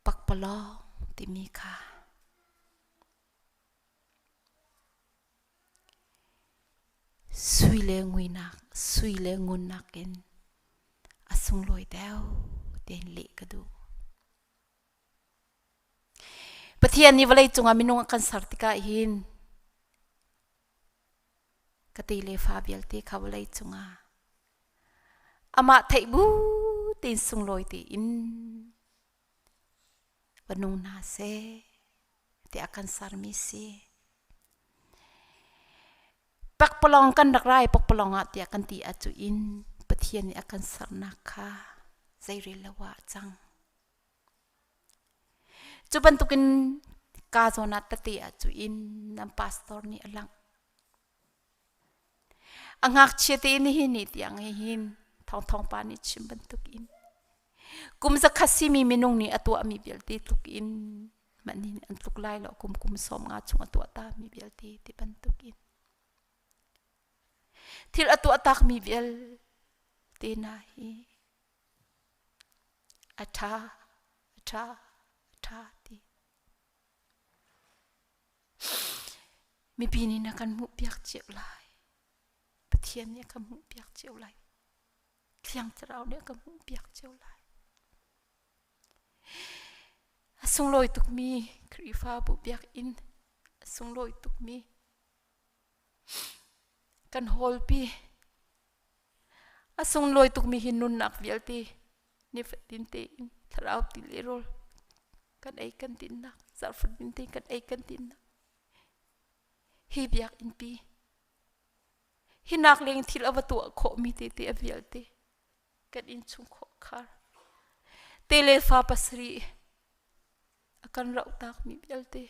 pakpalawng timi kha Sui le nguinak, sui le ngunnak in a sunglawi deuh tein leh ka duh. Pathian nih vawlei cungah minung a kan ser tikah hin ka te le fa vialte kha vawlei cungah amah theih bu tein sunglawi tein va nung hna seh tiah kan sermi si. Pakpalawng kan rak rai pakpalawng ah tiah kan ti ahcu in Pathian nih a kan sernak kha zeirel lo ah a cang. Cu bantukin ka zawn ah tete ahcu in nan pastor nih a langh. A ngakchia te nihin ni tiang hin thawngthawng pa nih chim bantukin kum zakhat simi minung nih a tuahmi vialte tluk in mah nih an tluk lai lo kum kum 50 chung a tuah ta mi vialte ti bantukin thil a tuah tak mi vialte na hi a ṭha a ṭha a ṭha ti Mipi nih na kan hmuhpiak cio lai. Pathian nih a kan hmuhpiak cio lai. Thiang Thlarau nih a kan hmuhpiak cio lai. A sunglawi tukmi Khrihfabu biakinn a sunglawi tukmi kan hallpi a sunglawi tukmi hi nunnak vialte nifatin tein thlarau ti le rawl kan ei kan dinnak zarhfatin te kan ei kan dinnak hi biakinn pi hi nak leng thil a va tuah khawh mi te te a vialte kan inn chung khawh khar te le fa pasarih a kan rauh tak mi vialte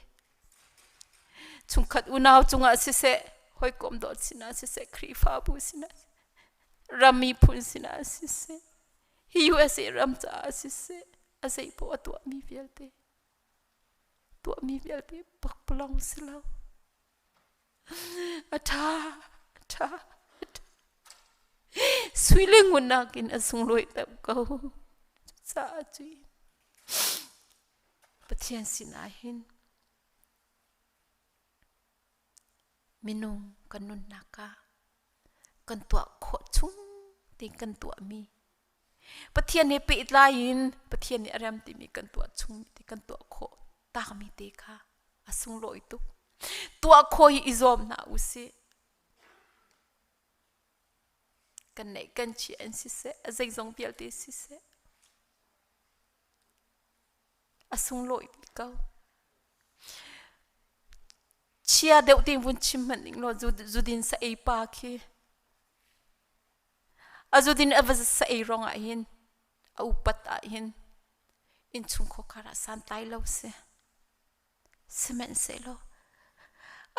chungkhat unau cungah siseh hawikom dawt sinah siseh Khrihfabu sinah ram miphun sinah siseh hi USA ram caah siseh a zei poah a tuahmi vialte tuahmi vialte pakpalawng si lo a ṭha a ṭha sui le ngun nakin a sunglawi deuh ko cucaah cui Pathian sinah hin minung kan nunnak ah kan tuah khawh chung ti kan tuahmi Pathian he pehtlai in Pathian nih a rem timi kan tuah chung ti kan tuah khawh takmi te kha a sunglawi tuk. Tuah khawh hi i zuam hna usih. Kan neih kan chiah an siseh, a zeizong vialte siseh. A sunglawi dih ko. Chia deuh ting vun chim hmanh ning law zudin sa ei pa khi A zudin a va sa ei ruangah hin a upat ah hin innchung khuakhar ah santlai lo si. Sihmanhsehlaw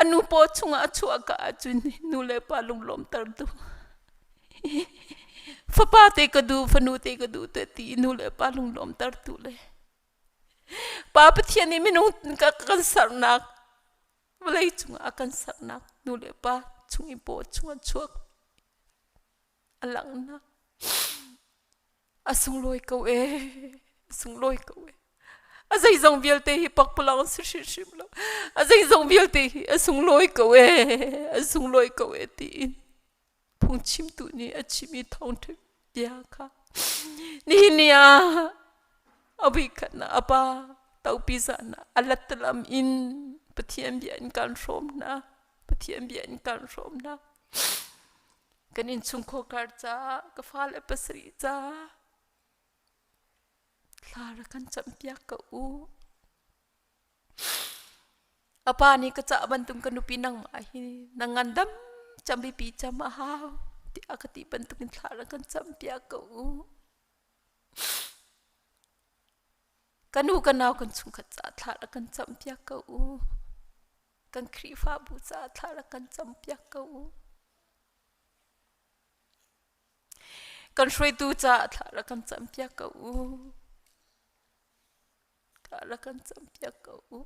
a nu paw chungah a chuah ka ahcun nu le pa lunglawmter duh. Fapa te ka duh, fanu te ka duh te ti nu le pa lunglawmter tu le Pa Pathian nih minung ka kan sernak vawlei cungah a kan sernak nu le pa chung i paw chungah chuak a langhnak a sunglawi ko ee a sunglawi ko ee. A zeizong vialte hi pakpalawng si hrimhrim lo. A zeizong vialte hi a sunglawi ko ee, a sunglawi ko ee tiin phungchimtu nih a chimmi thawngṭha bia kha nihin ni ah a voikhatnak a pa topi zan ah a lattalam in Pathian bia in kan hrawm hna. Pathian bia in kan hrawm hna. Kan innchungkhar caah, ka fale pasarih caah thla rak kan campiak ko u. A pa nih ka cah bantuk ka nupi nangmah hi na ngandam cam bipi cam a hau tiah ka ti bantukin thla rak kan campiak ko u. Ka nu ka nau kan chungkhat caah thla rak kan campiak ko u. Kan Khrihfabu caah thla rak kan campiak ko u. Kan hruaitu caah thla rak kan campiak ko u. Thla rak kan campiak ko u.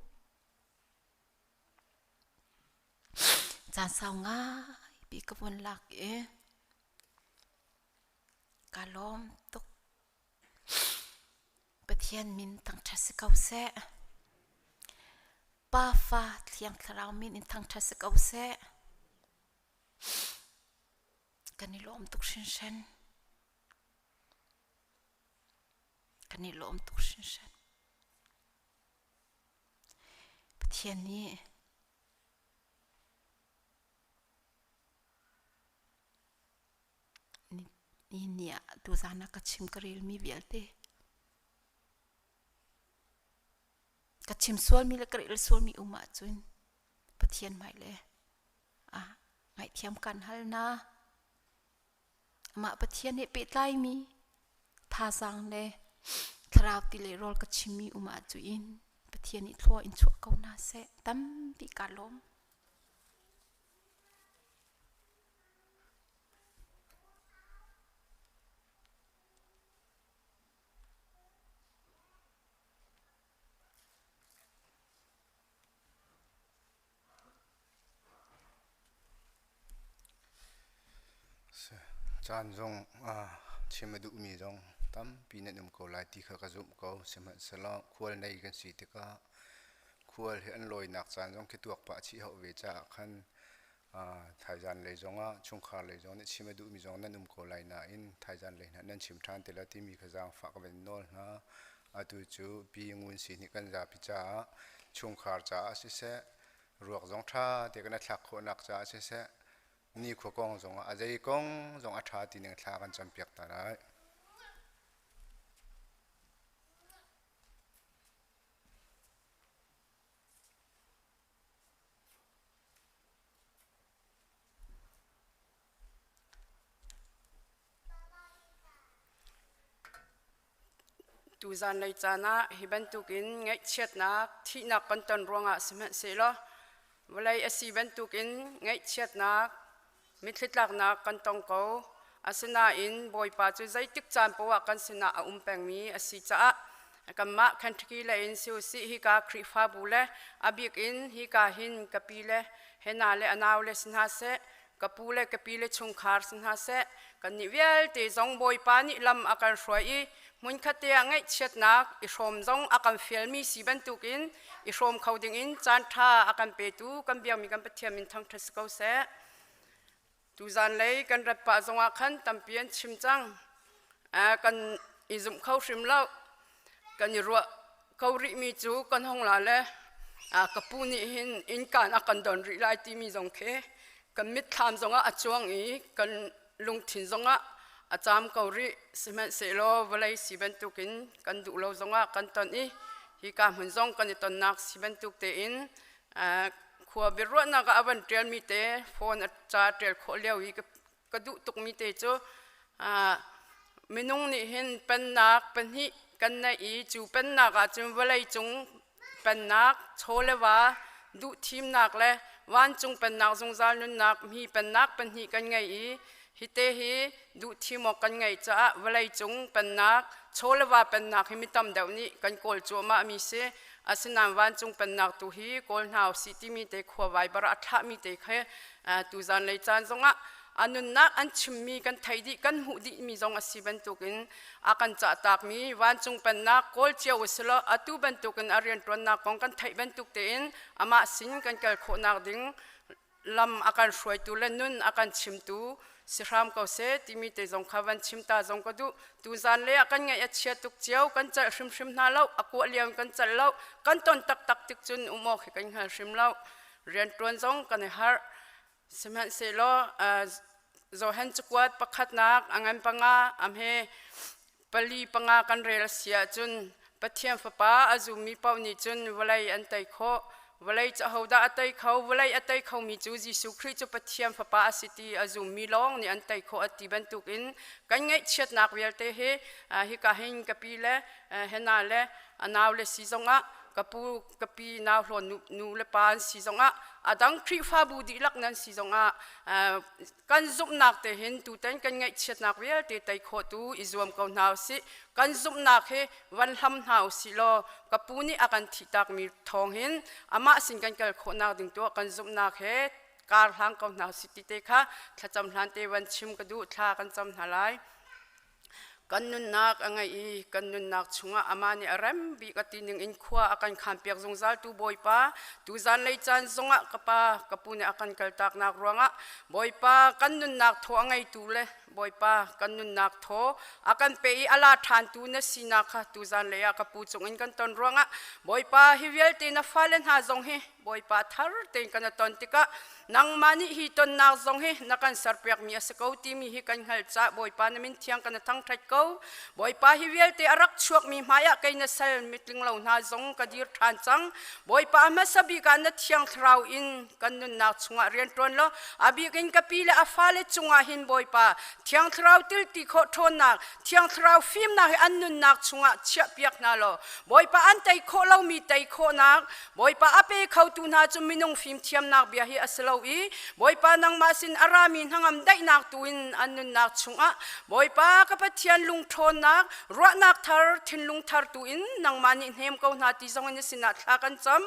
Caan sau ngai pi ka vun lak i ka lawm tuk. Pathian min thangṭhat si ko seh. Pa fa Thiang Thlarau min in thangṭhat si ko seh. Kan i lawm tuk hringhran. Kan i lawm tuk hringhran. Pathian nih ni ni ah tuzaan ah ka chim ka relmi vialte ka chim sualmi le ka rel sualmi um ahcun Pathian hmai le ah ngaihthiam kan hal na. Amah Pathian he pehtlaimi thazaang le thlarau ti le rawl ka chimmi um ahcun Pathian nih thlua in chuah ko hna seh. Tampi kaa lawm. Caan zong chim a duhmi zong tampi nan um ko lai ti kha ka zumh ko. Sihmanhsehlaw khual nei kan si tikah khual hi an lawinak caan zong khi tuak pah chih hau ve caah khan thaizan lei zongah chungkhar lei zong nih chim a duhmi zong nan um ko lai nain thaizan lei hna nan chim ṭhan te la timi kha zaangfah ka van nawl hna. Atu cu Pi Ngun Si nih kan zapi caah chungkhar caah siseh, ruak zong ṭha te kan i thlak khawhnak caah siseh, nikhua kong zongah a zei kong zong a ṭha ti ning thla kan campiak ta lai. Tuzanlei caan ah hi bantukin ngaihchiatnak, thihnak kan ton ruangah sihmanhsehlaw vawlei a si bantukin ngaihchiatnak, mitthli tlaknak kan tong ko. Asinain Bawipa cu zeitik caan paoh ah kan sinah a um pengmi a si caah kanmah Kentucky lei in si usih hika Khrihfabu le a bik in hika hin ka pi le he na le a nau le si hna seh ka pu le ka pi le chungkhar si hna seh kannih vialte zong Bawipa nih lam a kan hruai i hmunkhat te ah ngaihchiatnak i hrawm zong a kan fialmi si bantukin i hrawm kho dingin caan ṭha a kan petu kan biakmi kan Pathian min thangṭhat si ko seh. Tuzan lei kan rat pah zongah khan tampi an chim cang. Kan i zumh kho hrim lo. Kan i ruah ko rihmi cu kan hong la le ka pu nih hin innkaan a kan don rih lai timi zong khi kan mitthlam zongah a cuang i kan lungthin zongah a caam ko rih. Sihmanhsehlaw vawlei si bantukin kan duh lo zongah kan ton i hika hmun zong kan i tonnak si bantuk tein khua biaruahnak ah a van ṭialmi te phone a ca ṭial khawh lio i ka duh tukmi te cu minung nih hin pennak pahnih kan neih i cu pennak ah cun vawleicung pennak chaw le va duhthimnak le vancung pennak zungzal nunnak mi pennak pahnih kan ngei i hite hi duhthim awk kan ngeih caah vawleicung pennak chaw le va pennak hi mi tam deuh nih kan kawl cuahmah mi si. Asinain vancung pennak tu hi kawl hna usih timi te khua Viber a thlahmi te kha tuzan lei caan zongah A nunnak an chimmi kan theih dih kan hmuh dihmi zong a si bantukin a kan cahtakmi vancung pennak kawl cio u silaw atu bantukin a rianṭuannak kong kan theih bantuk tein amah sin kan kal khawhnak ding lam a kan hruaitu le nun a kan chimtu si hram ko seh timi te zong kha van chim ta zong ka duh. Tuzan le ah kan ngaih a chia tuk cio, kan celh hrimhrim hna lo, a kuah lio in kan celh lo, kan ton taktak tik cun um awk hi kan hngal hrim lo. Rianṭuan zong kan i harh. Sihmanhsehlaw Johan cakuat pakhatnak a ngan panga a hme pali panga kan rel a si ahcun Pathian Fapa a zummi paoh nih cun vawlei an tei khawh. Vawlei cu ahodah a tei kho? Vawlei a tei khomi cu Jesuh Khrih cu Pathian Fapa a si ti a zummi lawng nih an tei khawh a ti bantukin kan ngaihchiatnak vialte hi hika hin ka pi le hena le a nau le si zongah ka pu ka pi nau hlawn nu le pa an si zongah a dang Khrihfabu dihlak nan si zongah kan zumhnak te hin tutan kan ngaihchiatnak vialte tei khawh tu i zuam ko hna usih. Kan zumhnak hi van hlam hna usih law ka pu nih a kan thihtakmi thawng hin amah sin kan kal khawhnak ding tu kan zumhnak he kar hlang ko hna usih ti te kha thlacam hlan te van chim ka duh. Thla kan cam hna lai. Kan nunnak a ngeih i kan nunnak chungah amah nih a rem bik a ti ning in khua a kan khanpiak zungzaltu Bawipa, tuzan lei caan zongah ka pa, ka pu nih a kan kaltaknak ruangah Bawipa kan nunnak thaw a ngeitu le Bawipa kan nunnak thaw a kan pe i a la ṭhantu na sinak kha tuzan lei ah ka pu cungin kan ton ruangah Bawipa hi vialte na fale hna zong hi Bawipa thar tein kan ton tikah nangmah nih hi tonnak zong hi na kan serpiakmi a si ko timi hi kan hngalh caah Bawipa na min thiang kan thangṭhat ko. Bawipa hi vialte a rak chuakmi hmaiah kei na sal mitling lo hna zong ka dir ṭhan cang. Bawipa a hmasa bik ah na thiang thlarau in kan nunnak chungah rian ṭuan law a bik in ka pi le a fale cungah hin Bawipa thiang thlarau tilti khawh ṭhawnnak thiang thlarau fimnak hi an nunnak chungah chiahpiak hna law Bawipa an tei khawh lomi tei khawhnak Bawipa a pe khotu hna cu minung fimthiamnak bia hi a si lo i Bawipa nangmah sin a rami hnangam daihnak tu in an nunnak chungah Bawipa ka Pathian lungṭhawnnak ruahnak thar thinlung thar tu in nangmah nih hnem ko hna ti zong in na sinah thla kan cam.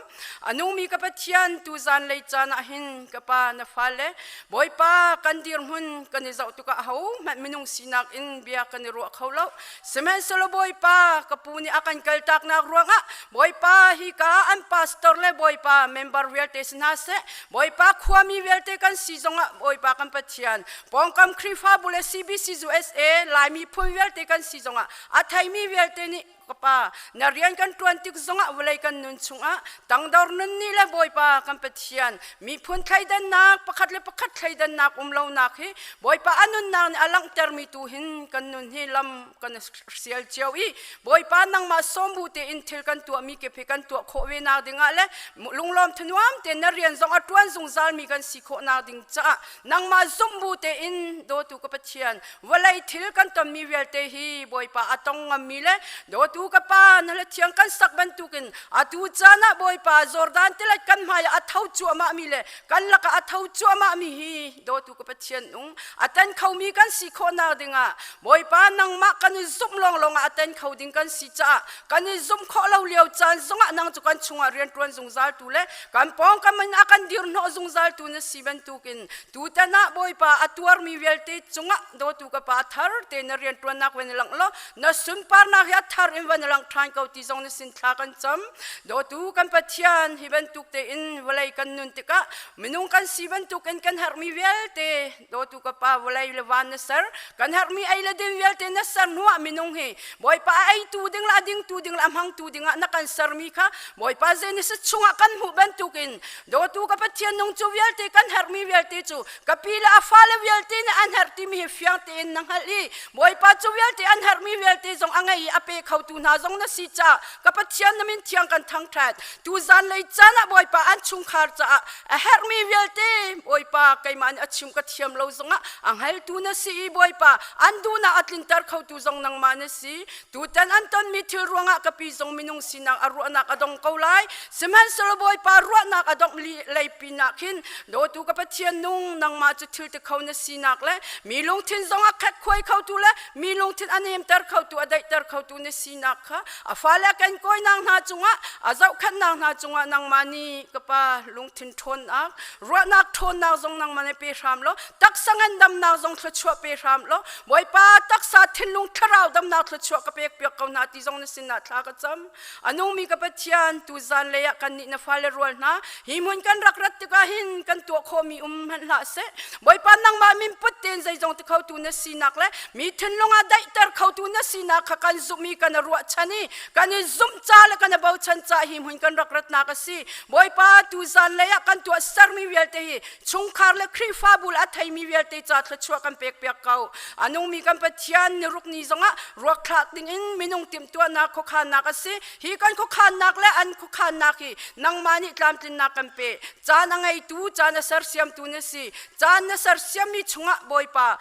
A nungmi ka Pathian tu zan lei caan ah hin ka pa na fale Bawipa kan dirhmun kan i zoh tikah ahohmanh minung sinak in bia kan i ruah kho lo. Sihmanhsehlaw Bawipa ka pu nih a kan kaltaknak ruangah Bawipa hika an pastor le Bawipa member vialte si hna seh, Bawipa khuami vialte kan si zongah Bawipa kan Pathian pawngkam Khrihfabu le CBC USA Laimi phun vialte kan si zongah a theimi vialte nih ka pa na rian kan ṭuan tik zongah vawlei kan nun chungah tangdor nun nih le Bawipa kan Pathian miphun thleidannak pakhat le pakhat thleidannak um lonak hi Bawipa a nunnak nih a langhtermi tu hin kan nun hi lam kan sial cio i Bawipa nangmah sawmbu tein thil kan tuahmi kip hi kan tuah khawh ve nak dingah le lunglawm thanuam tein na rian zong a ṭuan zungzalmi kan si khawh nak ding caah nangmah zumhbu tein dawtu ka Pathian vawlei thil kan tonmi vialte hi Bawipa a tong ngammi le dawtu ka Pa na le thiang kan sak bantukin atu caan ah Bawipa Jordan tilet kan hmai ah a tho cuahmahmi le kan lakah a tho cuahmahmi hi dawtu ka Pathian ung a ten khomi kan si khawhnak dingah Bawipa nangmah kan i zumh lawnglawng ah a ten kho ding kan si caah kan i zumh khawh lo lio caan zongah nang cu kan chungah rianṭuan zungzal tu le kan pawngkam in a kan dirhnawh zungzal tu na si bantukin tutan ah Bawipa a tuarmi vialte cungah dawtu ka Pa thar te na rianṭuannak van i langh law na sunparnak hi a thar in van i langh ṭhan ko ti zong na sin thla kan cam. Dawtu kan Pathian hi bantuk tein vawlei kan nun tikah minung kan si bantukin kan herhmi vialte dawtu ka Pa vawlei le van na ser kan herhmi ei le din vialte na ser hnuah minung hi Bawipa a eitu ding le a dingtu ding le a hmangtu dingah na kan sermi kha Bawipa Genesis chungah kan hmuh bantukin dawtu ka Pathian nung cu vialte kan herhmi vialte cu ka pi le a fale vialte nih an herh timi hi fiang tein na hngalh i Bawipa cu vialte an herhmi vialte zong a ngei i a pe khotu hna zong na si caah ka Pathian na min thiang kan thangṭhat. Tu zanlei caan ah Bawipa an chungkhar caah a herhmi vialte Bawipa keimah nih a chim ka thiam lo zongah a hngaltu na si i Bawipa an duhnak a tlinter khotu zong nangmah na si. Tutan an tonmi thil ruangah ka pi zong minung sinak a ruahnak a dong ko lai. Sihmanhsehlaw Bawipa ruahnak a dongh lei pinah khin dawtu ka Pathian nung nangmah cu thil ti kho na sinak le mi lungthin zong a khekkhuai khotu le mi lungthin a nemter khotu a daihter khotu na sinak kha a fale kan kawinak hna cungah a zohkhenhnak hna cungah nangmah nih ka pa lungthin ṭhawnnak ruahnak ṭhawnnak. zong nangmah nih pe hram law taksa ngandamnak zong thluachuah pe hram law Bawipa taksa thinlung thlarau damnak thluachuah ka pek piak ko hna ti zong na sinah thla ka cam. A nungmi ka Pathian tuzan lei ah kannih na fale rual hna hi hmun kan rak rat tikah hin kan tuah khawhmi um hmanh hlah seh. Bawipa nangmah min put tein zeizong ti khotu na sinak le mi thinlung ah daihter khotu na sinak kha kan zumh i kan ruahchan i kan i zumh ca le kan i bochan ca hi hmun kan rak ratnak a si. Bawipa tuzan lei ah kan tuah sermi vialte hi chungkhar le Khrihfabu le a theimi vialte ca thluachuah kan pek piak ko. A nungmi kan Pathian niruk ni zongah ruak thlak dingin minung timhtuahnak khuakhannak a si. Hi kan khuakhannak le an khuakhannak hi nangmah nih tlamtlinnak kan pe. Caan a ngeitu, caan a sersiamtu na si. Caan na sersiammi chungah Bawipa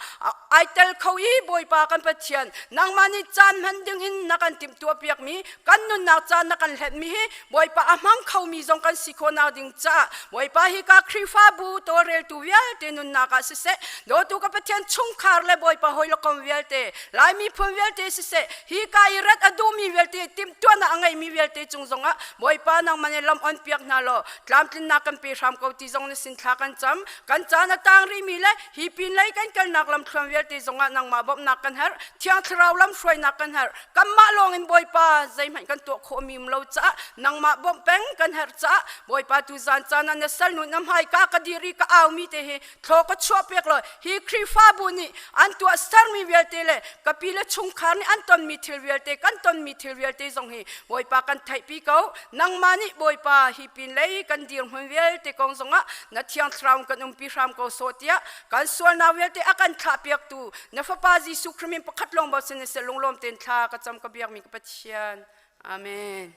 ai tel kho i Bawipa kan Pathian nangmah nih caan hman dingin na kan timhtuah piakmi kan nunnak caan na kan hlenmi hi Bawipa a hmang khomi zong kan si khawhnak ding caah Bawipa hi ka Khrihfabu tawlreltu vialte nunnak ah siseh dawtu ka Pathian chungkhar le Bawipa hawi le kom vialte Lai miphun vialte siseh hi ka i rat a duhmi vialte timhtuahnak a ngeimi vialte cung zongah Bawipa nangmah nih lam on piak hna law tlamtlinnak kan pe hram ko ti zong na sin thla kan cam kan caan a tang rihmi le hi pin lei kan kalnak lamthluan vialte zongah nangmah bawmhnak kan herh Thiang Thlarau lam hruainak kan herh kanmah lawngin Bawipa zeihmanh kan tuah khawhmi um lo caah nangmah bawmh peng kan herh caah Bawipa tu zan caan ah na salnu na hmaika ka dir i ka aumi te hi thlaw ka chuah piak law hi Khrihfabu nih an tuah sermi vialte le ka pi le chungkhar nih an tonmi thil vialte kan tonmi thil vialte zong hi Bawipa kan theihpi ko nangmah nih Bawipa hi pin lei kan dirhmun vialte kong zongah na thiang thlarau kan umpi hram ko sawh tiah kan sualnak vialte a kan thlah piaktu na fapa Jesuh Khrih min pakhat lawng bochan in seh lunglawm tein thla ka cam ka biakmi ka Pathian. Amen.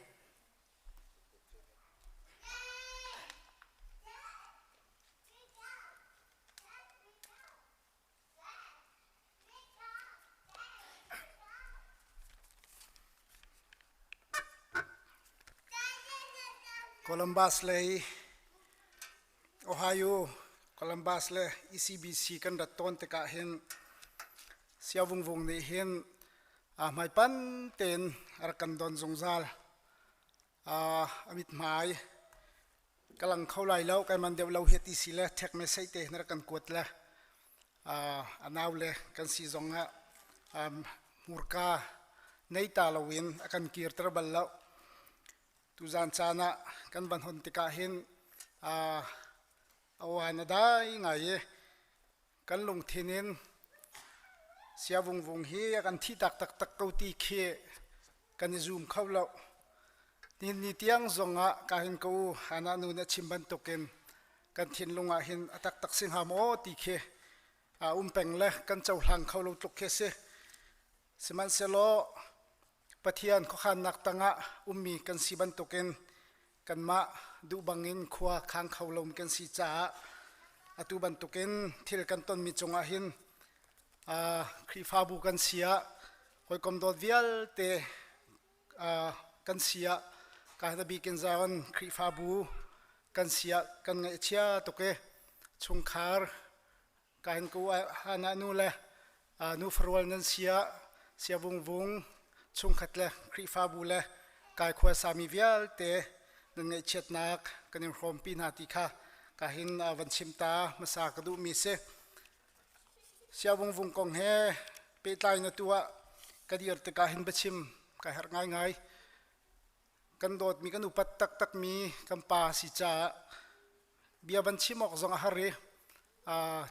Columbus lei Ohio Columbus le ECBC kan rat tawn tikah hin Siavungvung nih hin hmaipan tein a rak kan don zungzal. A mithmai ka lang kho lai lo, kai man deuh lo hi ti si le ṭhek me sei te hin a rak kan kuat le a nau le kan si zong ah hmurka nei ta loin a kan kirter bal lo. Tuzaan caan ah kan van hon tikah hin a oan a dai ngai i kan lungthin in siavungvung hi a kan thih tak taktak ko ti khi kan i zum kho lo. Ni ni tiang zong ah ka hin ko u hana nu nih a chim bantukin kan thinlung ah hin a taktak si hnga maw ti khi a um peng le kan cohlang kho lo tluk khi a si. Sihmanhsehlaw Pathian khuakhannak tangah ummi kan si bantukin kanmah duh bangin khua khang kho lomi kan si caah atu bantukin thil kan tonmi cungah hin Khrihfabu kan si ah hawikom dawt vialte kan si ah ka bik in Zion Khrihfabu kan si ah kan ngaihchia tuk i chungkhar Kain ku hana nu le nu farual nan sia sia vungvung chungkhat le Khrihfabu le kai khua sami vialte nan ngaihchiatnak kan in hrawmpi hna ti kha ka hin van chim ta hmasa ka duhmi si. Sia vungvung kong he pehtlai na tu ah ka dir tikah hin biachim ka herh ngaingai. Kan dawtmi kan upat taktakmi kan pa si caah bia van chim awk zong a har i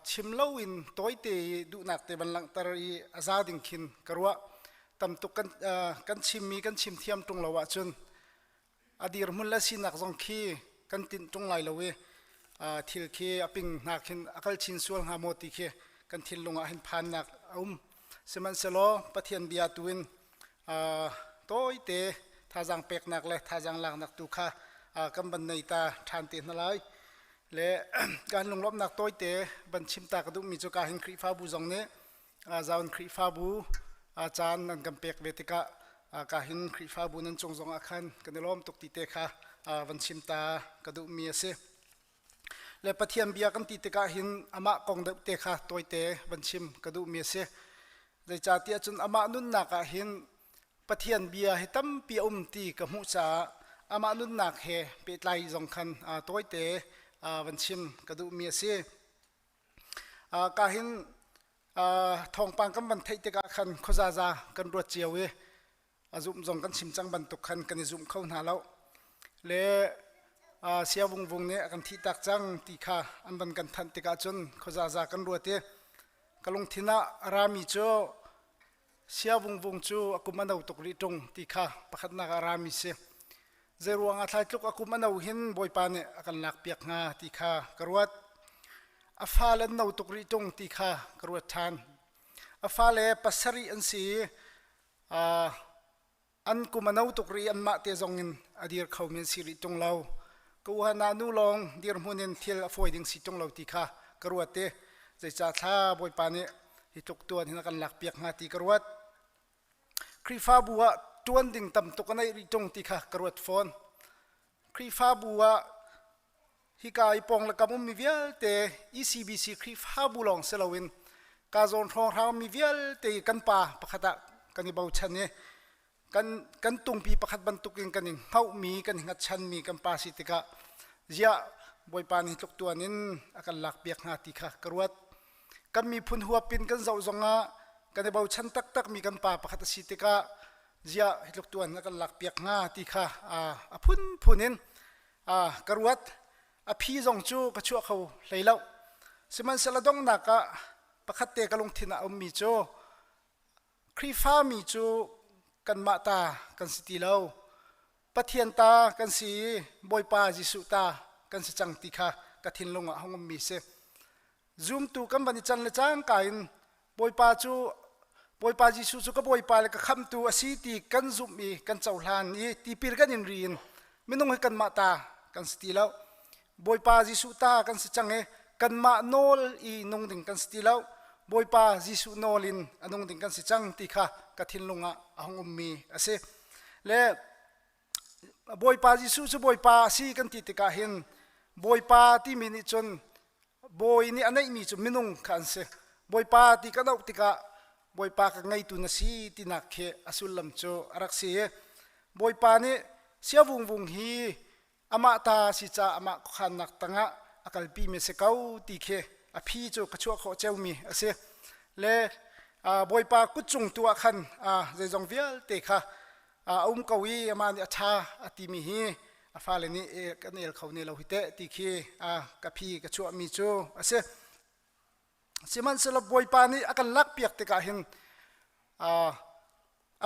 chim loin tawite i duhnak te van langhter i a za ding khin ka ruah. Tam tuk kan, kan chimmi kan chim thiam ṭung lo ahcun a dirhmun le sinak zong khi kan tinh ṭung lai lo i thil khi a ping hna khin a kal chin sual hnga maw ti khi kan thinlung ah hin phannak a um. Sihmanhsehlaw Pathian bia tu in tawite thazaang peknak le thazaang laknak tu kha kan van nei ta ṭhan te hna lai. Le kan lunglawmhnak tawite van chim ta ka duhmi cu ka hin Khrihfabu zong nih Zion Khrihfabu caan nan kan pek ve tikah ka hin Khrihfabu nan cung zong ah khan kan i lawm tuk ti te kha van chim ta ka duhmi a si. Le Pathian bia kan ti tikah hin amah kong deuh te kha tawite van chim ka duhmi a si. Zeicahtiah cun amah nunnak ah hin Pathian bia hi tampi a um ti ka hmuh caah amah nunnak he pehtlai zong khan tawite van chim ka duhmi a si. Ka hin thawngpang kan van theih tikah khan khuazaza kan ruat cio i a zumh zong kan chim cang bantuk khan kan i zumh kho hna lo. Le sia vungvung nih a kan thih tak cang ti kha an van kan thanh tikah cun khuazaza kan ruat i ka lungthin ah a rami cu sia vungvung cu a kum a no tuk rih ṭung ti kha pakhatnak ah a rami si. Zeiruang ah thlaitluk a kum a no hin Bawipa nih a kan lakpiak hnga ti kha ka ruat. A fale an no tuk rih ṭung ti kha ka ruat ṭhan. A fale pasarih an si i an kum a no tuk rih anmah te zong in a dir khomi an si rih ṭung lo. Ka u hana nu lawng dirhmun in thil a fawi ding si ṭung lo ti kha ka ruat i zeicah thla Bawipa nih hi tluk tuan hin a kan lakpiak hnga ti ka ruat. Khrihfabu ah ṭuan ding tam tuk a neih rih ṭung ti kha ka ruat fawn. Khrihfabu ah hika i pawng le kam ummi vialte ECBC Khrihfabu lawng si loin ka zawn hrawnghrang mi vialte kan pa pakhat ah kan i bochan i kan kan tungpi pakhat bantukin kan i hngohmi kan i hngatchanmi kan pa si tikah ziah Bawipa nih tluk tuan in a kan lakpiak hnga ti kha ka ruat. Kan miphun huap in kan zoh zongah kan i bochan taktakmi kan pa pakhat a si tikah ziah hi tluk tuan na kan lakpiak hnga ti kha a phunphun in ka ruat. A phi zong cu ka chuah kho hlei lo. Sihmanhsehlaw donghnak ah pakhat te ka lungthin ah a ummi cu Khrihfami cu kanmah ta kan si ti lo. Pathian ta kan si i Bawipa Jesuh ta kan si cang ti kha ka thinlung ah hung ummi si. Zumtu kan van i can le cangka in Bawipa cu Bawipa Jesuh cu ka Bawipa le ka khamhtu a si ti kan zumh i kan cohlan i tipil kan in ri in minung hi kanmah ta kan si ti lo. Bawipa Jesuh ta kan si cang i kanmah nawl i nung ding kan si ti lo. Bawipa Jesuh nawl in a nung ding kan si cang ti kha ka thinlung ah a hung ummi a si. Le Bawipa Jesuh cu Bawipa a si kan ti tikah hin Bawipa timi nih cun bawi nih a neihmi cu minung kha an si. Bawipa ti kan auh tikah Bawipa ka ngeitu na si tinak khi a sullam cu a rak si i Bawipa nih siavungvung hi amah ta si ca amah khuakhannak tangah a kalpi mi si ko ti khi a phi cu ka chuah khawh ceumi a si le bawipa kut cung tu ah khan zeizong vialte kha a um ko i amah nih a ṭha a timi hi a fale nih kan el kho ne lo hi teh ti khi ka phi ka chuahmi cu a si Sihmanhsehlaw Bawipa nih a kan lakpiak tikah hin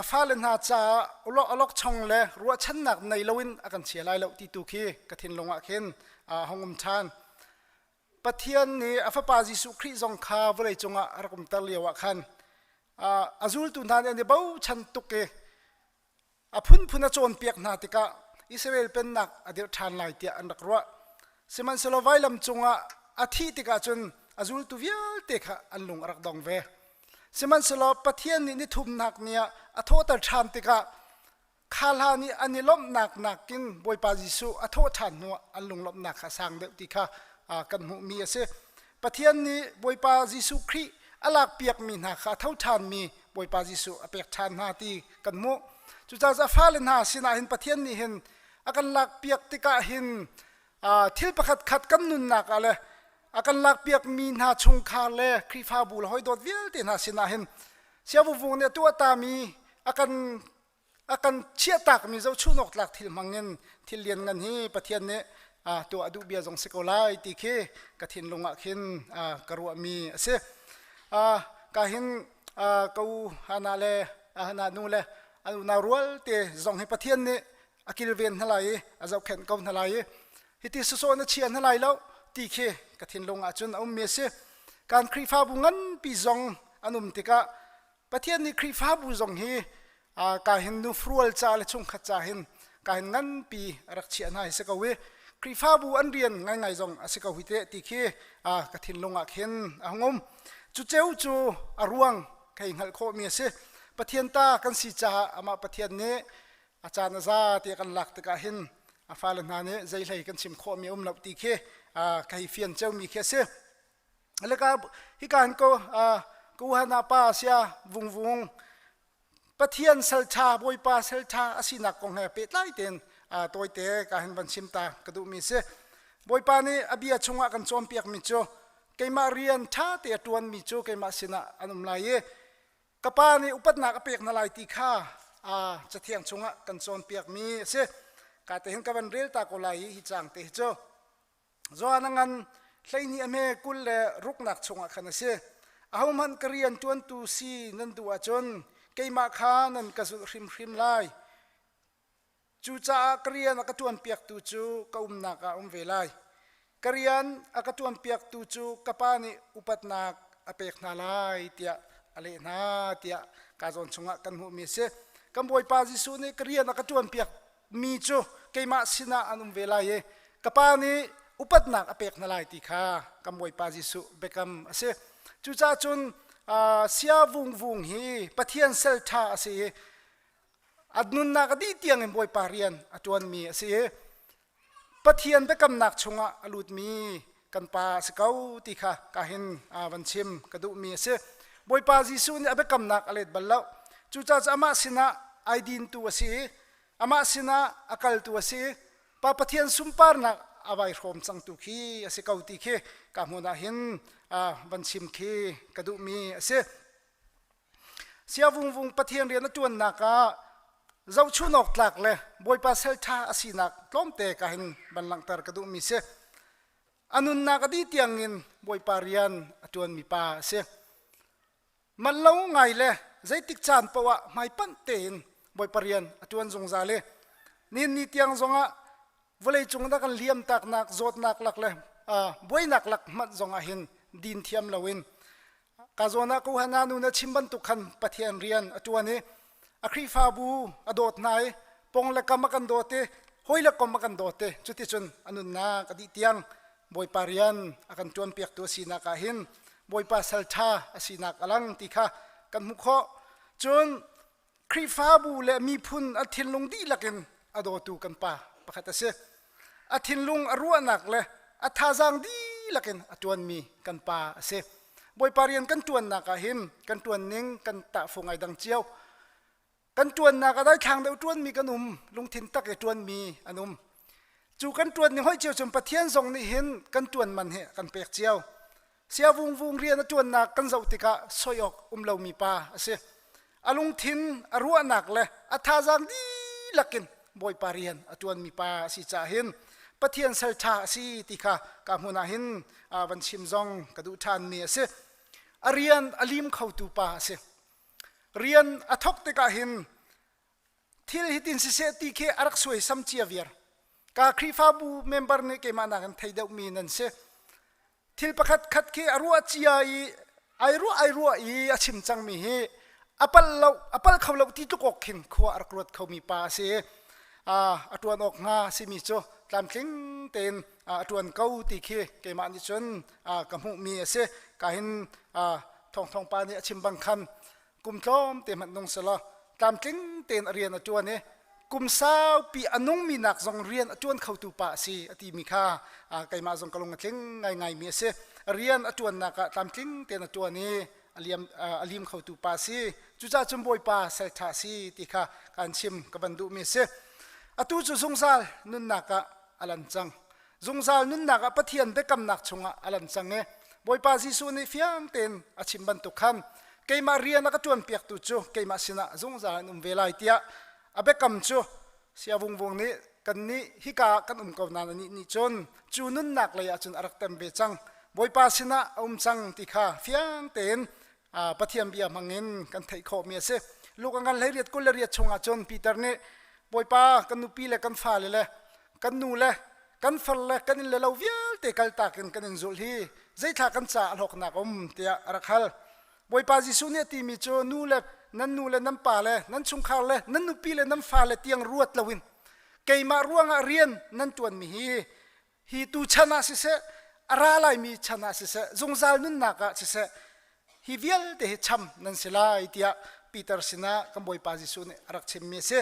a fale hna caah awlokchong le ruahchannak nei loin a kan chia lai lo ti tu khi ka thinlung ah khin a hung um ṭhan. Pathian nih a fapa Jesuh Khrih zong kha vawlei cungah a rak umter lio ah khan a zultu hna nih an i bochan tuk i A phunphun a cawnpiak hna tikah Israel pennak a dirh ṭhan lai tiah an rak ruah. Sihmanhsehlaw vailam cungah a thih tikah cun a zultu vialte kha an lung a rak dong ve. Sihmanhsehlaw Pathian nih nithumnak ni ah a thawhter ṭhan tikah kha hlan i an i lawmhnak nakin Bawipa Jesuh a thawh ṭhan hnuah an lunglawmhnak kha a sang deuh ti kha kan hmuhmi a si. Pathian nih Bawipa Jesuh Khrih a lakpiakmi hna kha a tho ṭhanmi Bawipa Jesuh a pek ṭhan hna ti kan hmuh. Cucaah a fale hna sinah hin Pathian nih hin a kan lakpiak tikah hin thil pakhat khat kan nunnak ah le a kan lakpiakmi hna chungkhar le Khrihfabu le hawidawt vialte hna sinah hin siavuvung nih a tuahtami a kan a kan chiahtakmi zohchunh awk tlak thil hmang in thil lianngan hi Pathian nih tuah a duh bia zong si ko lai ti khi ka thinlung ah khin ka ruahmi a si. Ka hin ka u Hana le Hana nu le an unau rualte zong hi Pathian nih a kilven hna lai i a zohkhenh ko hna lai i hiti sawsawh na chia hna lai lo ti khi ka thinlung ah cun a ummi a si. Kan Khrihfabu nganpi zong an um tikah Pathian nih Khrihfabu zong hi ka hin nufrual ca le chungkhat ca hin ka hin nganpi a rak chiah hna hi si ko i Khrihfabu an rian ngaingai zong a si ko hi teh ti khi ka thinlung ah khin a hung um. Cu ceu cu a ruang kei hngalh khawhmi a si. Pathian ta kan si caah amah Pathian nih a caan a za ti kan lak tikah hin a fale hna nih zei hlei kan chim khawhmi a um lo ti khi ka hei fian ceumi khi a si. Leka hika hin ko ko hana pa sia vungvung Pathian saltha Bawipa saltha a sinak kong he pehtlai tein tawite ka hin van chim ta ka duhmi si. Bawipa nih a bia chungah kan cawnpiakmi cu Keimah rian ṭha te a ṭuanmi cu keimah sinah an um lai i ka pa nih upatnak a pek hna lai ti kha Cathiang chungah kan cawnpiakmi a si. Ka te hin ka van rel ta ko lai i hi caang te hi cu. Johan a ngan 12 a hme 20 le ruknak chungah khan a si. Ahohmanh ka rian ṭuantu si nan duh ahcun keimah kha nan ka zulh hrimhrim lai. Cucaah ka rian a ka ṭuanpiaktu cu ka umnak ah a um ve lai. Ka rian a ka ṭuanpiaktu cu ka Pa nih upatnak a pek hna lai tiah a leh hna tiah ka zawn chungah kan hmuhmi a si. Kan Bawipa Jesuh nih ka rian a ka ṭuanpiakmi cu keimah sinah an um ve lai i ka Pa nih upatnak a pek hna lai ti kha kan Bawipa Jesuh biakam a si. Cucaah cun sia vungvung hi Pathian sal ṭha a si i A nunnak a dih tiangin Bawipa rian a ṭuanmi a si i Pathian biakamnak chungah a lutmi kan pa a si ko ti kha ka hin van chim ka duhmi a si. Bawipa Jesuh nih a biakamnak a let bal lo. Cucaah cu amah sinah ai dintu a si i amah sinah a kaltu a si i Pa Pathian sunparnak a vai hrawm cangtu khi a si ko ti khi ka hmun ah hin van chim khi ka duhmi a si. Siavungvung Pathian rian a ṭuannak ah zohchun awk tlak le Bawipa sal ṭha a sinak tlawmte ka hin van langhter ka duhmi si. A nunnak a dih tiangin Bawipa rian a ṭuanmi pa a si. Man lo ngai le zeitik caan paoh ah hmaipanh tein Bawipa rian a ṭuan zungzal i nihin ni tiang zongah vawleicung na kan liam taknak zawtnak lak le buainak lak hmanh zongah hin din thiam loin Ka zawn ah Kohana nu na chim bantuk khan Pathian rian a ṭuan i a Khrihfabu a dawt hna i pong le kam a kan dawt i hawi le kom a kan dawt i cuticun a nunnak a dih tiang Bawipa rian a kan ṭuanpiaktu a sinak ah hin Bawipa sal ṭha a sinak a lang ti kha kan hmuh khawh. Cun Khrihfabu le miphun a thinlung dihlak in a dawtu kan pa pakhat a si. A thinlung a ruahnak le a thazaang dihlak in a ṭuanmi kan pa a si. Bawipa rian kan ṭuannak ah hin kan ṭuanning kan tahfung ai dang cio. Kan ṭuannak ah daithlang deuh ṭuanmi kan um, lungthin tak i ṭuanmi an um. Cu kan ṭuanning hoih cio cun Pathian zong nih hin kan ṭuan man hi a kan pek cio. Sia vungvung rian a ṭuannak kan zoh tikah soi awk um lomi pa a si. A lungthin, a ruahnak le a thazaang dihlak in Bawipa rian a ṭuanmi pa a si caah hin Pathian sal ṭha a si ti kha ka hmun ah hin van chim zong ka duh ṭhanmi a si. A rian a lim khotu pa a si. Rian a thawk tikah hin thil hitin siseh ti khi a rak suaisam cia viar. Ka Khrihfabu member nih keimah nakin thei deuhmi nan si. Thil pakhat khat khi a ruah cia i ai ruah ai ruah i a chim cangmi hi a pal lo a pal kho lo ti tluk awk khin khua a rak ruat khomi pa a si. A ṭuan awk hnga simi cu tlamtling tein a ṭuan ko ti khi keimah nih cun ka hmuhmi a si. Ka hin thawngthawng pa nih a chim bang khan kum tlawmte hmanh nung selaw tlamtling tein a rian a ṭuan i kum saupi a nungmi nak zong rian a ṭuan khotu pa a si a timi kha keimah zong ka lung a tling ngaingaimi a si. Rian a ṭuannak ah tlamtling tein a ṭuan i a liam a lim khotu pa a si. Cucaah cun Bawipa sal ṭha a si ti kha kaan chim ka van duhmi a si. Atu cu zungzal nunnak ah a lan cang. Zungzal nunnak ah Pathian biakamnak chungah a lan cang i Bawipa Jesuh nih fiang tein a chim bantuk khan keimah rian a ka ṭuanpiaktu cu keimah sinah zungzal an um ve lai tiah a biakam cu siavungvung nih kannih hika ah kan um ko nain anih nih cun cu nunnak lei ah cun a rak tem ve cang. Bawipa sinah a um cang ti kha fiang tein Pathian bia hmangin kan theih khawhmi a si. Luka ngan 18 28 chungah cun Peter nih Bawipa kan nupi le kan fale le kan nu le kan far le kan inn le lo vialte kaltak in kan in zulh hi zeithla kan ca a hlawknak um tiah a rak hal. Bawipa Jesuh nih a timi cu nu le nan nu le nan pa le nan chungkhar le nan nupi le nan fale tiang ruat loin keimah ruangah rian nan ṭuanmi hi hi tu chan ah siseh a ra laimi chan ah siseh zungzal nunnak ah siseh hi vialte hi cham nan si lai tiah Peter sinah kan Bawipa Jesuh nih a rak chimmi a si.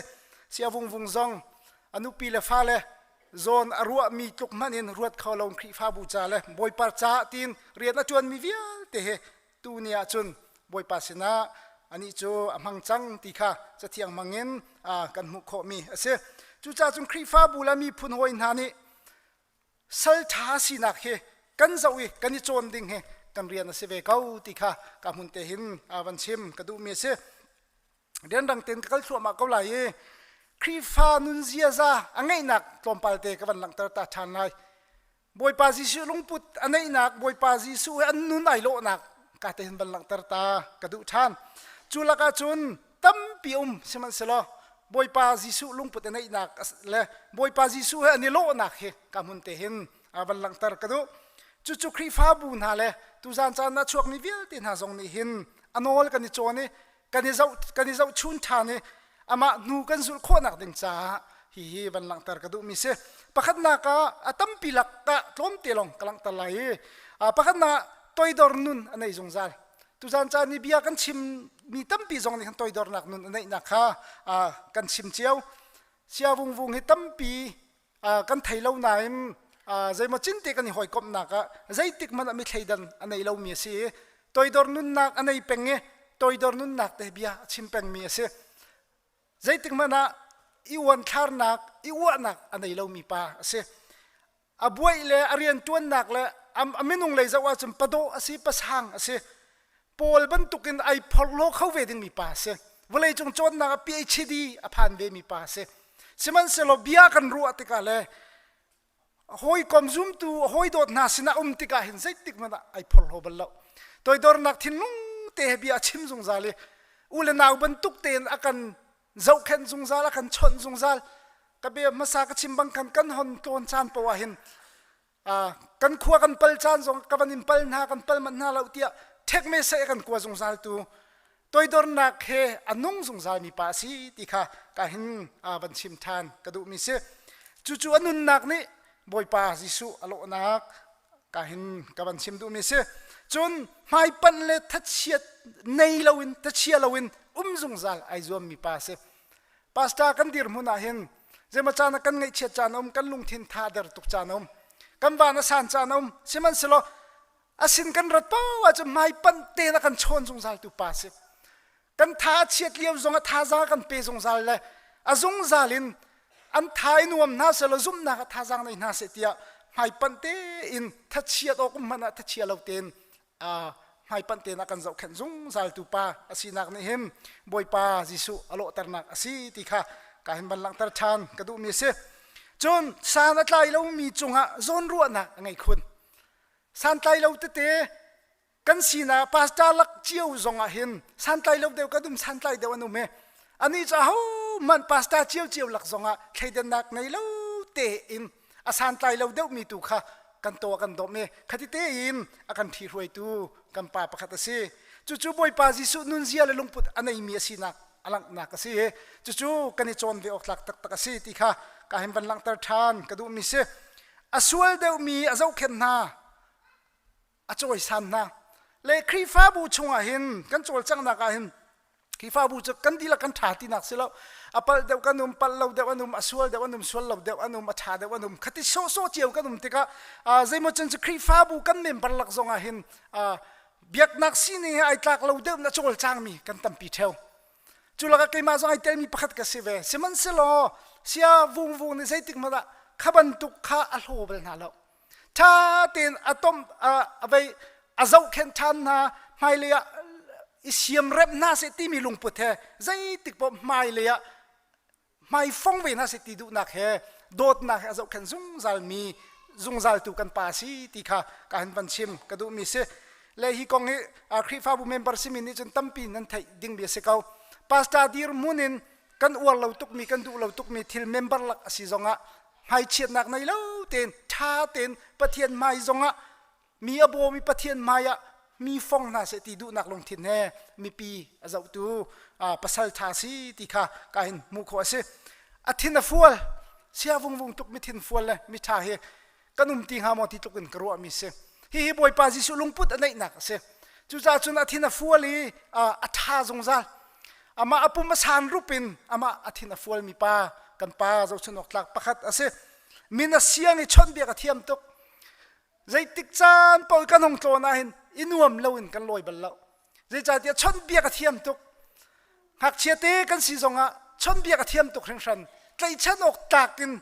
Sia vungvung zong a nupi le fale zawn a ruahmi tluk hmanh in ruat kho lo Khrihfabu ca le Bawipa caah tiin rian a ṭuanmi vialte hi tu ni ah cun Bawipa sinah anih cu a hmang cang ti kha Cathiang hmangin kan hmuh khawhmi a si. Cucaah cun Khrihfabu le miphun hawi hna nih sal ṭha sinak hi kan zoh i kan i cawn ding hi kan rian a si ve ko ti kha ka hmun te hin van chim ka duhmi a si. Rianrang tein ka kal thluahmah ko lai i Khrihfa nun ziaza a ngeihnak tlawmpal te ka van langhter ta ṭhan lai. Bawipa Jesuh lungput a neihnak, Bawipa Jesuh he an nun ai lawhnak ka te hin van langhter ta ka duh ṭhan. Cu lakah cun tampi um sihmanhsehlaw Bawipa Jesuh lungput a neihnak le Bawipa Jesuh he an i lawhnak hi ka hmun te hin van langhter ka duh. Cucu Khrihfabu hna le tuzan caan ah chuakmi vialte hna zong nih hin a nawl kan i cawn i kan i zoh kan i zohchun ṭhan i amah hnu kan zulh khawhnak ding caah hihi van langhter ka duhmi si. Pakhatnak ah a tampi lak ah tlawmte lawng ka langhter lai i pakhatnak ah toidor nun a nei zungzal. Tuzan caan i bia kan chimmi tampi zong nih khan toidornak nun a neihnak kha kan chim cio. Sia vungvung hi tampi kan thei lo nain zeimaw cinte kan i hawikomhnak ah zeitik hmanh ah mi thleidan a nei lomi a si i toidor nunnak a nei peng i toidor nunnak te bia a chim pengmi a si. Zeitik hmanh ah i uanthlarnak, i uahnak a nei lomi pa a si. A buaih le a rianṭuannak le a minung lei zoh ahcun padawh a si, pasang a si. Paul bantukin ai phorhlaw kho ve dingmi pa a si. Vawleicung cawnnak ah PhD a phan vemi pa a si. Sihmanhsehlaw bia kan ruah tikah le hawikom zumtu hawi dawt hna sinah um tikah hin zeitik hmanh ah ai phorhlaw bal lo. Toidornak thinlung te he bia a chim zungzal i u le nau bantuk tein a kan zohkhenh zungzal a kan chawnh zungzal. Ka bia hmasa ka chim bang khan kan hon tlawn caan poah hin kan khua kan pal caan zong ka van in pal hna kan pal manh hna lo tiah ṭhekme seh kan kua zungzal tu toidornak he a nung zungzal mi pa a si ti kha ka hin van chim ṭhan ka duhmi si. Cucu a nunnak nih Bawipa Jesuh a lawhnak ka hin ka van chim duhmi si. Cun hmaipanh le thachiat nei loin tachia loin um zungzal ai zuammi pa a si. Pastor kan dirhmun ah hin zeimaw caan ah kan ngaihchiat caan a um, kan lungthin tha der tuk caan a um, kan van a san caan a um. Sihmanhsehlaw a sin kan rat paoh ahcun hmaipanh tein a kan chawn zungzal tu pa si. Kan tha a chiat lio zong a thazaang kan pe zungzal le a zungzal in an tha i nuam hna selaw zumhnak ah thazaang nei hna seh tiah hmaipanh tein thachiat awk um hmanh ah thachia lo tein hmaipanh tein a kan zohkhenh zungzaltu pa a sinak nih hin Bawipa Jesuh a lawhternak a si ti kha ka hin van langhter ṭhan ka duhmi a si. Cun san a tlai lomi cungah zawnruahnak a ngei khun. Santlai lo tete kan sinah pastor lak cio zongah hin santlai lo deuh kan um santlai deuh an um i anih cu ahohmanh pastor cio cio lak zongah thleidannak ngei lo tein a santlai lo deuhmi tu kha kan taw kan dawm i khati tein a kan ṭhihruaitu kan pa pakhat a si. Cucu Bawipa Jesuh nunzia le lungput a neimi a sinak a langhnak a si i cucu kan i cawn ve awk tlak taktak a si ti kha ka hin van langhter ṭhan ka duhmi si. A sual deuhmi a zohkhenh hna, a cawisan hna. Le Khrihfabu chungah hin kan cawlcanghnak ah hin Khrihfabu cu kan dihlak kan ṭha tinak si lo. A palh deuh kan um, palh lo deuh an um, a sual deuh an um, sual lo deuh an um, a ṭha deuh an um. Khati sawhsawh cio kan um tikah zeimaw cun cu Khrihfabu kan member lak zong ah hin biaknak sining he ai tlak lo deuh na cawlcangmi kan tampi ṭheo. Cu lakah keimah zong ai telmi pakhat ka si ve. Sihmanhsehlaw sia vungvung nih zeitik hmanh ah kha bantuk kha a hlaw bal hna lo. Ṭha tein a tom a vei a zohkhenh ṭhan hna hmailei ah i siamremh hna seh timi lungput he zeitik paoh hmailei ah hmaifong ve hna seh ti duhnak he dawtnak he a zohkhenh zungzal mi zungzaltu kan pa si ti kha ka han van chim ka duhmi si. Le hi kong hi Khrihfabu member simi nih cun tampi nan theih dingmi a si ko. Pastor dirhmun in kan uar lo tukmi kan duh lo tukmi thil member lak a si zongah hmaichiatnak nei lo tein ṭha tein Pathian hmai zongah mi a bawmi Pathian hmai ah mi fong hna seh ti duhnak lungthin he mipi a zohtu pasal ṭha si ti kha ka hin hmuh khawh a si. A thin a fual sia vungvung tuk mi thin fual le mi ṭha hi kan um ti hnga maw ti tluk in ka ruahmi si. Hihi Bawipa Jesuh lungput a neihnak a si. Cucaah cun a thin a fual i a ṭha zungzal. Amah a pum a san rup in amah a thin a fualmi pa kan pa zohchun awk tlak pakhat a si. Min a siang i chawnhbiak a thiam tuk. Zeitik caan paoh kan hong tlawn ahhin i nuam loin kan lawi bal lo. Zeicahtiah chawnhbiak a thiam tuk. Ngakchia te kan si zongah chawnhbiak a thiam tuk hringhran. Tlaihchan awk tlak in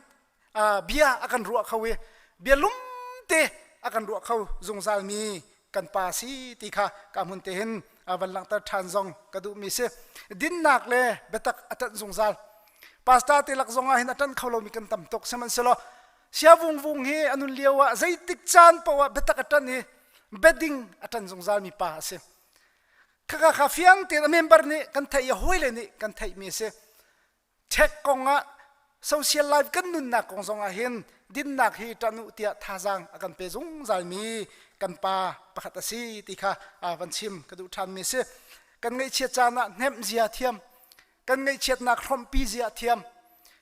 bia a kan ruah kho i bia lum te a kan ruah kho zungzal mi kan pa si ti kha ka hmun te hin van langhter ṭhan zong ka duh mi si. Dinnak le biatak a ṭanh zungzal. Pastor te lak zong ah hin a ṭanh kho lomi kan tam tuk. Sihmanhsehlaw sia vungvung hi a nun lio ah zeitik caan paoh ah biatak a ṭanh i biading a ṭan zungzal mi pa a si. Khaka kha fiang tein a member nih kan theih i hawile nih kan theih mi a si. Check kong ah social life kan nunnak kong zong ah hin dinnak hi ṭan u tiah thazaang a kan pe zungzal mi kan pa pakhat a si ti kha van chim ka duh ṭhan mi a si. Kan ngaihchiat caan ah hnemh zia thiam, kan ngaihchiatnak hrawmhpi zia thiam,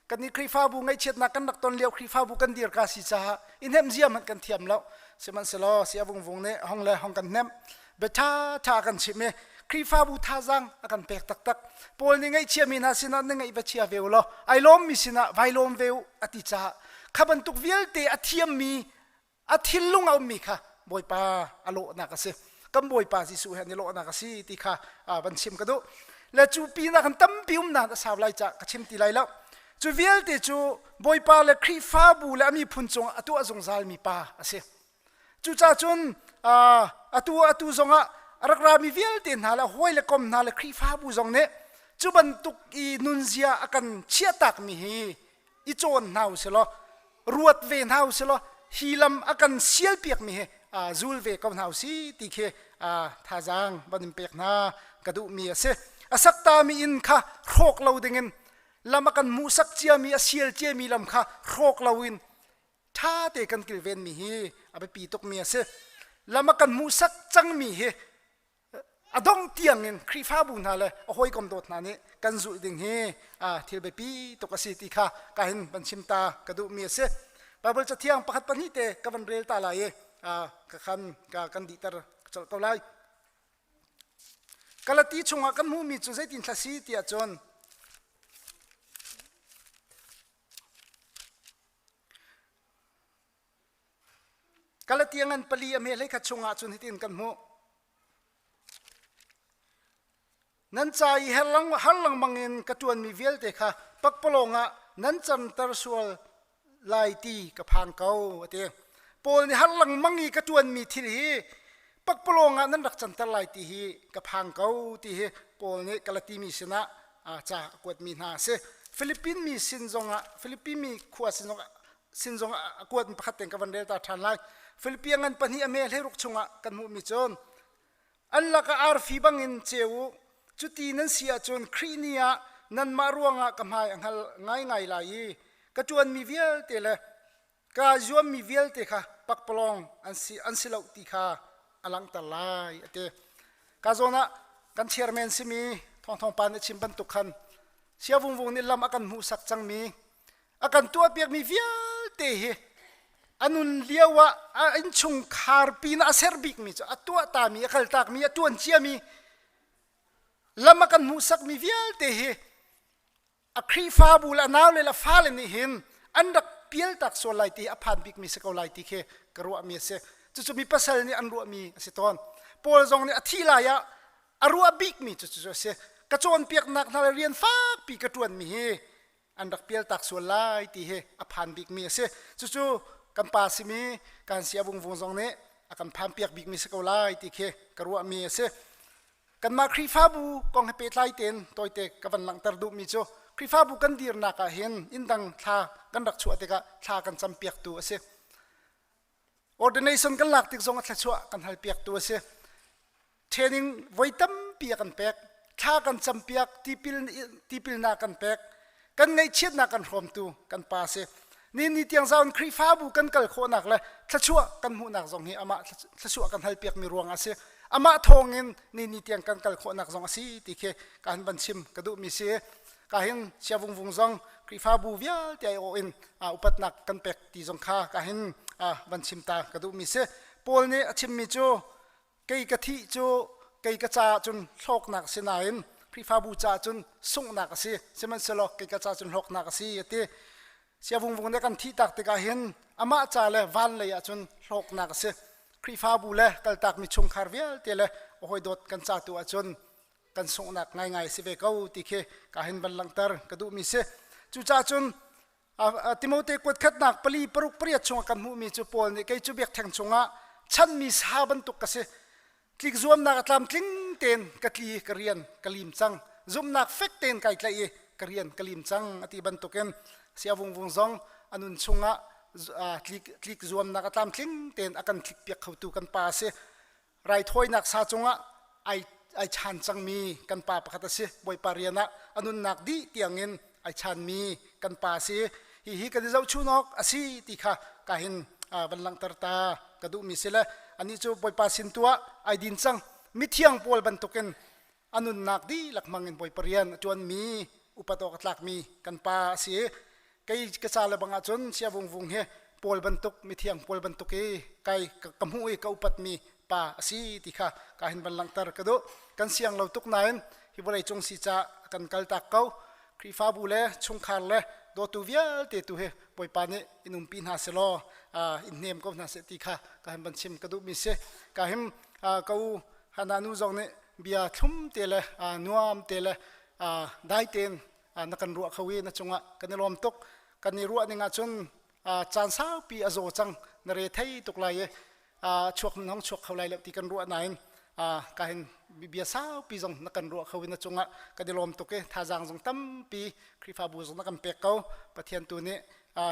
kan i Khrihfabu ngaihchiatnak kan rak ton lio Khrihfabu kan dir ka si caah i hnemh zia hmanh kan thiam lo. Sihmanhsehlaw sia vungvung nih hong le hong kan hnemh bia ṭhaṭha kan chimh i Khrihfabu thazaang a kan pek taktak. Paul nih ngaihchiami hna sinah na ngaih va chia ve u law ai lawmmi sinah vai lawm ve u a ti caah kha bantuk vialte a thiammi a thinlung a ummi kha Bawipa a lawhnak a si. Kan Bawipa Jesuh he an i lawhnak a si ti kha van chim ka duh. Le cu pinah kan tampi umnak a sau lai cah ka chim ti lai lo. Cu vialte cu Bawipa le Khrihfabu le a miphun cungah a tuah zungzalmi pa a si. Cucaah cun atu atu zongah a rak rami vialte hna le hawi le kom hna le Khrihfabu zong nih cu bantuk i nunzia a kan chiahtakmi hi i cawn hna u silaw ruat ve hna u silaw hi lam a kan sialpiakmi hi zul ve ko hna u si ti khi thazaang van in pek hna ka duhmi a si. A saktami inn kha hrawk lo dingin lam a kan hmuhsak ciami a sial ciami lam kha hrawk loin ṭha te kan kilvenmi hi a biapi tukmi a si. Lam a kan hmuhsak cangmi hi a dongh tiangin Khrihfabu hna le a hawikom dawt hna nih kan zulh ding hi thil biapi tuk a si ti kha ka hin van chim ta ka duhmi a si. Bible cathiang pakhat pahnih te ka van rel ta lai i ka khan ka kan dihter colh ko lai. Galati chungah kan hmuhmi cu zeitin thla si tiah cun Galatia ngan pali a hme hlei khat chungah cun hitin kan hmuh. Nan ca i har lengmang in ka ṭuanmi vialte kha pakpalawng ah nan canter sual lai ti ka phan ko a ti. Paul nih har lengmang i ka ṭuanmi thil hi pakpalawng ah nan rak canter lai ti hi ka phang ko ti hi Paul nih Galati mi sinah ca a kuatmi hna a si. Philippine mi sin zongah Philippine mi khua sin zongah sin zongah a kuatmi pakhat tein ka van rel ta ṭhan lai. Philippi ngan pahnih a me hleiruk chungah kan hmuhmi cun an lakah arfi bangin ceu u cuti nan si ahcun Khrih ni ah nanmah ruangah ka hmai a hngal ngaingai lai i ka ṭuanmi vialte le Kaa zuammi vialte kha pakpalawng an si, an si lo ti kha a langhter lai a ti. Ka zawn ah kan chairman simi Thawngthawng Pa nih a chim bantuk khan Sia Vungvung nih lam a kan hmuhsak cangmi a kan tuahpiakmi vialte hi a nun lio ah a innchungkhar pin a ser bikmi cu a tuahtami a kaltakmi a tuan ciami lam a kan hmuhsakmi vialte hi a Khrihfabu le a naule le a fale nih hin an rak pialtak sual lai ti a phan bikmi si ko lai ti khi ka ruahmi a si. Cucu mi pasal nih an ruahmi a si tawn. Paul zong nih a thih lai ah a ruah bikmi cu cucu a si. Ka cawnpiaknak hna le rian fakpi ka ṭuanmi hi an rak pialtak sual lai ti hi a phan bikmi a si. Cucu kan pa simi kan sia vungvung zong nih a kan phanpiak bikmi si ko lai ti khi ka ruahmi a si. Kanmah Khrihfabu kong he pehtlai tein tawite ka van langhter duhmi cu Khrihfabu kan dirnak ah hin inndang thla kan rak chuah tikah thla kan campiaktu a si. Ordination kan lak tik zong a thluachuah kan halpiaktu a si. Training voi tampi a kan pek. Thla kan campiak, tipil, tipilnak kan pek. Kan ngaihchiatnak kan hrawmtu kan pa a si. Ni ni tiang zaun Khrihfabu kan kal khawhnak le thluachuah kan hmuhnak zong hi amah thluachuah kan halpiakmi ruang a si. Amah thawngin ni ni tiang kan kal khawhnak zong a si ti khi ka han van chim ka duhmi si. Ka hin sia vungvung zong Khrihfabu vialte ai awh in upatnak kan pek ti zong kha ka hin van chim ta ka duhmi si. Paul nih a chimmi cu kei ka thih cu kei ka caah cun hlawknak a si nain Khrihfabu caah cun sunghnak a si sihmanhsehlaw kei ka caah cun hlawknak a si a ti siavungvung nih kan thih tak tikah hin amah ca le van lei ah cun hlawknak a si Khrihfabu le kaltakmi chungkhar vialte le a hawidawt kan ca tu ahcun kan sunghnak ngaingai si ve ko ti khi ka hin van langhter ka duhmi si cucaah cun. Timote kuat khatnak 4 6 8 chungah kan hmuhmi cu Paul nih kei cu biakṭheng chungah chanmi sa bantuk ka si. Tlik zuamnak a tlamtling tein ka tli ka rian ka lim cang. Zumhnak fek tein kai tlaih i ka rian ka lim cang a ti bantukin sia vungvung zong a nun chungah tlik zuamnak a tlamtling tein a kan tlik piak khotu kan pa a si. Raithawinak sa cungah ai ai chan cangmi kan pa pakhat a si. Bawipa rian ah a nunnak dih tiangin ai chanmi kan pa a si. Hihi kan i zohchun awk a si ti kha ka hin van langhter ta ka duhmi si le anih cu Bawipa sin tu ah ai din cang. Mithiang Paul bantukin a nunnak dihlak hmangin Bawipa rian a ṭuanmi upat awk a tlakmi kan pa a si. Kei ka ca le bang ahcun sia vungvung hi Paul bantuk mithiang Paul bantuk i kai ka hmuh i ka upatmi pa a si ti kha ka hin van langhter ka duh. Kan siang lo tuk nain hi vawlei cung si ca kan kal tak ko. Khrihfabu le chungkhar le dawtu vialte tu hi Bawipa nih in umpi hna selaw in hnem ko hna seh ti kha ka hin van chim ka duhmi si. Ka him ka u Hana nu zong nih bia thlum te le nuam te le dai tein na kan ruah kho i na cungah kan i lawm tuk. Kan i ruah ning ahcun caan saupi a zaw cang na re thei tuk lai i chuak nan hong chuak kho lai lo ti kan ruah nain ka hin bia saupi zong na kan ruah kho i na cungah kan i lawm tuk i thazaang zong tampi Khrihfabu zong na kan pek ko. Pathian tu nih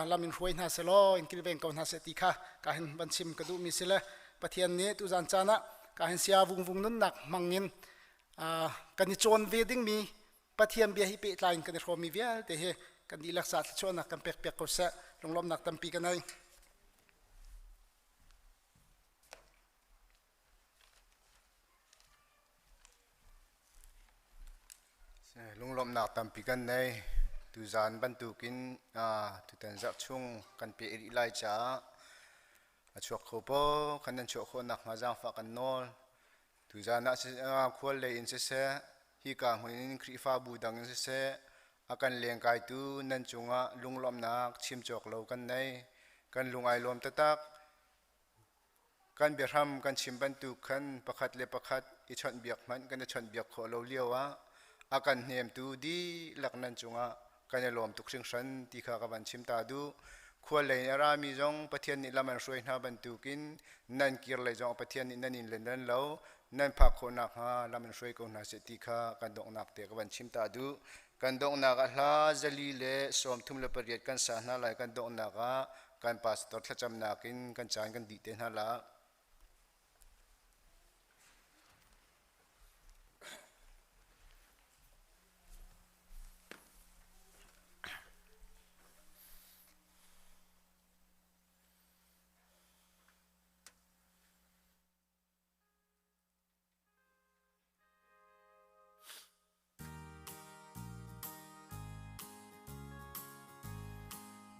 lam in hruai hna selaw in kilveng ko hna seh ti kha ka hin van chim ka duhmi si le Pathian nih tuzan caan ah ka hin sia vungvung nunnak hmangin kan i cawn ve dingmi Pathian bia hi pehtlai in kan i hrawmmi vialte hi kan dihlak ca thluachuahnak kan pek piak ko seh. Lunglawmhnak tampi ka nei. Lunglawmhnak tampi kan nei. Tuzaan bantukin tutan zarh chung kan peh rih lai caah a chuak kho paoh khan nan chuah khawh nakhnga zaangfah kan nawl. Tuzaan ah khual lei in siseh, hika hmun in Khrihfabu dang in siseh, a kan lengkaitu nan cungah lunglawmhnak chim cawk lo kan nei. Kan lung ai lawm taktak. Kan biahram kan chim bantuk khan pakhat le pakhat i chawnhbiak hmanh kan i chawnhbiak khawh lo lio ah a kan hnemtu dihlak nan cungah kan i lawm tuk hringhran ti kha ka van chim ta duh. Khual lei in a rami zong Pathian nih lam an hruai hna bantukin nan kir lei zong Pathian nih nan in len ran lo, nan phak khawh nakhnga lam an hruai ko hna seh ti kha kan donghnak te ka van chim ta duh. Kan donghnak ah hla 138 kan sa hna lai. Kan donghnak ah kan pastor thlacamnak in kan caan kan dih te hna la.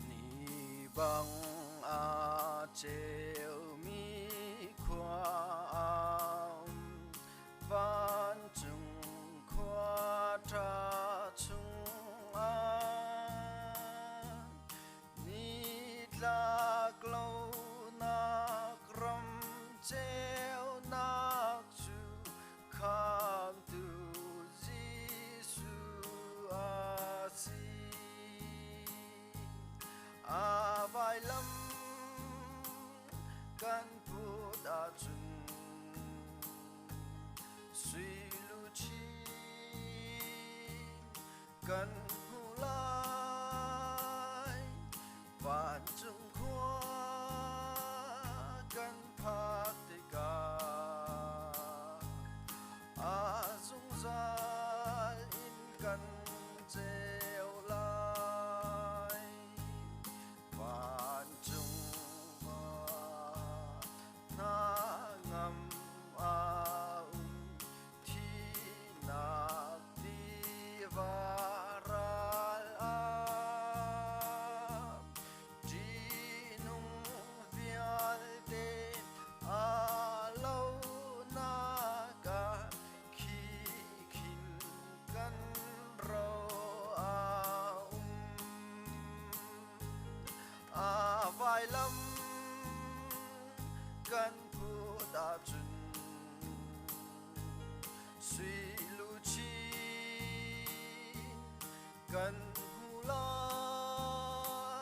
Ni bang a ceumi khua um, vancung khua ṭha chungah nitlak lonak ram ceunak cu Khamtu Jesuh a si. A vailam kan put ahcun sui luchin kan hmu lai. Vancung khua kan phak tikah a zungzal in kan ceu lai. Vancung hna ngam a um Thihnak tiva ral ah ṭihnung vialte a lonak ah khi khin kan ro a um. A vailam kan put ahcun Sui luchin kan hmu lai.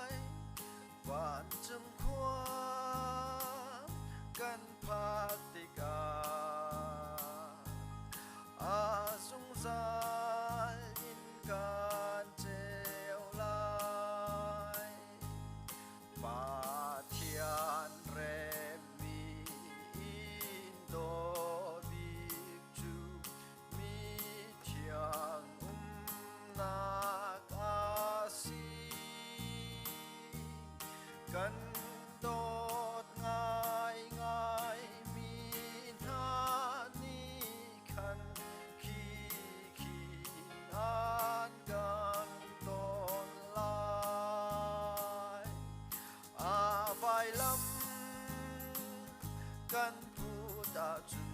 kan put ahcun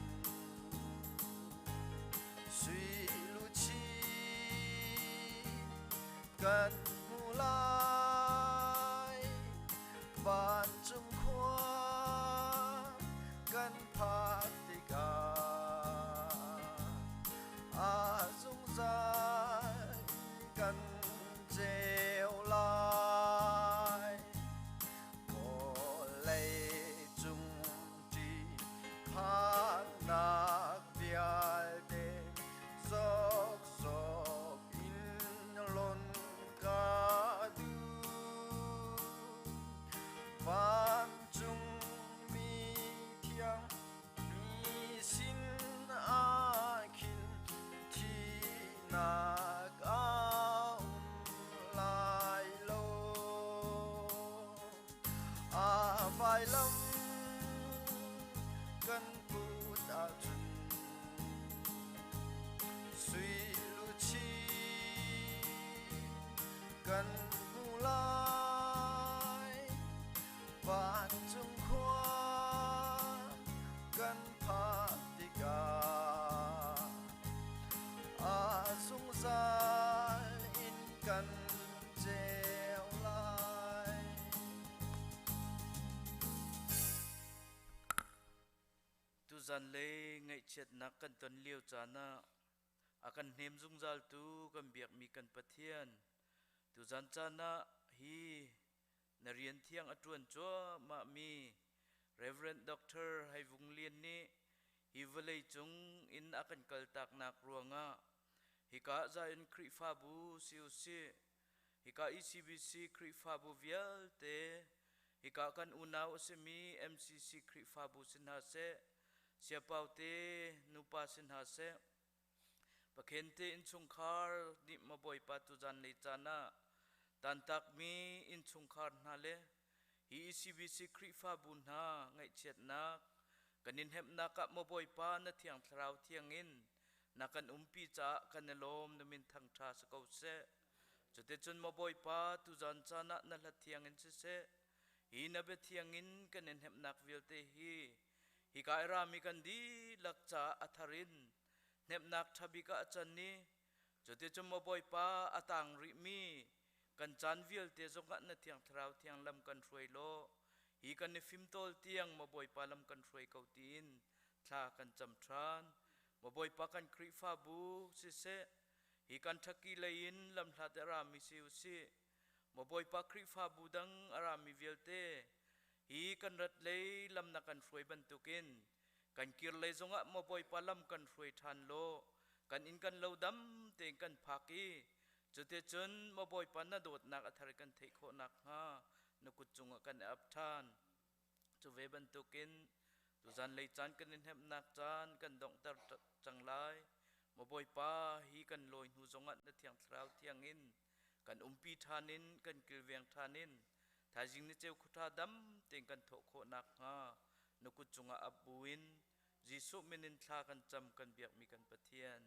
sui luchin kan hmu lai. Vancung khua kan phak tikah a zungzal kan ceu lai. Vawlei cung ṭihphannak vialte zoksok in lon ka duh. Vancung mi thiang mi sin ah khin thihnak a um lai lo. A vailam kan put ahcun sui luchin kan hmu lai. Vancung khua kan phak tikah a zungzal in kan ceu lai. Tuzan le ngaihchiatnak kan ton lio caan ah a kan hnem zungzaltu kan biakmi kan Pathian, tuzan caan ah hi na rian thiang a ṭuan cuahmahmi Reverend Dr. Hai Vung Lian nih hi vawlei cung in a kan kaltaknak ruangah hika Zion Khrihfabu si usih, hika ECBC Khrihfabu vialte, hika kan unau a simi MCC Khrihfabu si hna seh, siapau te nupa si hna seh, Pakhen te innchungkhar nih maw Bawipa tuzan lei caan ah tantakmi innchungkhar hna le hi ECBC Khrihfabu hna ngaihchiatnak kan in hnemhnak ah maw Bawipa na Thiang Thlarau thiangin na kan umpi caah kan i lawm, na min thangṭha si ko seh. Cuticun maw Bawipa tuzan caan ah na hla thiangin siseh, hi na bia thiangin kan in hnemhnak vialte hi hika i rami kan dihlak caah a thar in hnemhnak ṭha bik ah a can i cuticun maw Bawipa a tang rihmi kan caan vialte zongah na Thiang Thlarau thiang lam kan hruai law hi kan i fimtawl tiang maw Bawipa lam kan hruai ko tiin thla kan cam ṭhan. Maw Bawipa kan Khrihfabu siseh hi kan ṭhaki lei in lamhlat a rami si usih, maw Bawipa Khrihfabu dang a rami vialte hi kan rat lei lam na kan hruai bantukin kan kir lei zongah maw Bawipa lam kan hruai ṭhan law kan inn kan lo dam tein kan phak i cuticun maw Bawipa na dawtnak a thar kan theih khawh nakhnga na kut cungah kan i ap ṭhan. Cu ve bantukin tuzan lei caan kan i hnemhnak caan kan donghter cang lai. Maw Bawipa hi kan lawi hnu zongah na Thiang Thlarau thiangin kan umpi ṭhan in kan kilveng ṭhan in thaizing ni ceu khuṭha dam tein kan thawh khawh nakhnga na kut cungah ap buin Jesuh min in thla kan cam kan biakmi kan Pathian.